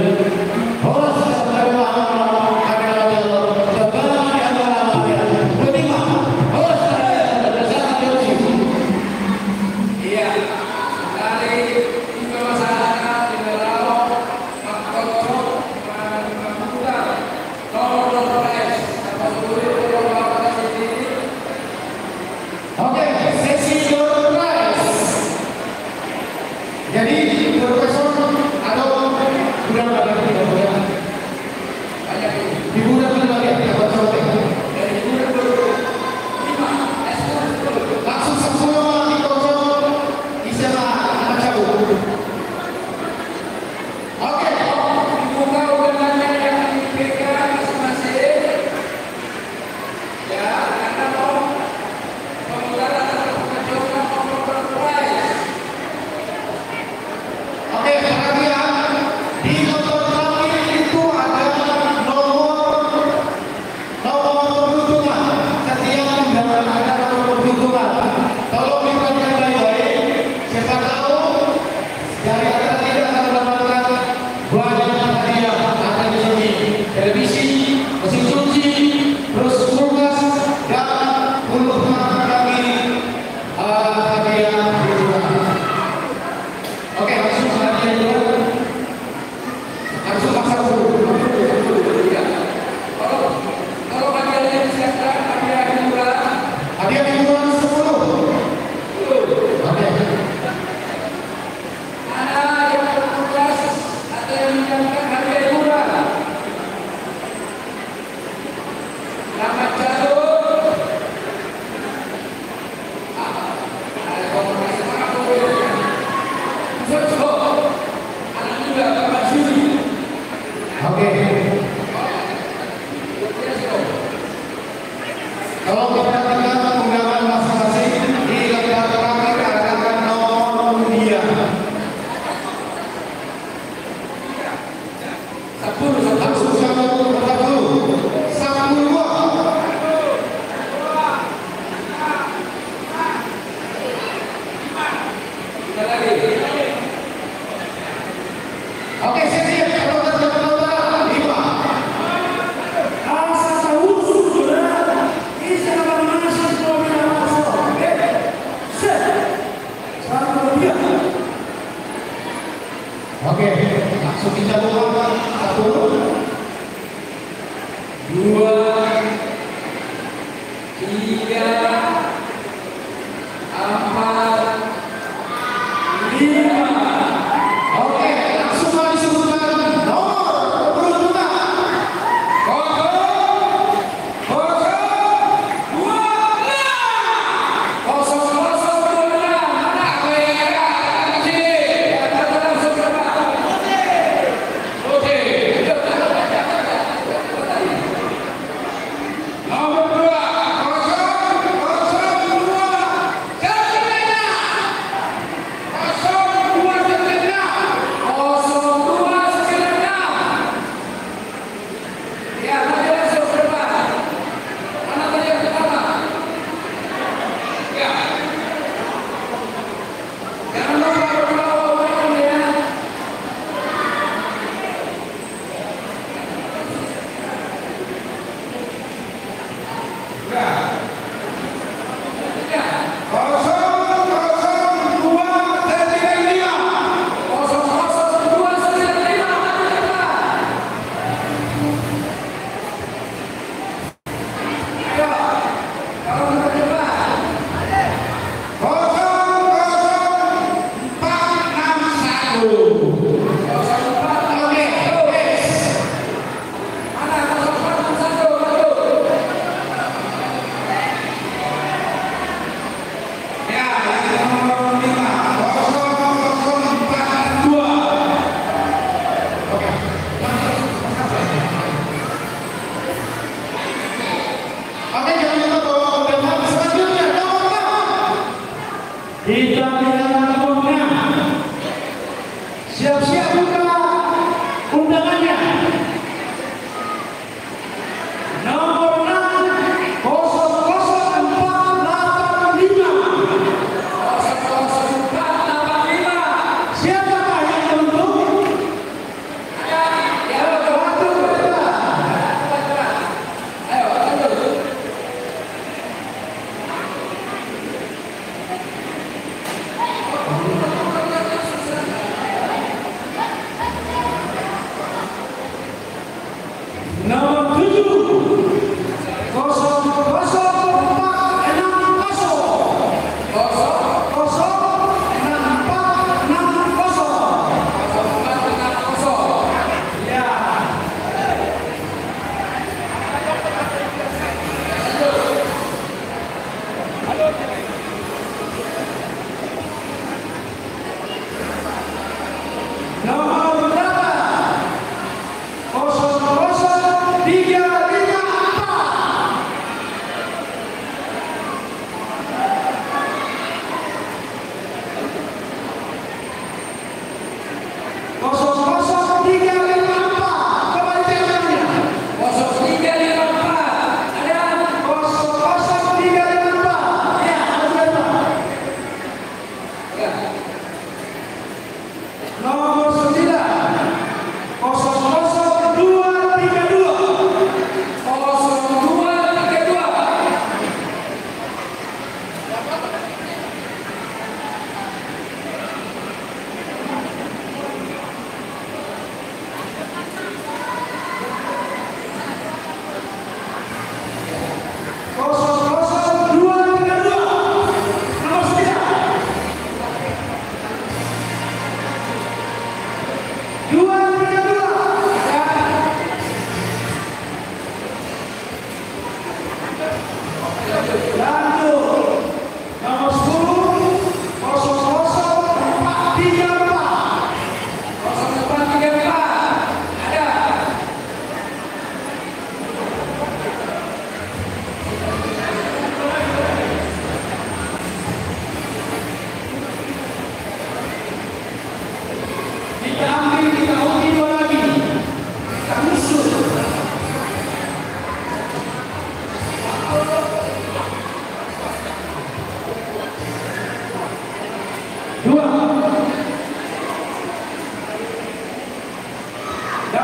Oke, siap, siap. Satu, dua, tiga, empat, lima. Asa tahu sudah. Bisa apa masih mau bilang masuk? Oke. Set. Satu, dua. Oke, langsung kita buka. Satu, dua, tiga, empat, lima. Oke, langsung kami sebutkan nomor keberuntungan. Kosong, kosong, dua, enam. Kosong, kosong, dua, enam. Mana? Oke, ya, ya, ya, di sini. Ya, kita langsung coba. Oke, oke. Nomor dua, kosong, kosong, dua, sembilan. Kosong, dua, sembilan. Kosong, dua, sembilan. Ya, mari langsung ke depan. Mana tadi yang pertama? Ya. Jangan lupa berdoa, ya. Oke, jangan lupa bawa undangan selanjutnya, nomor enam. Kita lihat nomor enam. Siap-siap buka undangannya. Nomor enam, kosong kosong empat delapan lima. Kosong kosong empat delapan lima. Siapakah yang beruntung?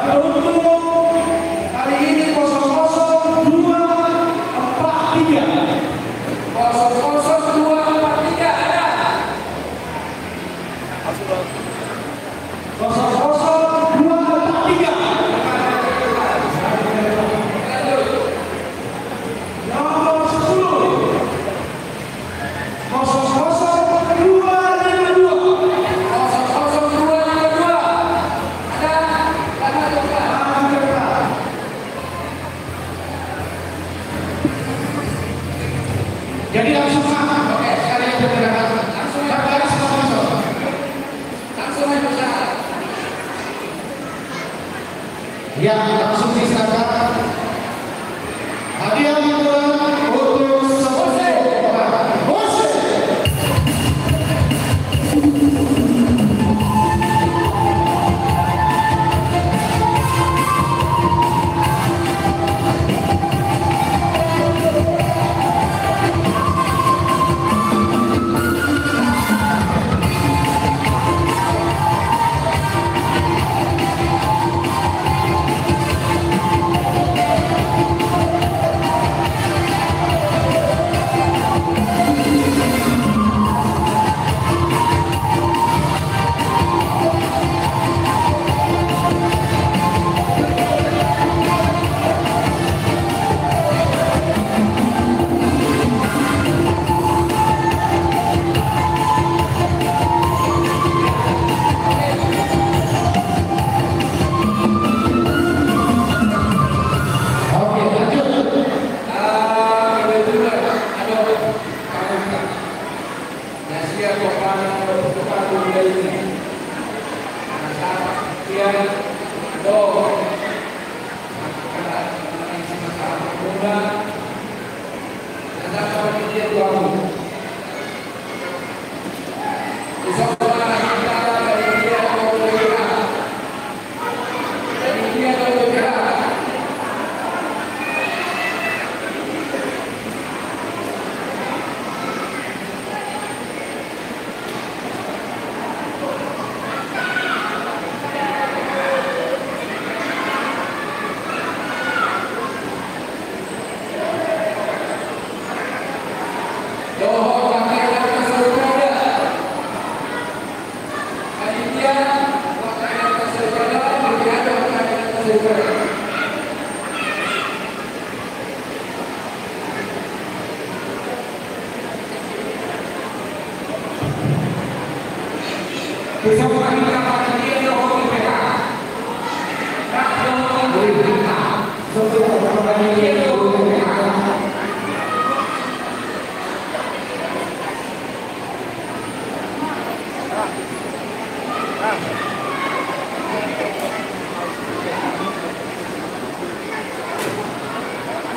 Untuk kali ini kosong kosong dua empat tiga. Kosong kosong dua empat tiga ada. Kosong kosong dua empat tiga. Nomor sepuluh. Kosong kosong dua lima dua. Kosong kosong dua lima dua. Ada, ada, ada. Jadi langsung, Pak. Oke, sekalian bergerak. Langsung, ya. Bergerak semua, Pak. Langsung, ya, Pak. Ya, langsung diserahkan hadiah hiburan untuk semua orang. Musik. Oke, lanjut. Ah, kebetulan. Aduh. Nasihat kepada kepada ini. Nasihat, ya, doh.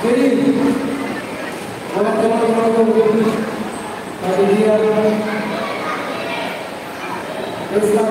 Jadi, mana teman-teman, tadi dia, Islam,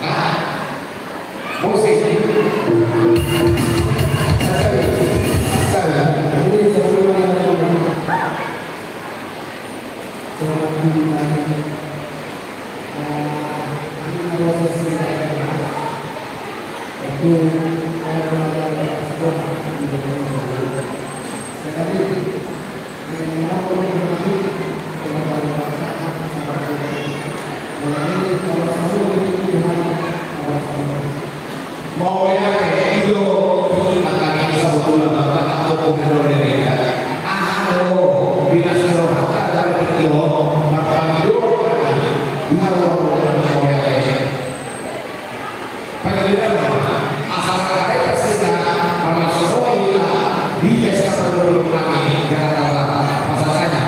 Nah, musik. Sekali, sekali. Mauliate, i do, i ma tadi disebut ulama, maka hukum Indonesia. Ah, oh, bila serohata dari itu, maka itu, mauliate. Pengadilan, asal ada kita, manusia kita, di S K dua puluh enam ini, Jakarta Barat, masa tanya.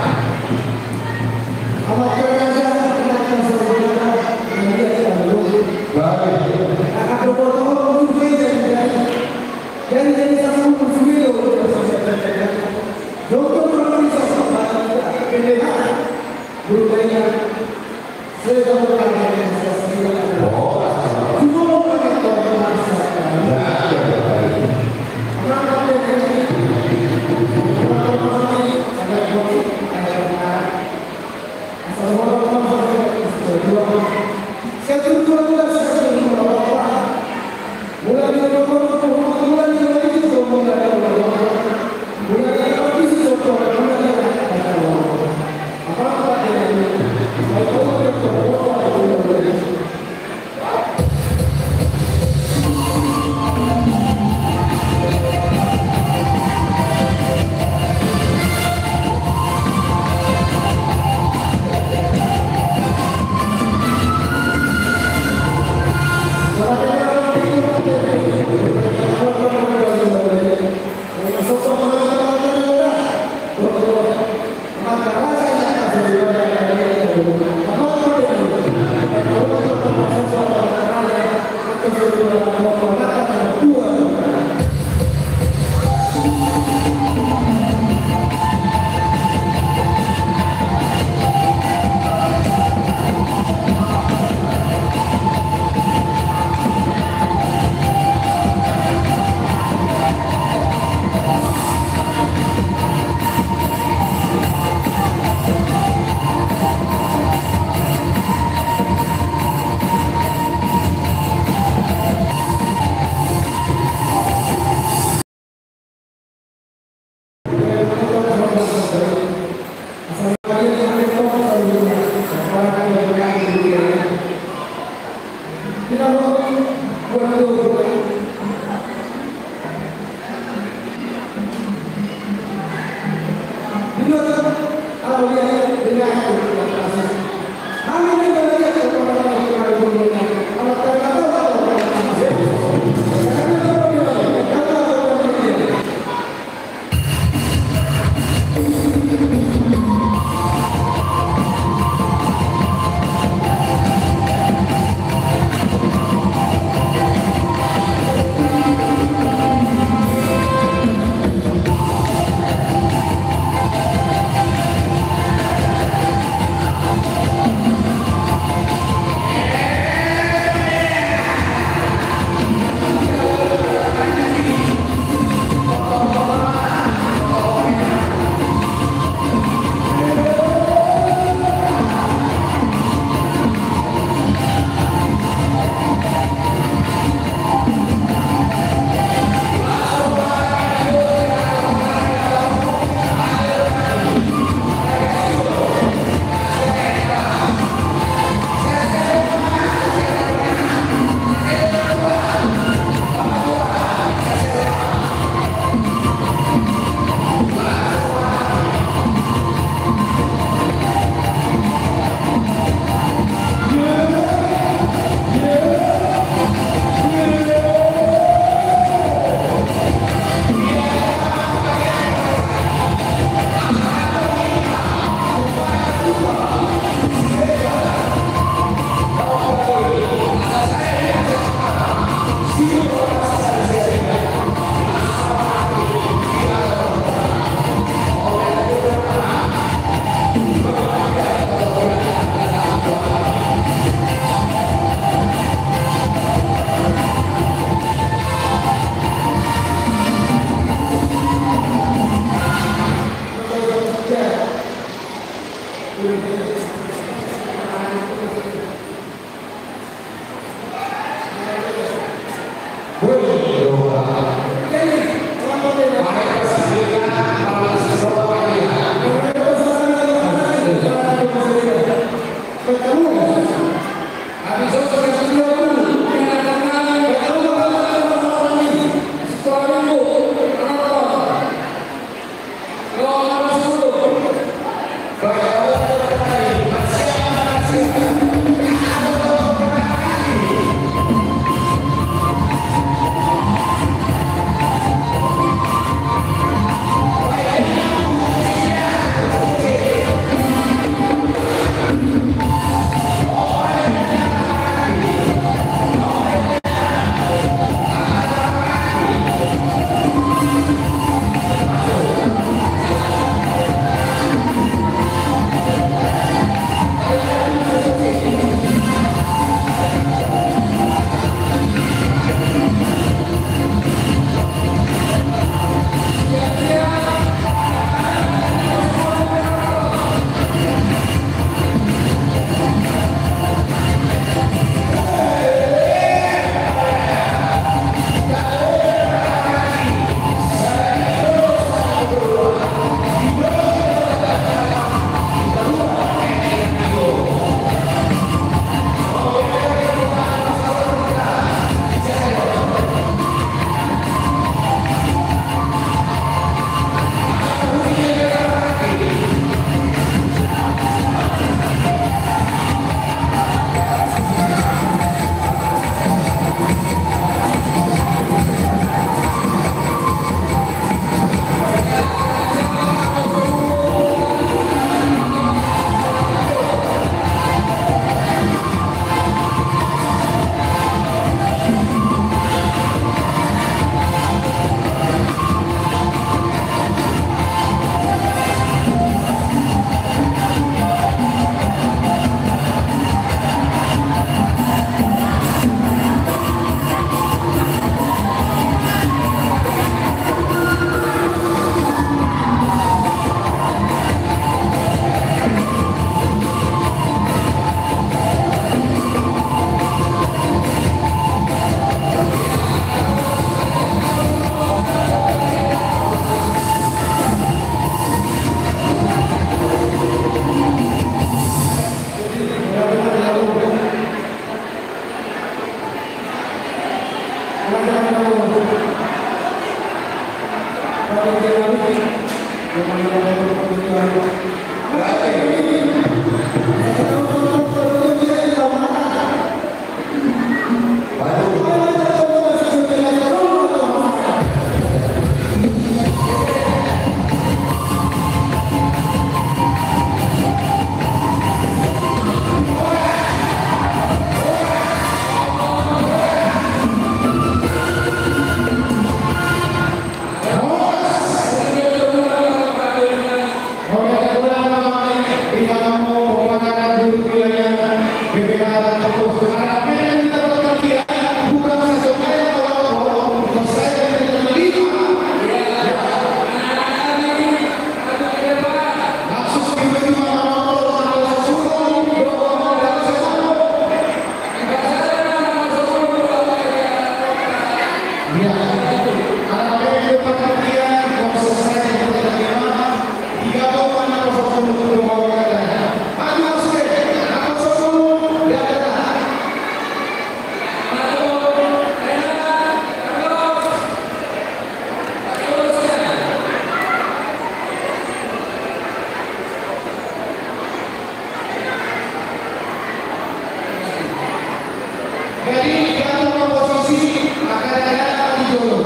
Jadi, gantung posisi, anak-anak di jolo.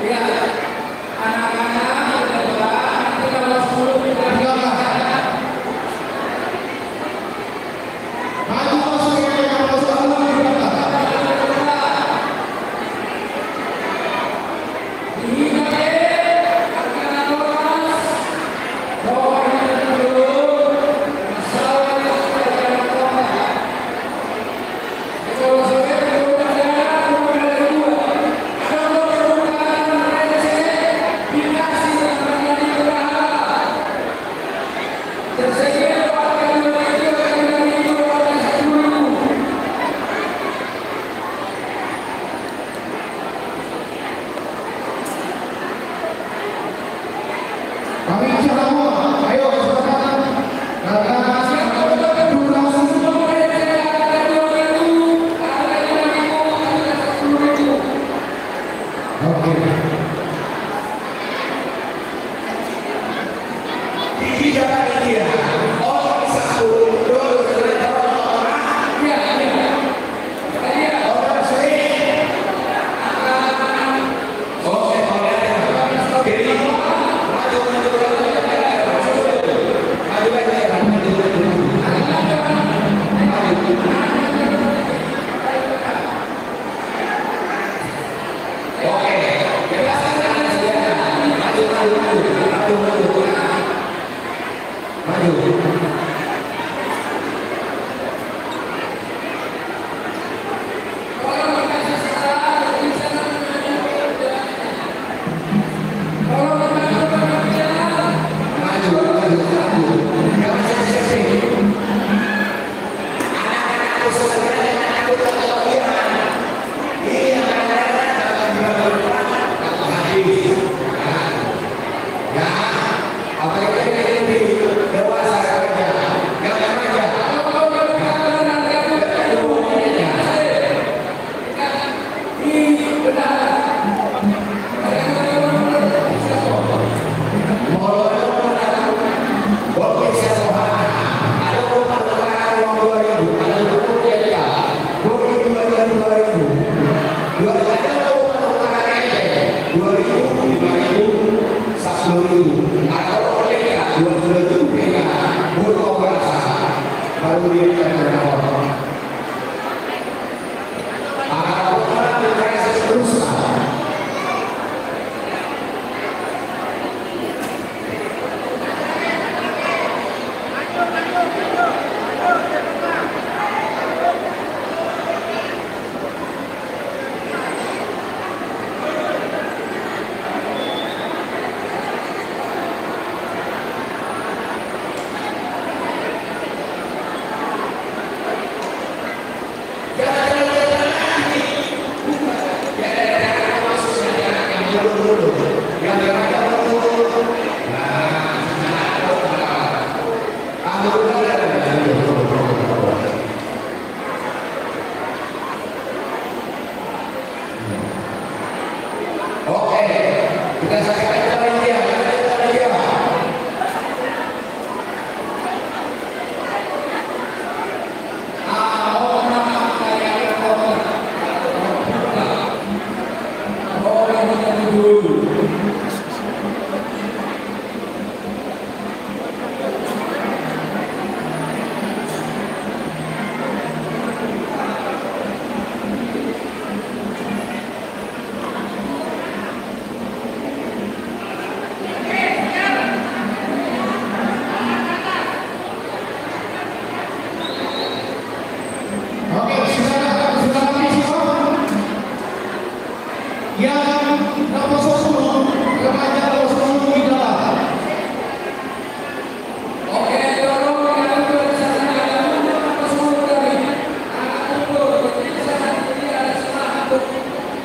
Ya, anak-anak di depan, nanti kalau sepuluh kita di belakang. Maju, masuk, masuk, masuk, masuk. Oke.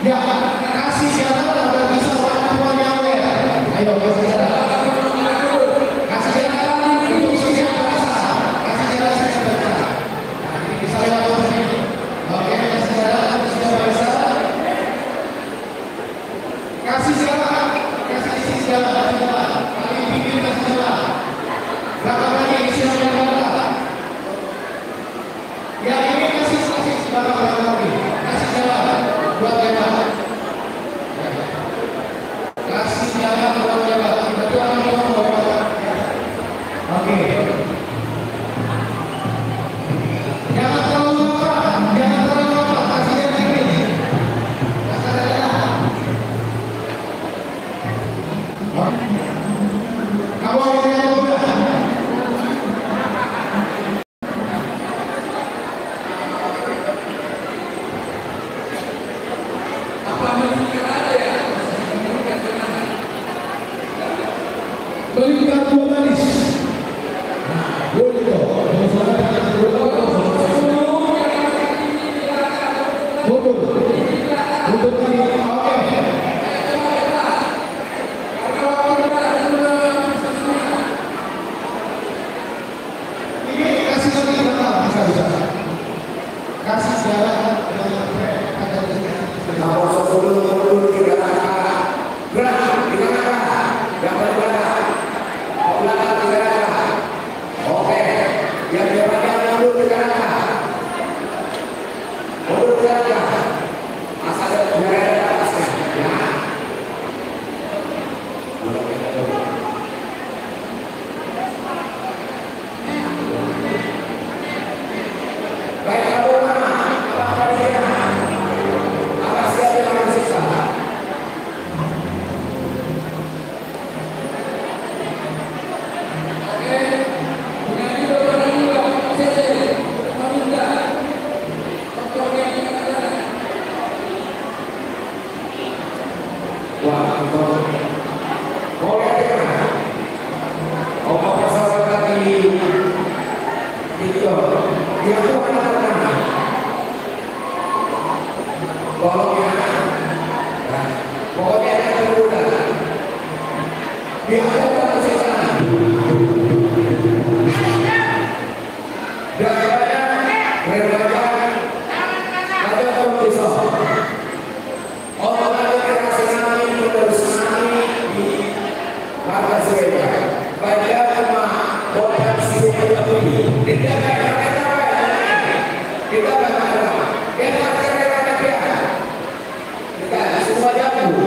Ya, kasih jalan agar bisa orang tuanya aware. Ayo, kasih jalan. Kasih jalan untuk setiap bangsa. Kasih jalan setiap bangsa. Bisa lewat sini. Oke, kasih jalan untuk setiap bangsa. Kasih jalan, kasih jalan, kasih jalan. Paling pinggir kasih jalan. Berapa banyak isi yang ada? Ya, ini kasih, kasih jalan, kasih jalan buat Eva. Kasih jalan buat Eva. Kita tuang, tuang, tuang. Oke. Jangan terlalu lama, jangan terlalu lama. Kasih jalan dikit. Kasih jalan. Kamu yang udah. Melingkar dua baris. Nah, boleh tuh. Mundur. Mundur lagi. Oke. Ini kasih lagi, bisa, bisa. Kasih jalan. Nomor sepuluh mundur tiga langkah. Gerak, tiga langkah. Yang paling belakang. Yang belakang tiga langkah. Oke. Yang di depan mundur tiga langkah. Mundur tiga langkah. Asal ada, biar ada batasnya. Ya. Wah, itu. Boleh, ya. Opa pesawat tadi. Itu. Dia tuh anak-anak. Tolong, ya. Nah, pokoknya ada yang muda. Dia tuh anak-anak. Daripada, daripada ada kompetisi. Olahraga generasi nami, penerus nami di Marga Siregar. Baik, ya, sama Bapak Siregar ini. Tidak ada, tidak ada, tidak ada. Kita akan ada. Kita akan ada. Kita semua jago.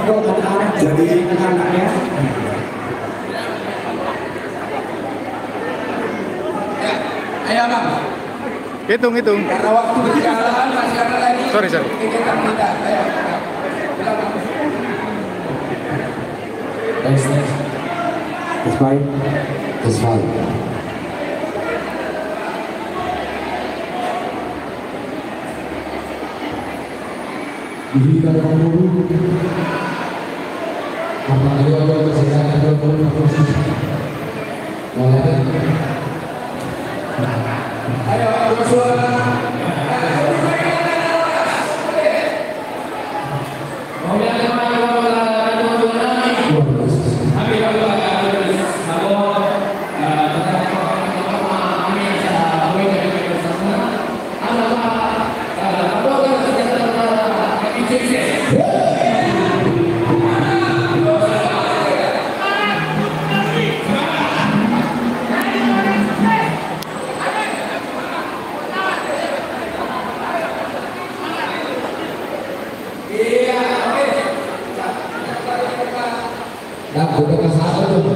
Jadi anak-anak ya. Ayo, Bang. Hitung, hitung. Karena waktu berjalan, masih ada lagi. Sorry, sorry. Kegiatan kita. Ayo. Tes, tes. Tes mic. Tes mic. Di bidang pemburu, apa dia udah kesehatan dua puluh provinsi? Boleh. Ayo, dua suara. Nah, udah ke sana tuh.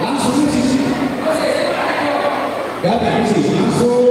Langsung isi. Gak ada isi, langsung.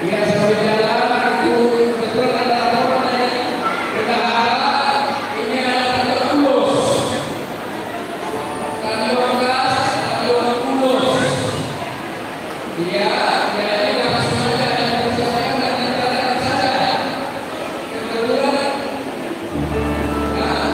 Ia, sambil jalan, itu kebetulan ada laporan dari bendahara, ini ada tanda ulos. Tanda gas, tanda ulos. Iya, jadi langsung saja, langsung saja, nanti kita lihat saja. Kebetulan, nah,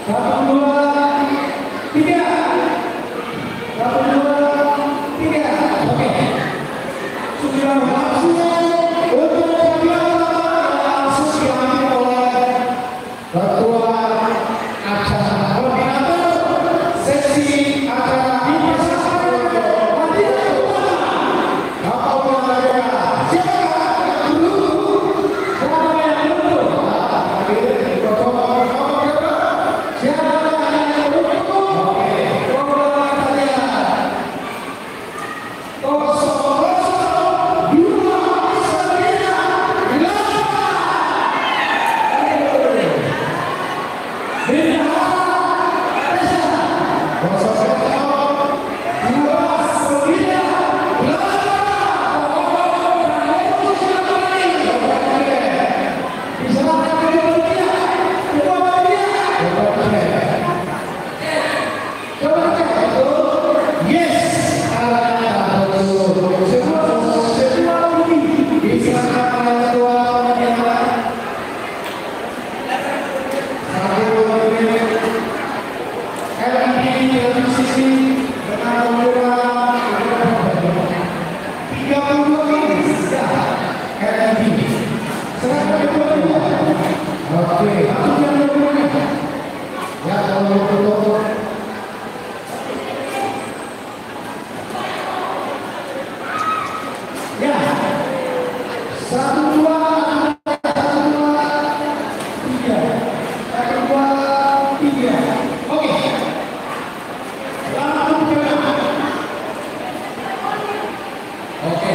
Satu, dua, tiga. Satu, dua, tiga. Oke. Sudah langsung untuk langsung diambil oleh ketua acara, koordinator seksi acara. Ya. Satu, dua, satu, dua, tiga. Satu, dua, tiga. Oke. Selamat berjalan. Oke.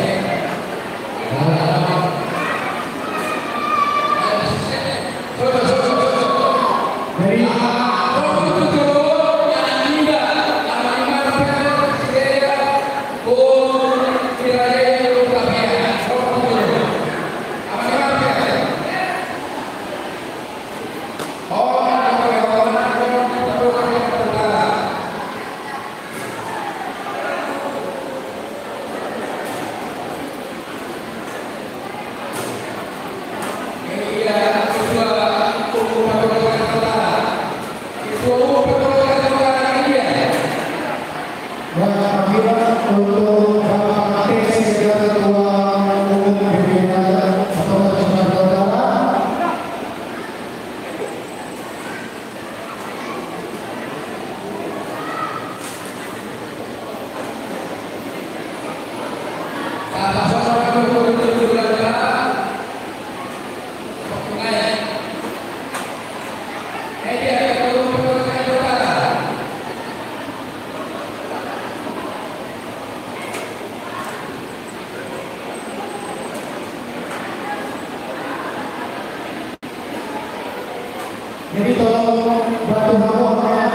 Jadi tolong bantu hamu, ya.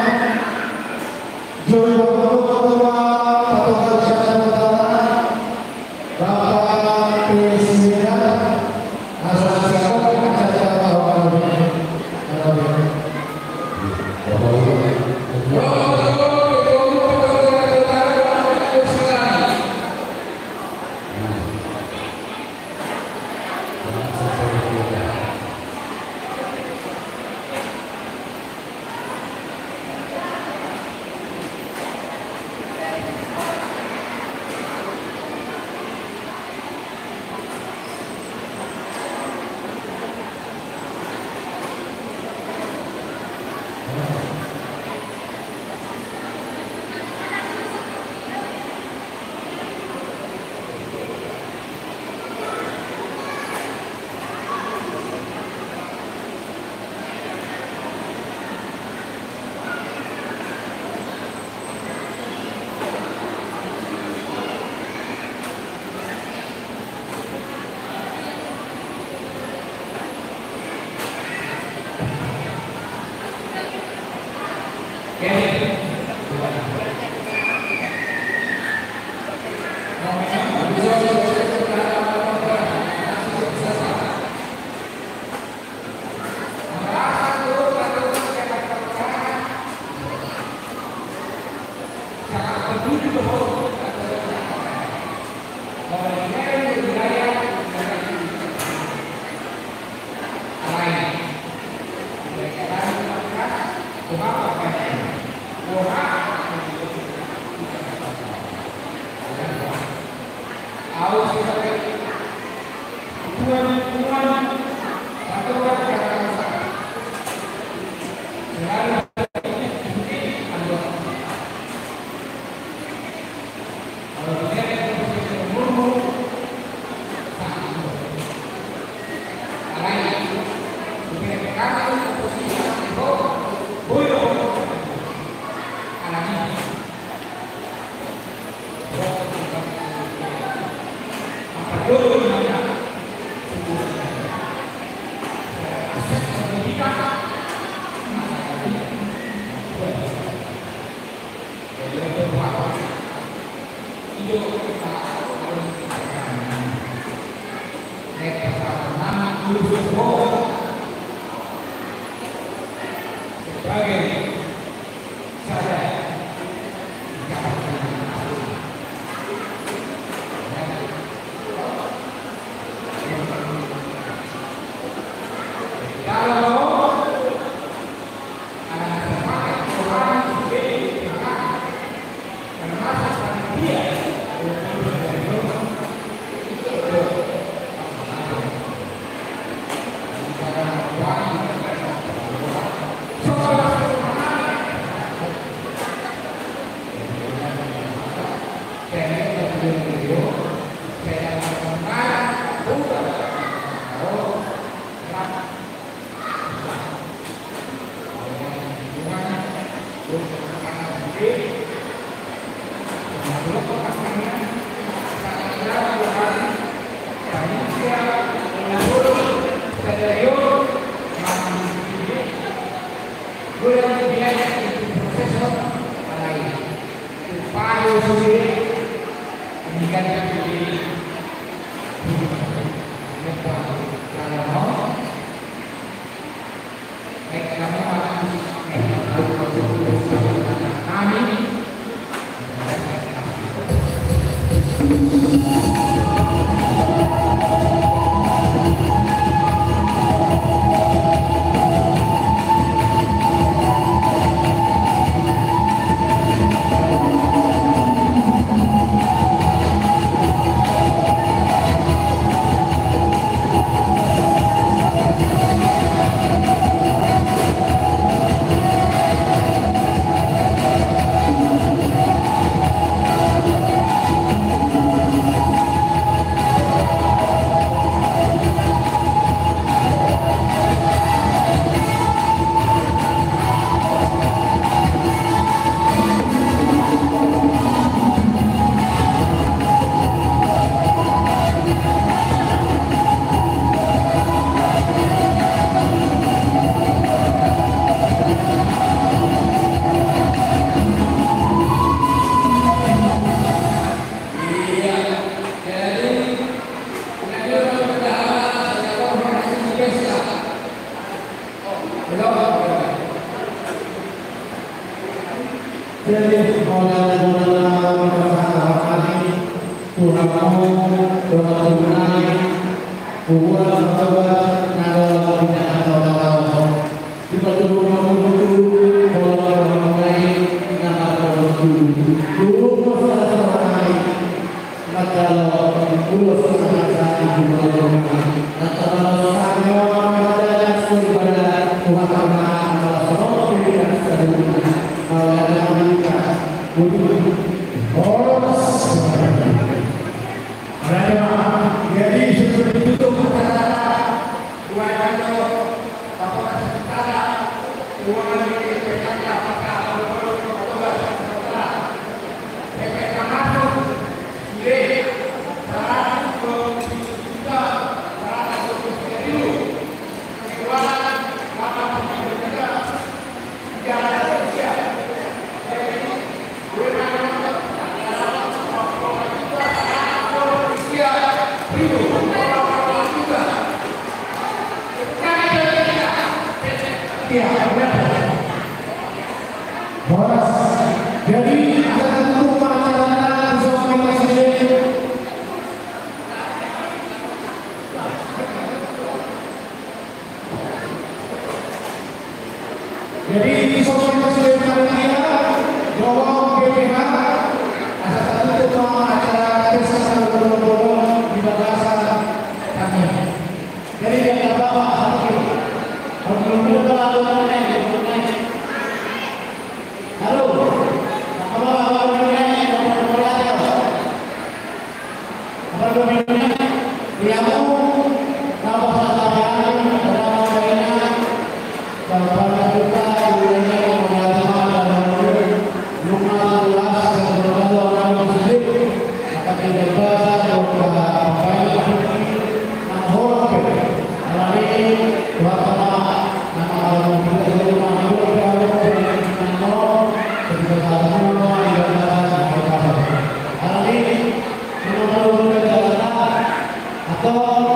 Juru bantu ketua, ketua Kecamatan Utara, Bapak Presiden, asal siap, asal siap, Bapak Presiden. Jadi, sebelum ditutup acara, Horas. Jadi, acara tutup acara, bisa kita sini. Jadi, di sini kita sudah panitia, dohot B P H, asa satu ketua acara pesta satu bolong di bagasan kami. Jadi, dia kata apa? Halo. Halo. Halo.